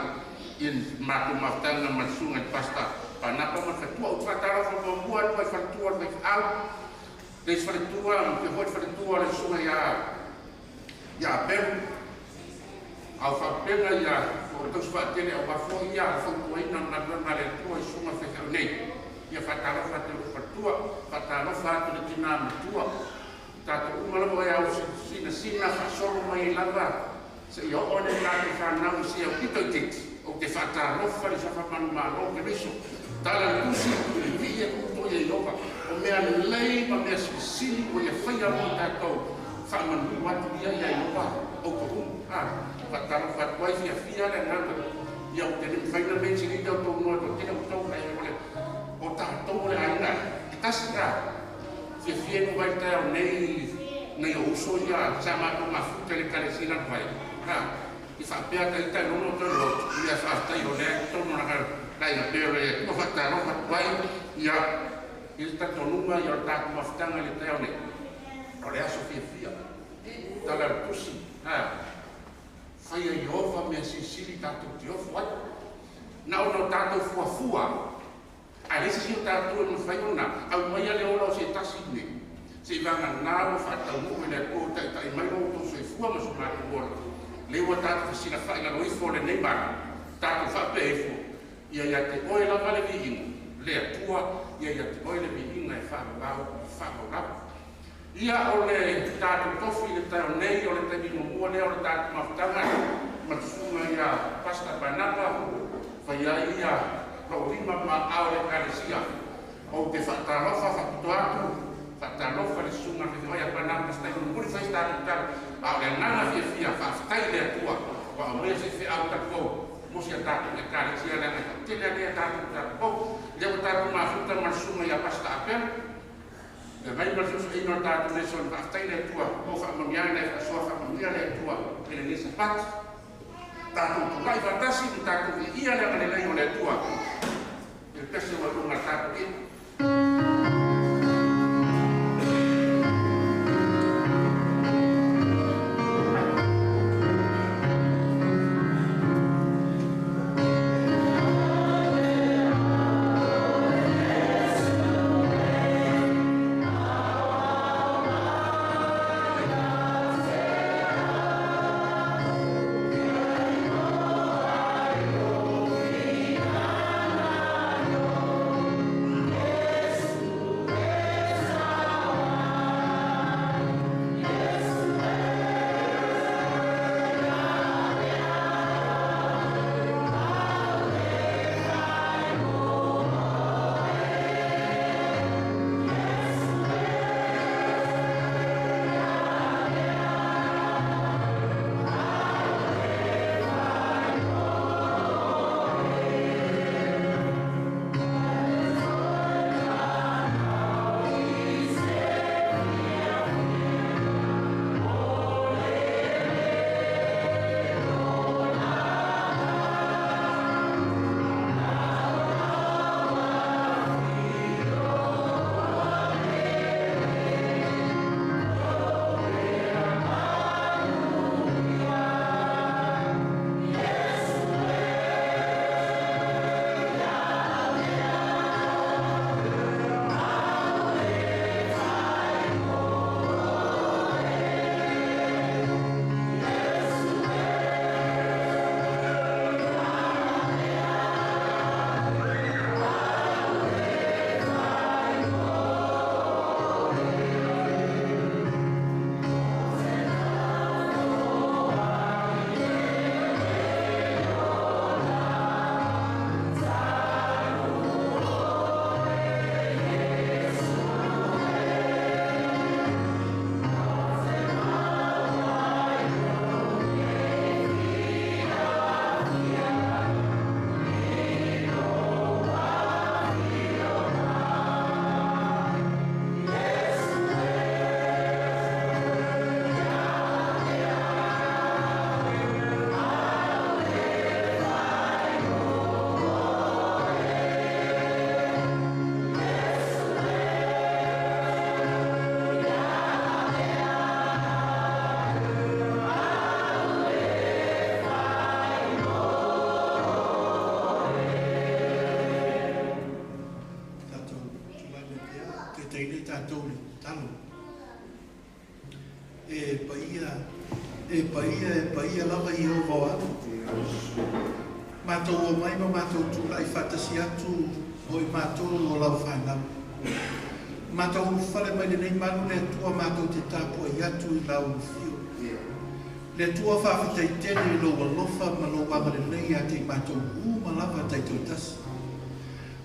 Speaker 7: i matou mafutaga ma le susuga i le Pastor Barnaba ma le faletua. Ou te faatalofa muamua atu ai faletua o le faifeau. Le isi faletua, ma foi le faletua o le susuga ia Aperu. Au faapena ia o tausi faatele au mafua ia fautuaina o le galuega a le Atua i susuga faifeau nei. Ia faatalofa atu i lou faletua, faatalofa atu i le tina matua. Tatou uma lava e au sinasina faasolo mai lava seia oo le tatou fanau i se aupito i titi. Ou te faatalofa le suafa manumalo Keriso. Tala le tusi, vivii e outou ia Ieova. O mea lelei ma mea silisili ua ia faia mo tatou faamanu atu ia ia Ieova outou uma. Faatalofa atu ai fiafia le agaga. Ia ou te le mafai ona mention ina outou igoa toatele outou ae o le o tatou o le aiga e tasi la. Fiafia no vai taeao nei nai o uso ia sa matou mafuta i le Ekalesia lana vai. I faapea taita i lona o toe lotu. Ia faafetai o lea i totonu o le aiga pele o le Atua. Faatalofa atu ai ia i le talitonuga ia o le tatou mafutaga i le taeao nei. O le aso fiafia. Tala le tusi. Faia Ieova mea silisili tatou te ofo ai. Na ona o tatou fuafua. Ae leai se isi o tatou e mafai ona aumaia le ola o se tasi nei. Se i vagana ua faataunuu i le Atua ua taitai mai lo outou soifua ma so matou ola. Le ua tatou fesilafai lalo ifo o lenei malo. Tatou faapea ifo. Ia ia te oe lava le viiga. Le Atua, ia ia te oe le viiga e faavavau, faavavau lava. Ia o le tatou tofi i le taeao nei o le taimi muamua lea o le tatou mafutaga ma le susuga ia Pastor Barnaba fai ai ia lou lima ma aao o le Ekalesia. Ou te faatalofa faapitoa atu, faatalofa le susuga le fesoasoani a Pana Pastor mulimuli fai se tatou tatalo, a o le agaga fiafia faafetai i le Atua ua aumaia se feau taluou mo si a tatou Ekalesia leaga e faatele lea tatou tatou lea ua tatou mafuta ma le susuga ia Pastor Apel e mai ma le fesoasoaina o le tatou Nelson. Faafetai i le Atua mo faamanuiaga e faasoa faamanuia le Atua i lenei Sapati. Tatou tulai faatasi ma tatou viia le agalelei o le Atua i le pese ua luga tatou ia.
Speaker 4: E paia lava i o vao au. Mātou o mai ma mātou tūlai whātasi atu o i mātou o lau whanau. Mātou whale mai le nei manu le atua mātou te tāpua i atu i lau whio. Le atua whawhitai tele i lou alofa ma lou agalelei a te mātou u ma lava taitau tasi.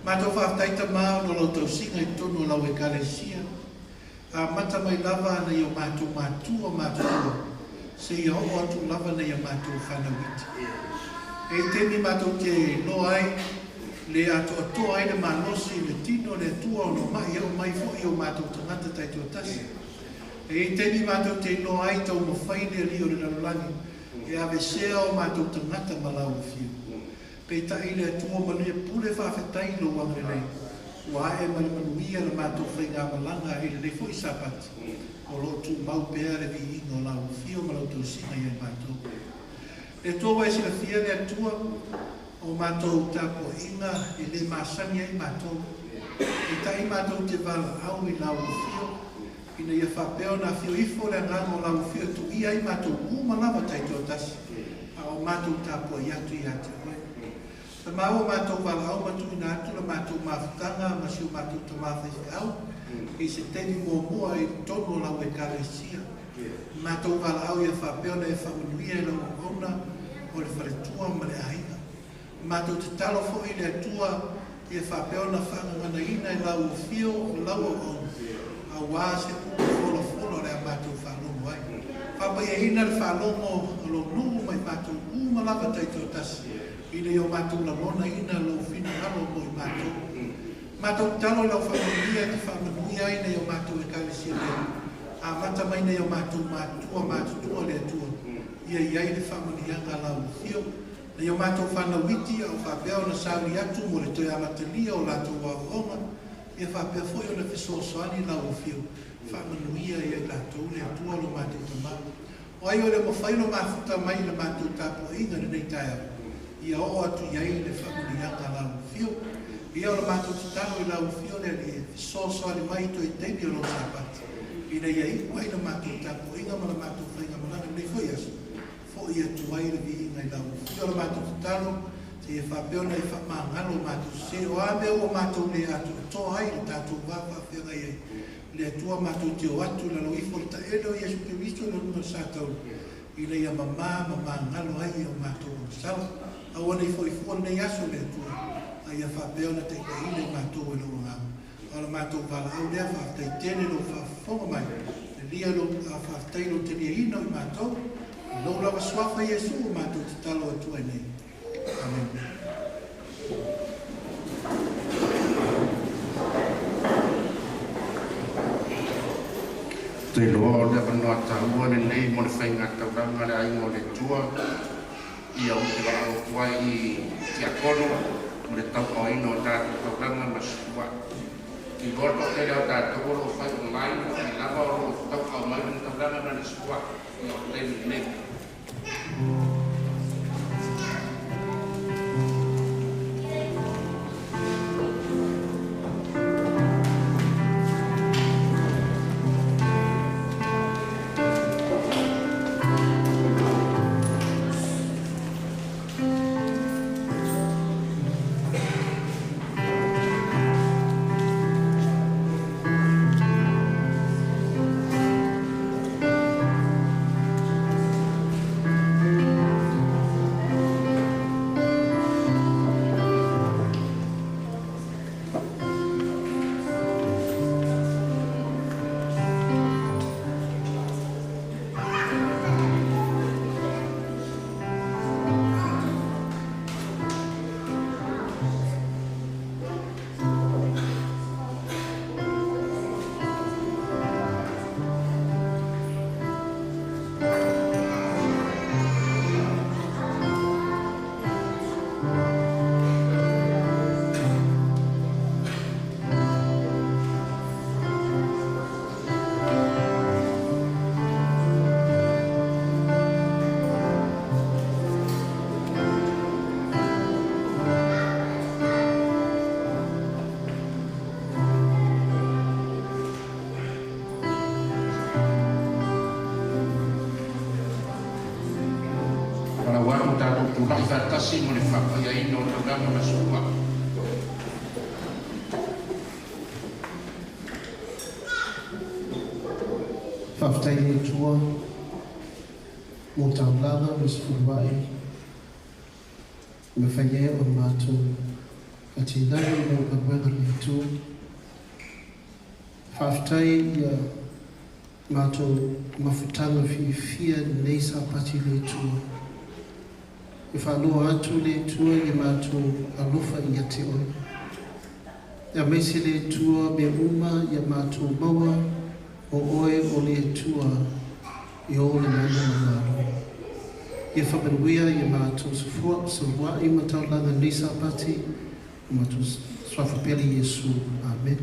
Speaker 4: Mātou whawhitai ta mao no lau tausinga i tonu o lau ekalesia. A mata mai lava ana i o mātou mātua mātua. Se ia o atu lava nei a mātou whanauiti. E tēni mātou te loa ai, le atoa toa ai le malosi, le tino, le atua o no mai o mai fo i o mātou tangata taitoa tasi. E tēni mātou te loa ai tau mawhai le ali o le lalolagi, e avesea o mātou tangata ma lau whiu. Pe tai le atua manuia pule whawhetai lo wangarelei. Ua ae male manuia le mātou whainga malanga i le nei fo i Sapati. O lo tu mau pea le vi ingo lau whio ma lau tausinga i ai mātou. Le atua wai sila fia le atua o mātou tāpua inga e le māsangi ai mātou. E tai mātou te wala au i lau whio. Ina ia whapeo nā whio ifo le anganga o lau whio tu i ai mātou uma lava taitoa tasi. A o mātou tāpua i atu i ate oe. Ta maua mātou wala au matu ina atu la mātou mafutanga ma si o mātou tamawhai au. I se teni mua mua i tonu o lau ekalesia. Mātou wala au ia whapeo na e whamanuia i lau ona o le wharetua ma le ahinga. Mātou te talo fo i le atua Ia faapea ona faagaganaina i lau afio o lau auauna, auā se upu folafola o le a matou faalogo ai. Faapaiaina le faalogo o lou nuu ma i matou uma lava taitoatasi, ina ia o matou lagonaina lou finagalo mo i matou. Matou tatalo i lau faamanuia e te faamanuia ai nai o matou Ekalesia pele, amata mai nai o matou matua matutua le Atua, ia i ai le faamanuiaga a lau afio. Nai o matou fanau iti a o faapea ona sauni atu mo le toe amatalia o latou aoaoga, ia faapea foi ona fesoasoani lau afio, faamanuia ia i latou le Atua lo matou Tamā. O ai o le mafai lo mafuta mai i le matou tapuaiga i lenei taeao, ia oo atu i ai le faamanuiaga a lau afio. Ia o le matou tatalo i lau afio le Alii e fesoasoani mai i toe taimi o lou Sapati, ina ia iu ai le matou tapuaiga ma le matou faigamalaga i lenei foi aso, fo'i atu ai le viiga i lau afio. O le matou tatalo, seia faapea ona e faamagalo matou sesē, o a mea ua matou le atoatoa ai le tatou va faafeagai ai le Atua, matou te o atu i lalo ifo o le taele o Iesu Keriso i le luga o le satauro, ina ia mamā ma magalo ai o matou agasala. Aua nei fo'i fua lenei aso le Atua, a ia faapea ona taitaiina i matou e lou agaga. O le matou valaau lea, faafetai tele lou faafofoga mai, talia lou faafetai lou taliaina o i matou, i lou lava suafa Iesu o matou tatalo atu ai nei. Amen.
Speaker 7: Te iloa o le avanoa taua lenei mo le faigataulaga le aiga o le Atua, ia ou te valaau atu ai i tiakono mo le tauaoina o tatou taulaga ma sefulua'i. Te iloa le toatele o tatou o lo o fai online, ai lava o lo o tauao mai lana taulaga ma le sefulua'i ia o le taimi lenei. Valaau atu tatou tula'i faatasi mo le faapaiaina o taulaga ma sefulua'i.
Speaker 13: Faafetai i le Atua mo taulaga ma sefulua'i e mafai ai ona matou faatinaina i lau galuega le Atua. Faafetai ia matou mafutaga fiafia lenei Sapati i le Atua. E faaloa atu le Atua i le matou alofa ia te oe. E aemaise le Atua mea uma ia matou maua o oe o le Atua i o le mana ma malo. Ia faamanuia ia matou sefua'i ma taulaga lenei Sapati, o matou suafa pele Iesu. Amen.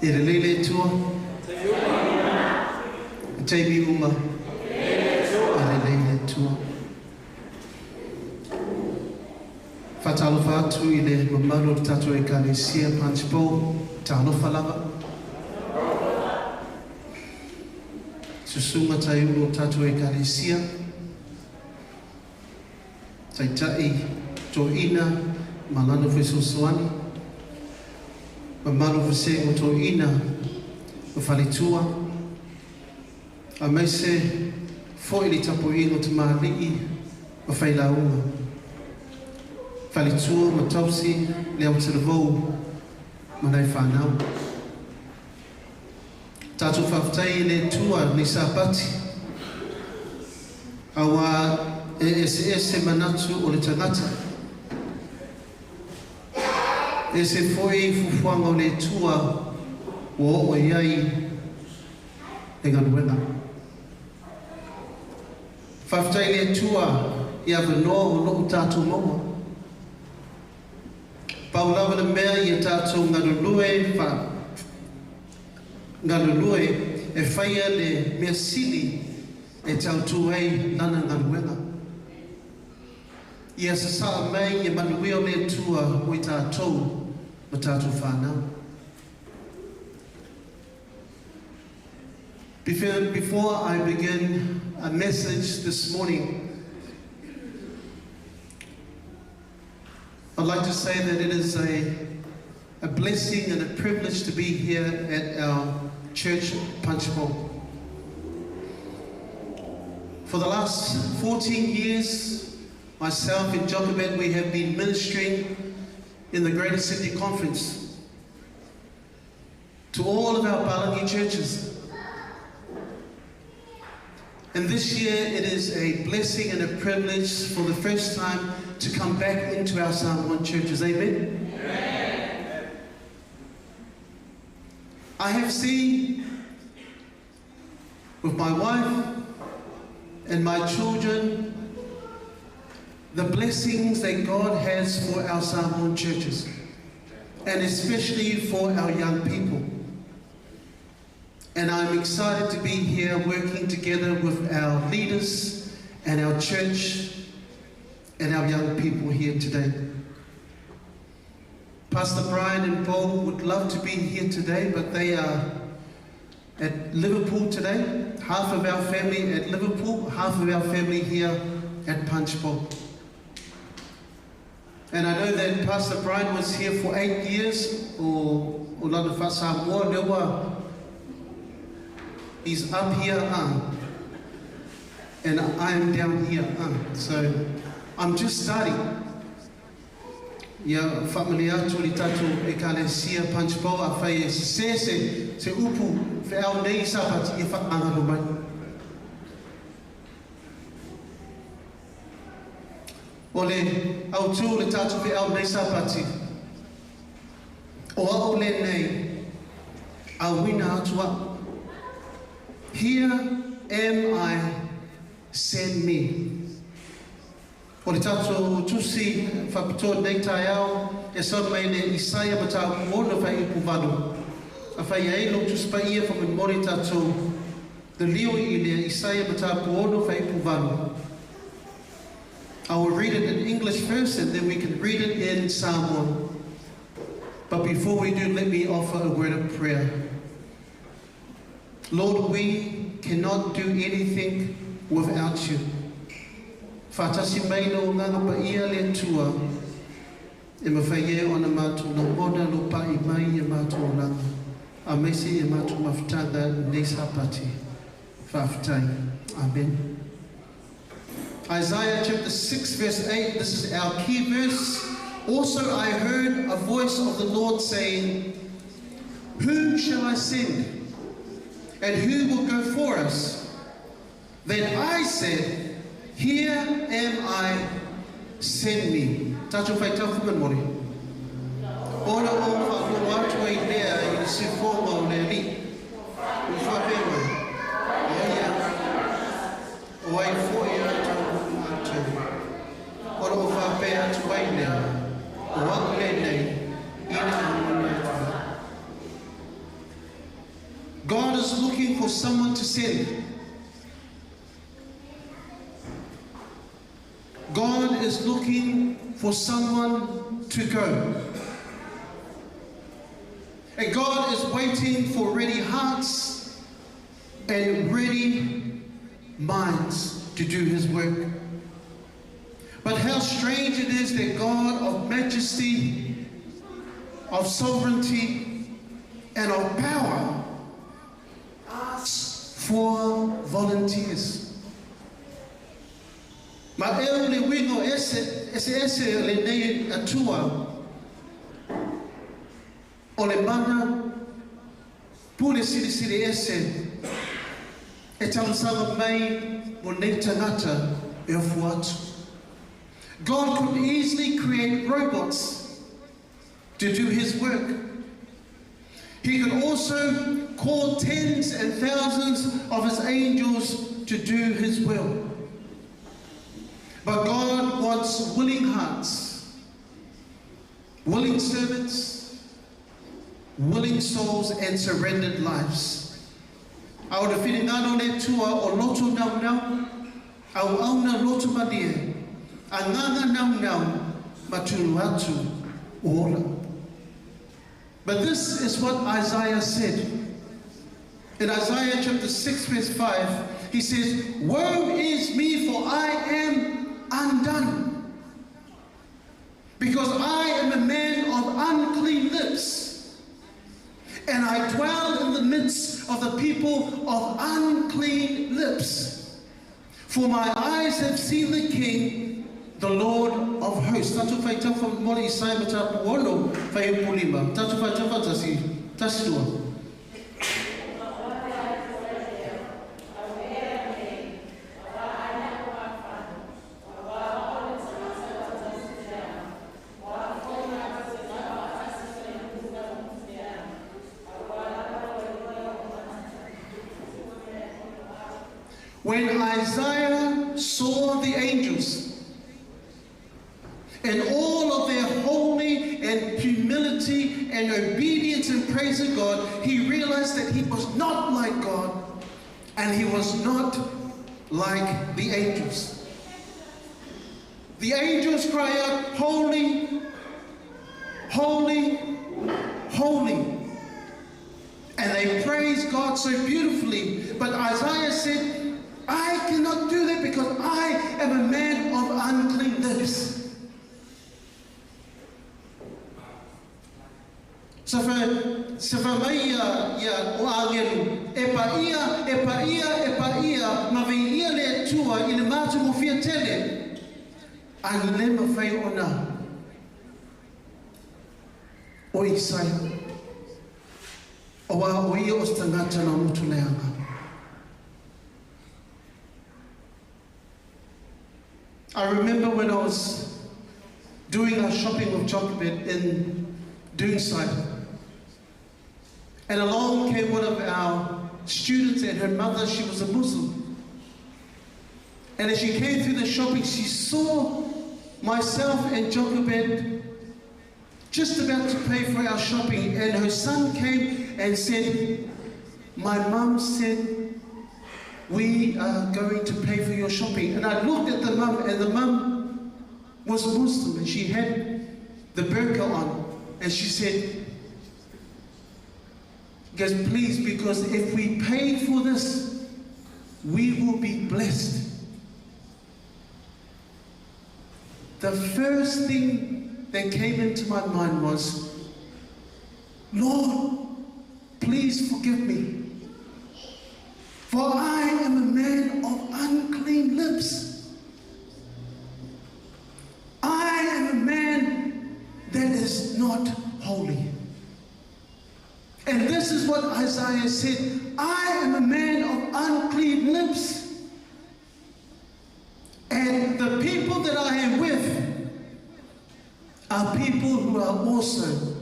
Speaker 13: E lelei le Atua. I taimi uma. E lelei le Atua. Faatalofa atu i le mamalu o le tatou Ekalesia Punchbowl, talofa lava. Susuga Taiulu o tatou Ekalesia, Taitai Toeaina ma lana fesoasoani, mamalu vasega o toeaina ma faletua, aemaise foi le tapuaiga o tamalii ma failauga, faletua ma tausi le aotalevou ma nai fanau. Tatou faafetai i le Atua i lenei Sapati, auā e eseese manatu o le tagata, ese foi fuafuaga o le Atua ua oo i ai le galuega. Faafetai i le Atua i avanoa o lo o tatou maua. Pau lava le mea ia tatou galulue fa galulue e faia le mea sili e tautua ai lana galuega. Ia sasaa mai ia manuia o le Atua mo i tatou ma tatou fanau. Before I begin a message this morning, I'd like to say that it is a blessing and a privilege to be here at our church, Punchbowl. For the last 14 years, myself and Jochebed, we have been ministering in the Greater Sydney Conference to all of our Palangi churches. And this year it is a blessing and a privilege for the first time to come back into our Samoan churches. Amen? Amen. I have seen with my wife and my children the blessings that God has for our Samoan churches, and especially for our young people. And I'm excited to be here working together with our leaders and our church and our young people here today. Pastor Brian and Paul would love to be here today, but they are at Liverpool today. Half of our family at Liverpool, half of our family here at Punchbowl. And I know that Pastor Brian was here for 8 years, or lana fa'asamoa lea ua. He's up here, and I am down here. So I'm just starting. Ia faamalie atu i le tatou Ekalesia Punchbowl, afai e sesē se upu feau nei Sapati, ia faamagalo mai. O le autū o le tatou feau nei Sapati, o a'u lenei, auina atu a'u. Here am I, send me. O le tatou tusi faapitoa nei taeao e sau mai le Isaia mataupu 6 fuaiupu 8. Afai ai lou Tusi Paia faamolemole tatou lilio i le Isaia mataupu 6 fuaiupu 8. I will read it in English first and then we can read it in Samoan. But before we do, let me offer a word of prayer. Lord, we cannot do anything without you. Faatasi mai lou Agaga Paia le Atua e mafai ai ona matou lagona lou pa'i mai i a matou olaga, aemaise i a matou mafutaga nei Sapati. Faafetai. Amen. Isaiah chapter 6 verse 8, this is our key verse. Also I heard a voice of the Lord saying, Whom shall I send? And who will go for us? Then I said, Here am I, send me. Tatou faitau faamolemole. Ona ou faalogo atu ai lea i le siufofoga o le Alii, ua faapea mai, O ai au? O ai foi a tou matou? Ona ou faapea atu ai lea, O a'u lenei, ina auina atu a'u. for someone to send. God is looking for someone to go. And God is waiting for ready hearts and ready minds to do his work. But how strange it is that God of majesty, of sovereignty, and of power asks for volunteers. Ma e o le wingo ese, ese ese le nei atua o le mana pule siri siri ese e talosaga mai mo nei tagata e ofu atu. God could easily create robots to do his work. He could also call tens and thousands of his angels to do his will. But God wants willing hearts, willing servants, willing souls, and surrendered lives. Au le whiringano le tua o loto nau nau, au auna loto malie, a nganga nau nau, maturu atu o ora. But this is what Isaiah said. In Isaiah chapter 6 verse 5, he says, Woe is me, for I am undone, because I am a man of unclean lips, and I dwell in the midst of the people of unclean lips. For my eyes have seen the King, the Lord of hosts. Tatu whai tawha mole i sai mata puono whai pulima. Tatu whai tawha tasi, tasi lua. When Isaiah saw the angels and all of their holy and humility and obedience and praise of God, he realized that he was not like God and he was not like the angels. The angels cry out, Holy, holy, holy. And they praise God so beautifully. But Isaiah said, I cannot do that because I am a man of unclean lips. Sa fa mai ia o angelu, e pa ia, e pa ia, e pa ia, ma vei ia le tua i le mātu mo fia tele. A le ma whai ona o Isaia. O wā o ia o stangata na mutu leanga. I remember when I was doing our shopping with Jochebed in Doonside. And along came one of our students and her mother, she was a Muslim. And as she came through the shopping, she saw myself and Jochebed just about to pay for our shopping. And her son came and said, My mum said, we are going to pay for your shopping. And I looked at the mum, and the mum was Muslim, and she had the burqa on. And she said, guys, please, because if we pay for this, we will be blessed. The first thing that came into my mind was, Lord, please forgive me. For I am a man of unclean lips. I am a man that is not holy. And this is what Isaiah said, I am a man of unclean lips. And the people that I am with are people who are also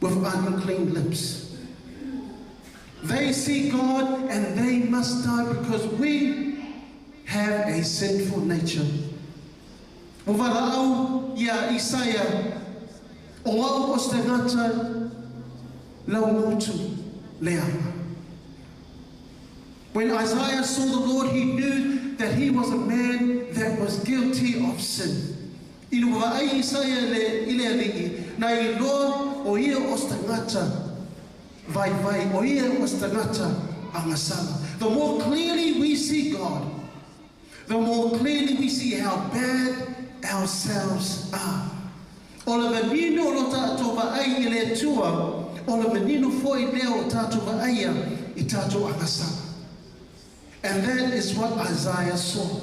Speaker 13: with unclean lips. They see God and they must die because we have a sinful nature. O wala au ia Isaia, o au o se ngata lau motu leanga. When Isaiah saw the Lord, he knew that he was a man that was guilty of sin. I le vaai Isaia le i le alii, na i loa o ia o se tagata vaivai, o ia o se tagata agasala. The more clearly we see God, the more clearly we see how bad ourselves are. O le manino o lo tātou vaai i le Atua, o le manino foi lea o tātou vaaia i tātou agasala. And that is what Isaiah saw.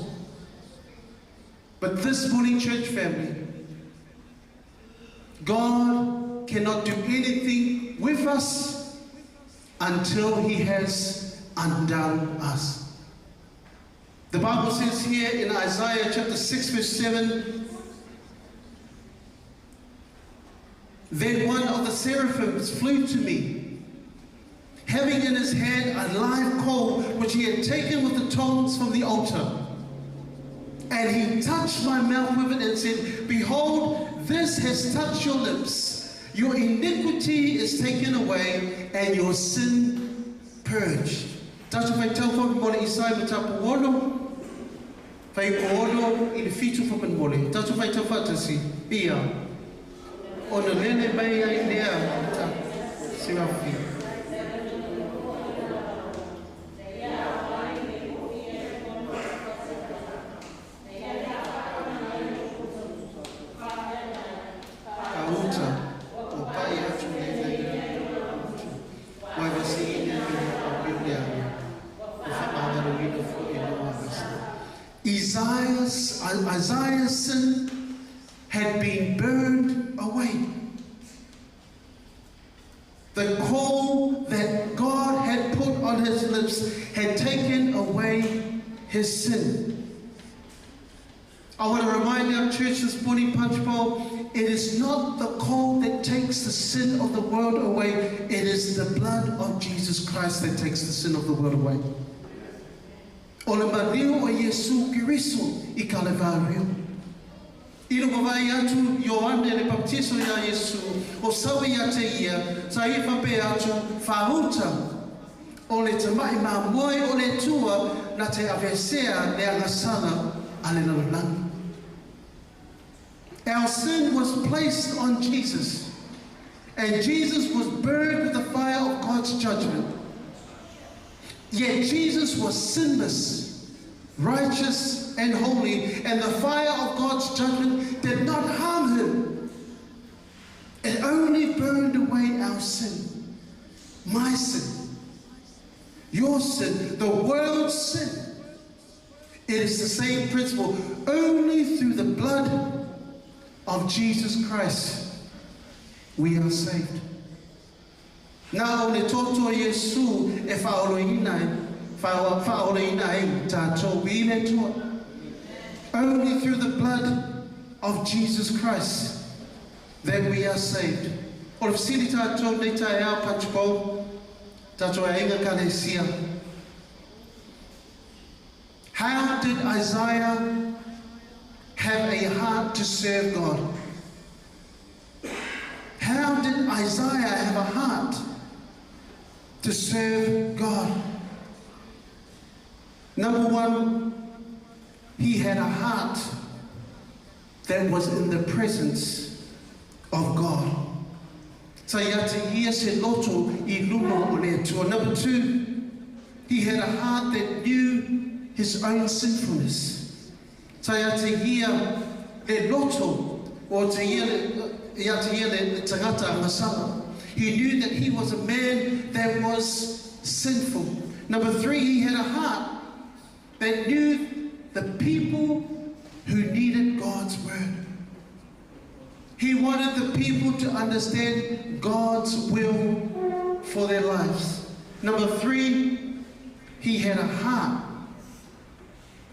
Speaker 13: But this morning, church family, God cannot do anything with us until He has undone us. The Bible says here in Isaiah chapter 6, verse 7, Then one of the seraphims flew to me, having in his hand a live coal which he had taken with the tongs from the altar. And he touched my mouth with it and said, Behold, this has touched your lips. Your iniquity is taken away and your sin purged. Tatou faitau faamolemole Isaia mataupu 6, fuaiupu 6 i le 7 faamolemole. Tatou faitau faatasi, ia. Ona lele mai ai lea o le serafi. Ka uta, o pai atu nei nei utu. Wai vasiina i le o le ana. O whaamaroina fo e no agasa. Isaiah's sin had been burned away. The coal that God had put on his lips had taken away his sin. I want to remind our church this morning, Punchbowl, it is not the coal that takes the sin of the world away. It is the blood of Jesus Christ that takes the sin of the world away. O le maliu o Iesu Keriso i Kalevario. I le wawai atu Ioane le baptiso ia Iesu, o sawe ia te ia, sa i whape atu whahuta o le tamai mamoe o le tua na te avesea le agasala a le lalolagi. Our sin was placed on Jesus, and Jesus was burned with the fire of God's judgment. Yet Jesus was sinless, righteous, and holy, and the fire of God's judgment did not harm him. It only burned away our sin, my sin, your sin, the world's sin. It is the same principle. Only through the blood of Jesus Christ we are saved. Na o le toto Iesu e whaoloina ai tātou i le tua. Only through the blood of Jesus Christ that we are saved. O le fisili tātou nei tae au Punchbowl, tātou e inga kalesia. How did Isaiah have a heart to serve God? How did Isaiah have a heart to serve God? Number one, he had a heart that was in the presence of God. Sa ia te ia se loto i luma o le Atua. Number two, he had a heart that knew his own sinfulness. Sa ia te ia le loto o te ia le tangata agasala. He knew that he was a man that was sinful. Number three, he had a heart that knew the people who needed God's word. He wanted the people to understand God's will for their lives. Number three, he had a heart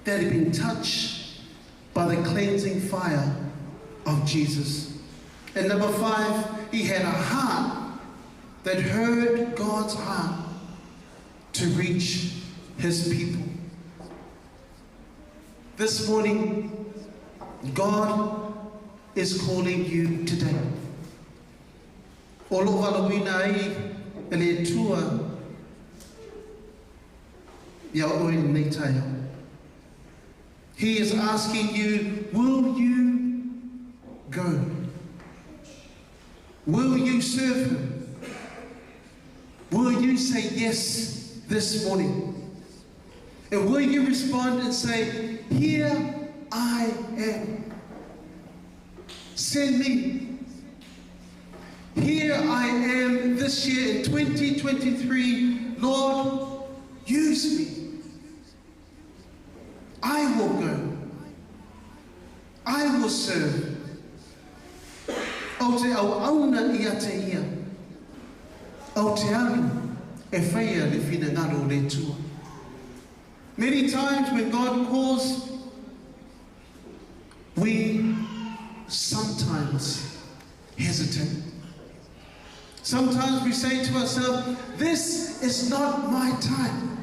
Speaker 13: that had been touched by the cleansing fire of Jesus. And number five, he had a heart that heard God's heart to reach his people. This morning, God is calling you today. O lo walawina ai e le tua Ia oe lenei taeao. He is asking you, will you go? Will you serve him? Will you say yes this morning? And will you respond and say, here I am. Send me. Here I am this year in 2023. Lord, use me. I will go. I will serve. O te au auna i a te ia. O te alu e whaia le whina o le tua. Many times when God calls, we sometimes hesitate. Sometimes we say to ourselves, this is not my time.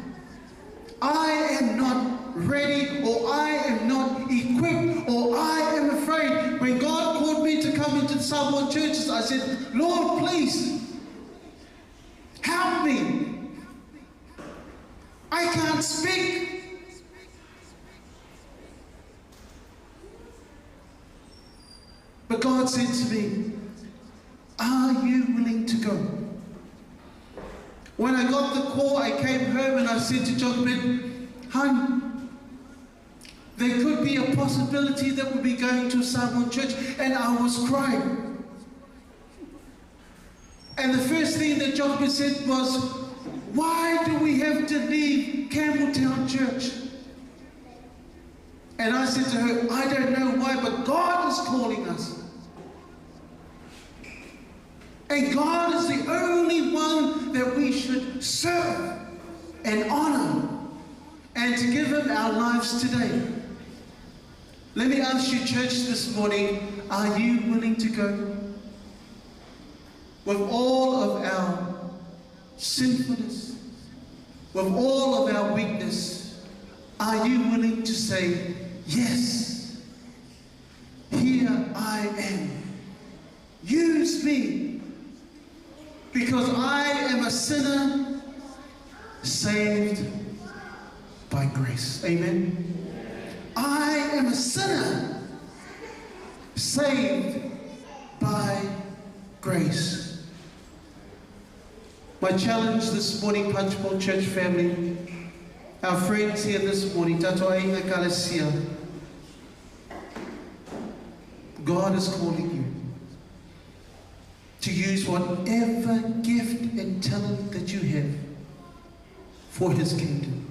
Speaker 13: I am not ready, or I am not equipped, or I am afraid. When God called me to come into the Samoan churches, I said, Lord, please, help me. I can't speak. But God said to me, are you willing to go? When I got the call, I came home and I said to Jochebed, hun, there could be a possibility that we'll be going to a Samoan church. And I was crying. And the first thing that Jochebed said was, why do we have to leave Campbelltown Church? And I said to her, I don't know why, but God is calling us. And God is the only one that we should serve and honor and to give him our lives today. Let me ask you, church, this morning, are you willing to go? With all of our sinfulness, with all of our weakness, are you willing to say, yes, here I am. Use me, because I am a sinner saved by grace. Amen. I am a sinner saved by grace. My challenge this morning, Punchbowl Church family, our friends here this morning, Tato Ainga Kalesia, God is calling you to use whatever gift and talent that you have for his kingdom.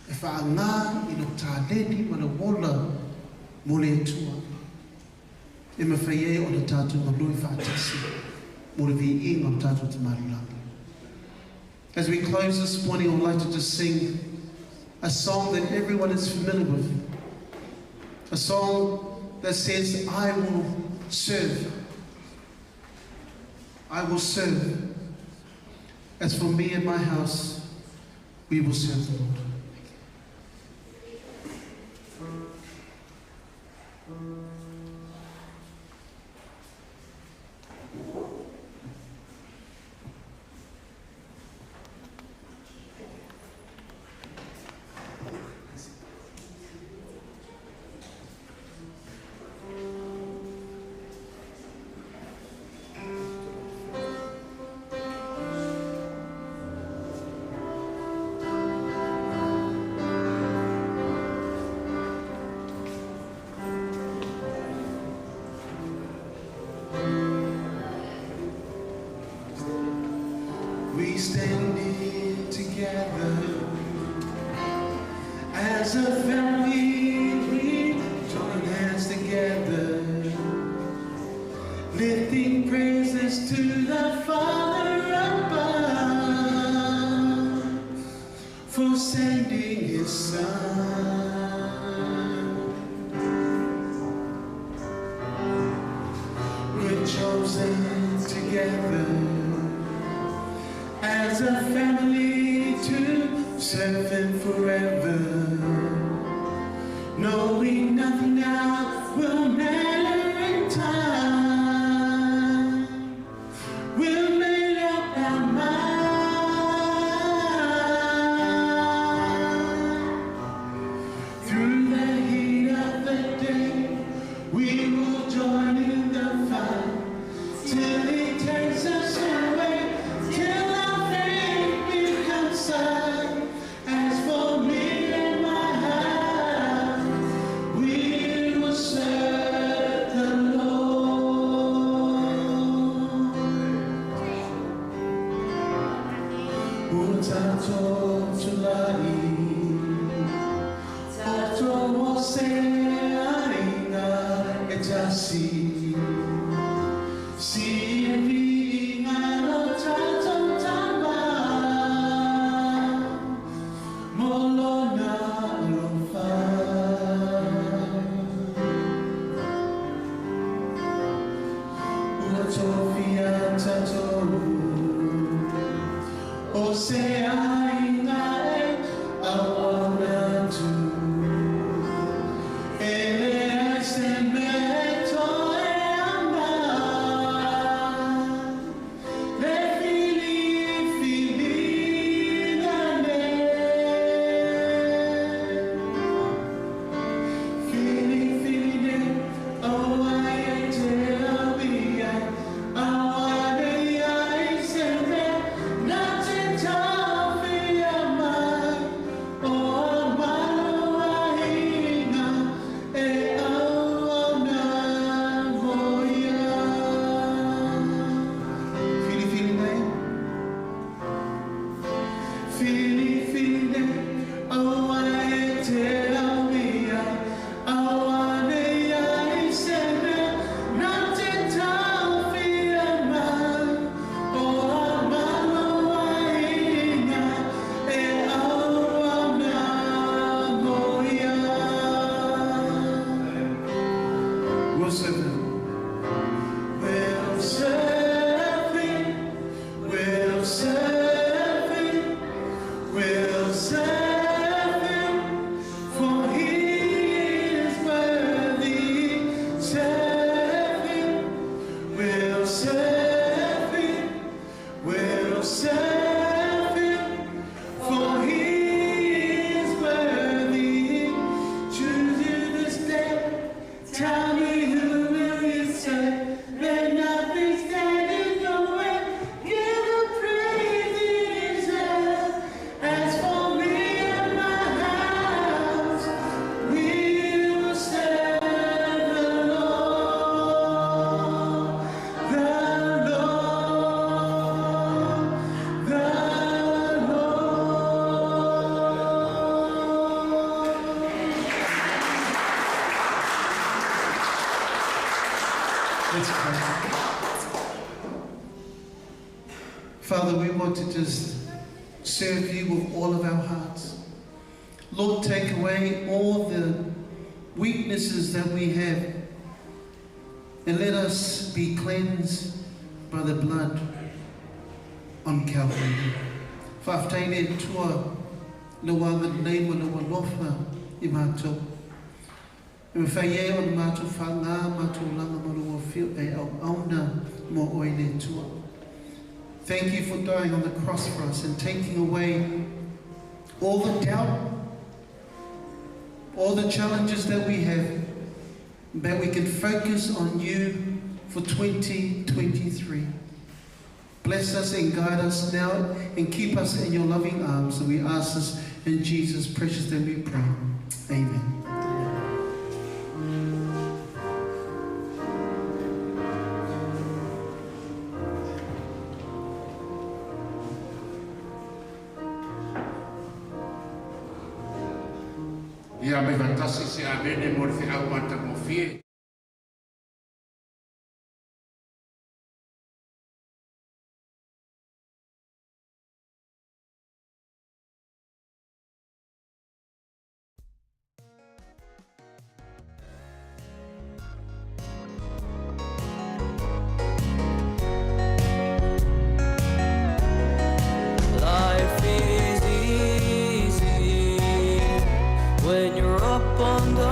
Speaker 13: E whaanga i lo tāleni ma le wola mo le atua. E mawhai e o le tātou ngaloi whaatasi mo le viinga o tātou te marulangi. As we close this morning, I would like to just sing a song that everyone is familiar with. A song that says, I will serve. I will serve. As for me and my house, we will serve the Lord. We stand here together as a family, we join hands together, lifting praises to the Father above for sending His Son. We're chosen together as a family to serve Him forever, knowing nothing now will matter in time. We'll make up our mind. We will join in the fight till he takes us away, till our faith becomes sight. As for me and my house, we will serve the Lord. Ua tatou tulai, tatou o se aiga e tasi. Si e viiga lo tatou Tama, mo lona alofa. Ua tofia tatou, o se aiga e auauna atu. E leai se mea e toe ana, le filifiliga nei. Filifili nei, o ai e te lawe ai, auanei ai se mea na te taofia mai, o a malo aiga e auauna mo ia. Filifili nei, filifili nei, o ai e te lawe ai, auanei ai se mea na te taofia mai, o a malo aiga e auauna mo ia. We'll serve him. We'll serve him. We'll serve him. We'll serve him. For he is worthy. Serve him. We'll serve him. We'll serve him. For he is worthy. Choose you this day. Tell me who will you serve? Let nothing stand in your way. Give the praise he deserves. As for me and my house, we will serve the Lord. The Lord. The Lord. Let's pray. Father, we want to just serve you with all of our hearts. Lord, take away all the weaknesses that we have and let us be cleansed by the blood on Calvary. Faafetai le Atua lou agalelei ma lou alofa i matou. E mafai ai ona matou faaaoga matou olaga ma lou afio e auauna mo oe le Atua. Thank you for dying on the cross for us and taking away all the doubt, all the challenges that we have, that we can focus on you for 2023. Bless us and guide us now and keep us in your loving arms. And we ask this in Jesus' precious name we pray. Amen.
Speaker 7: Ia me fatasi se amene mo le feau matagofie.
Speaker 6: Life is easy when you're up on the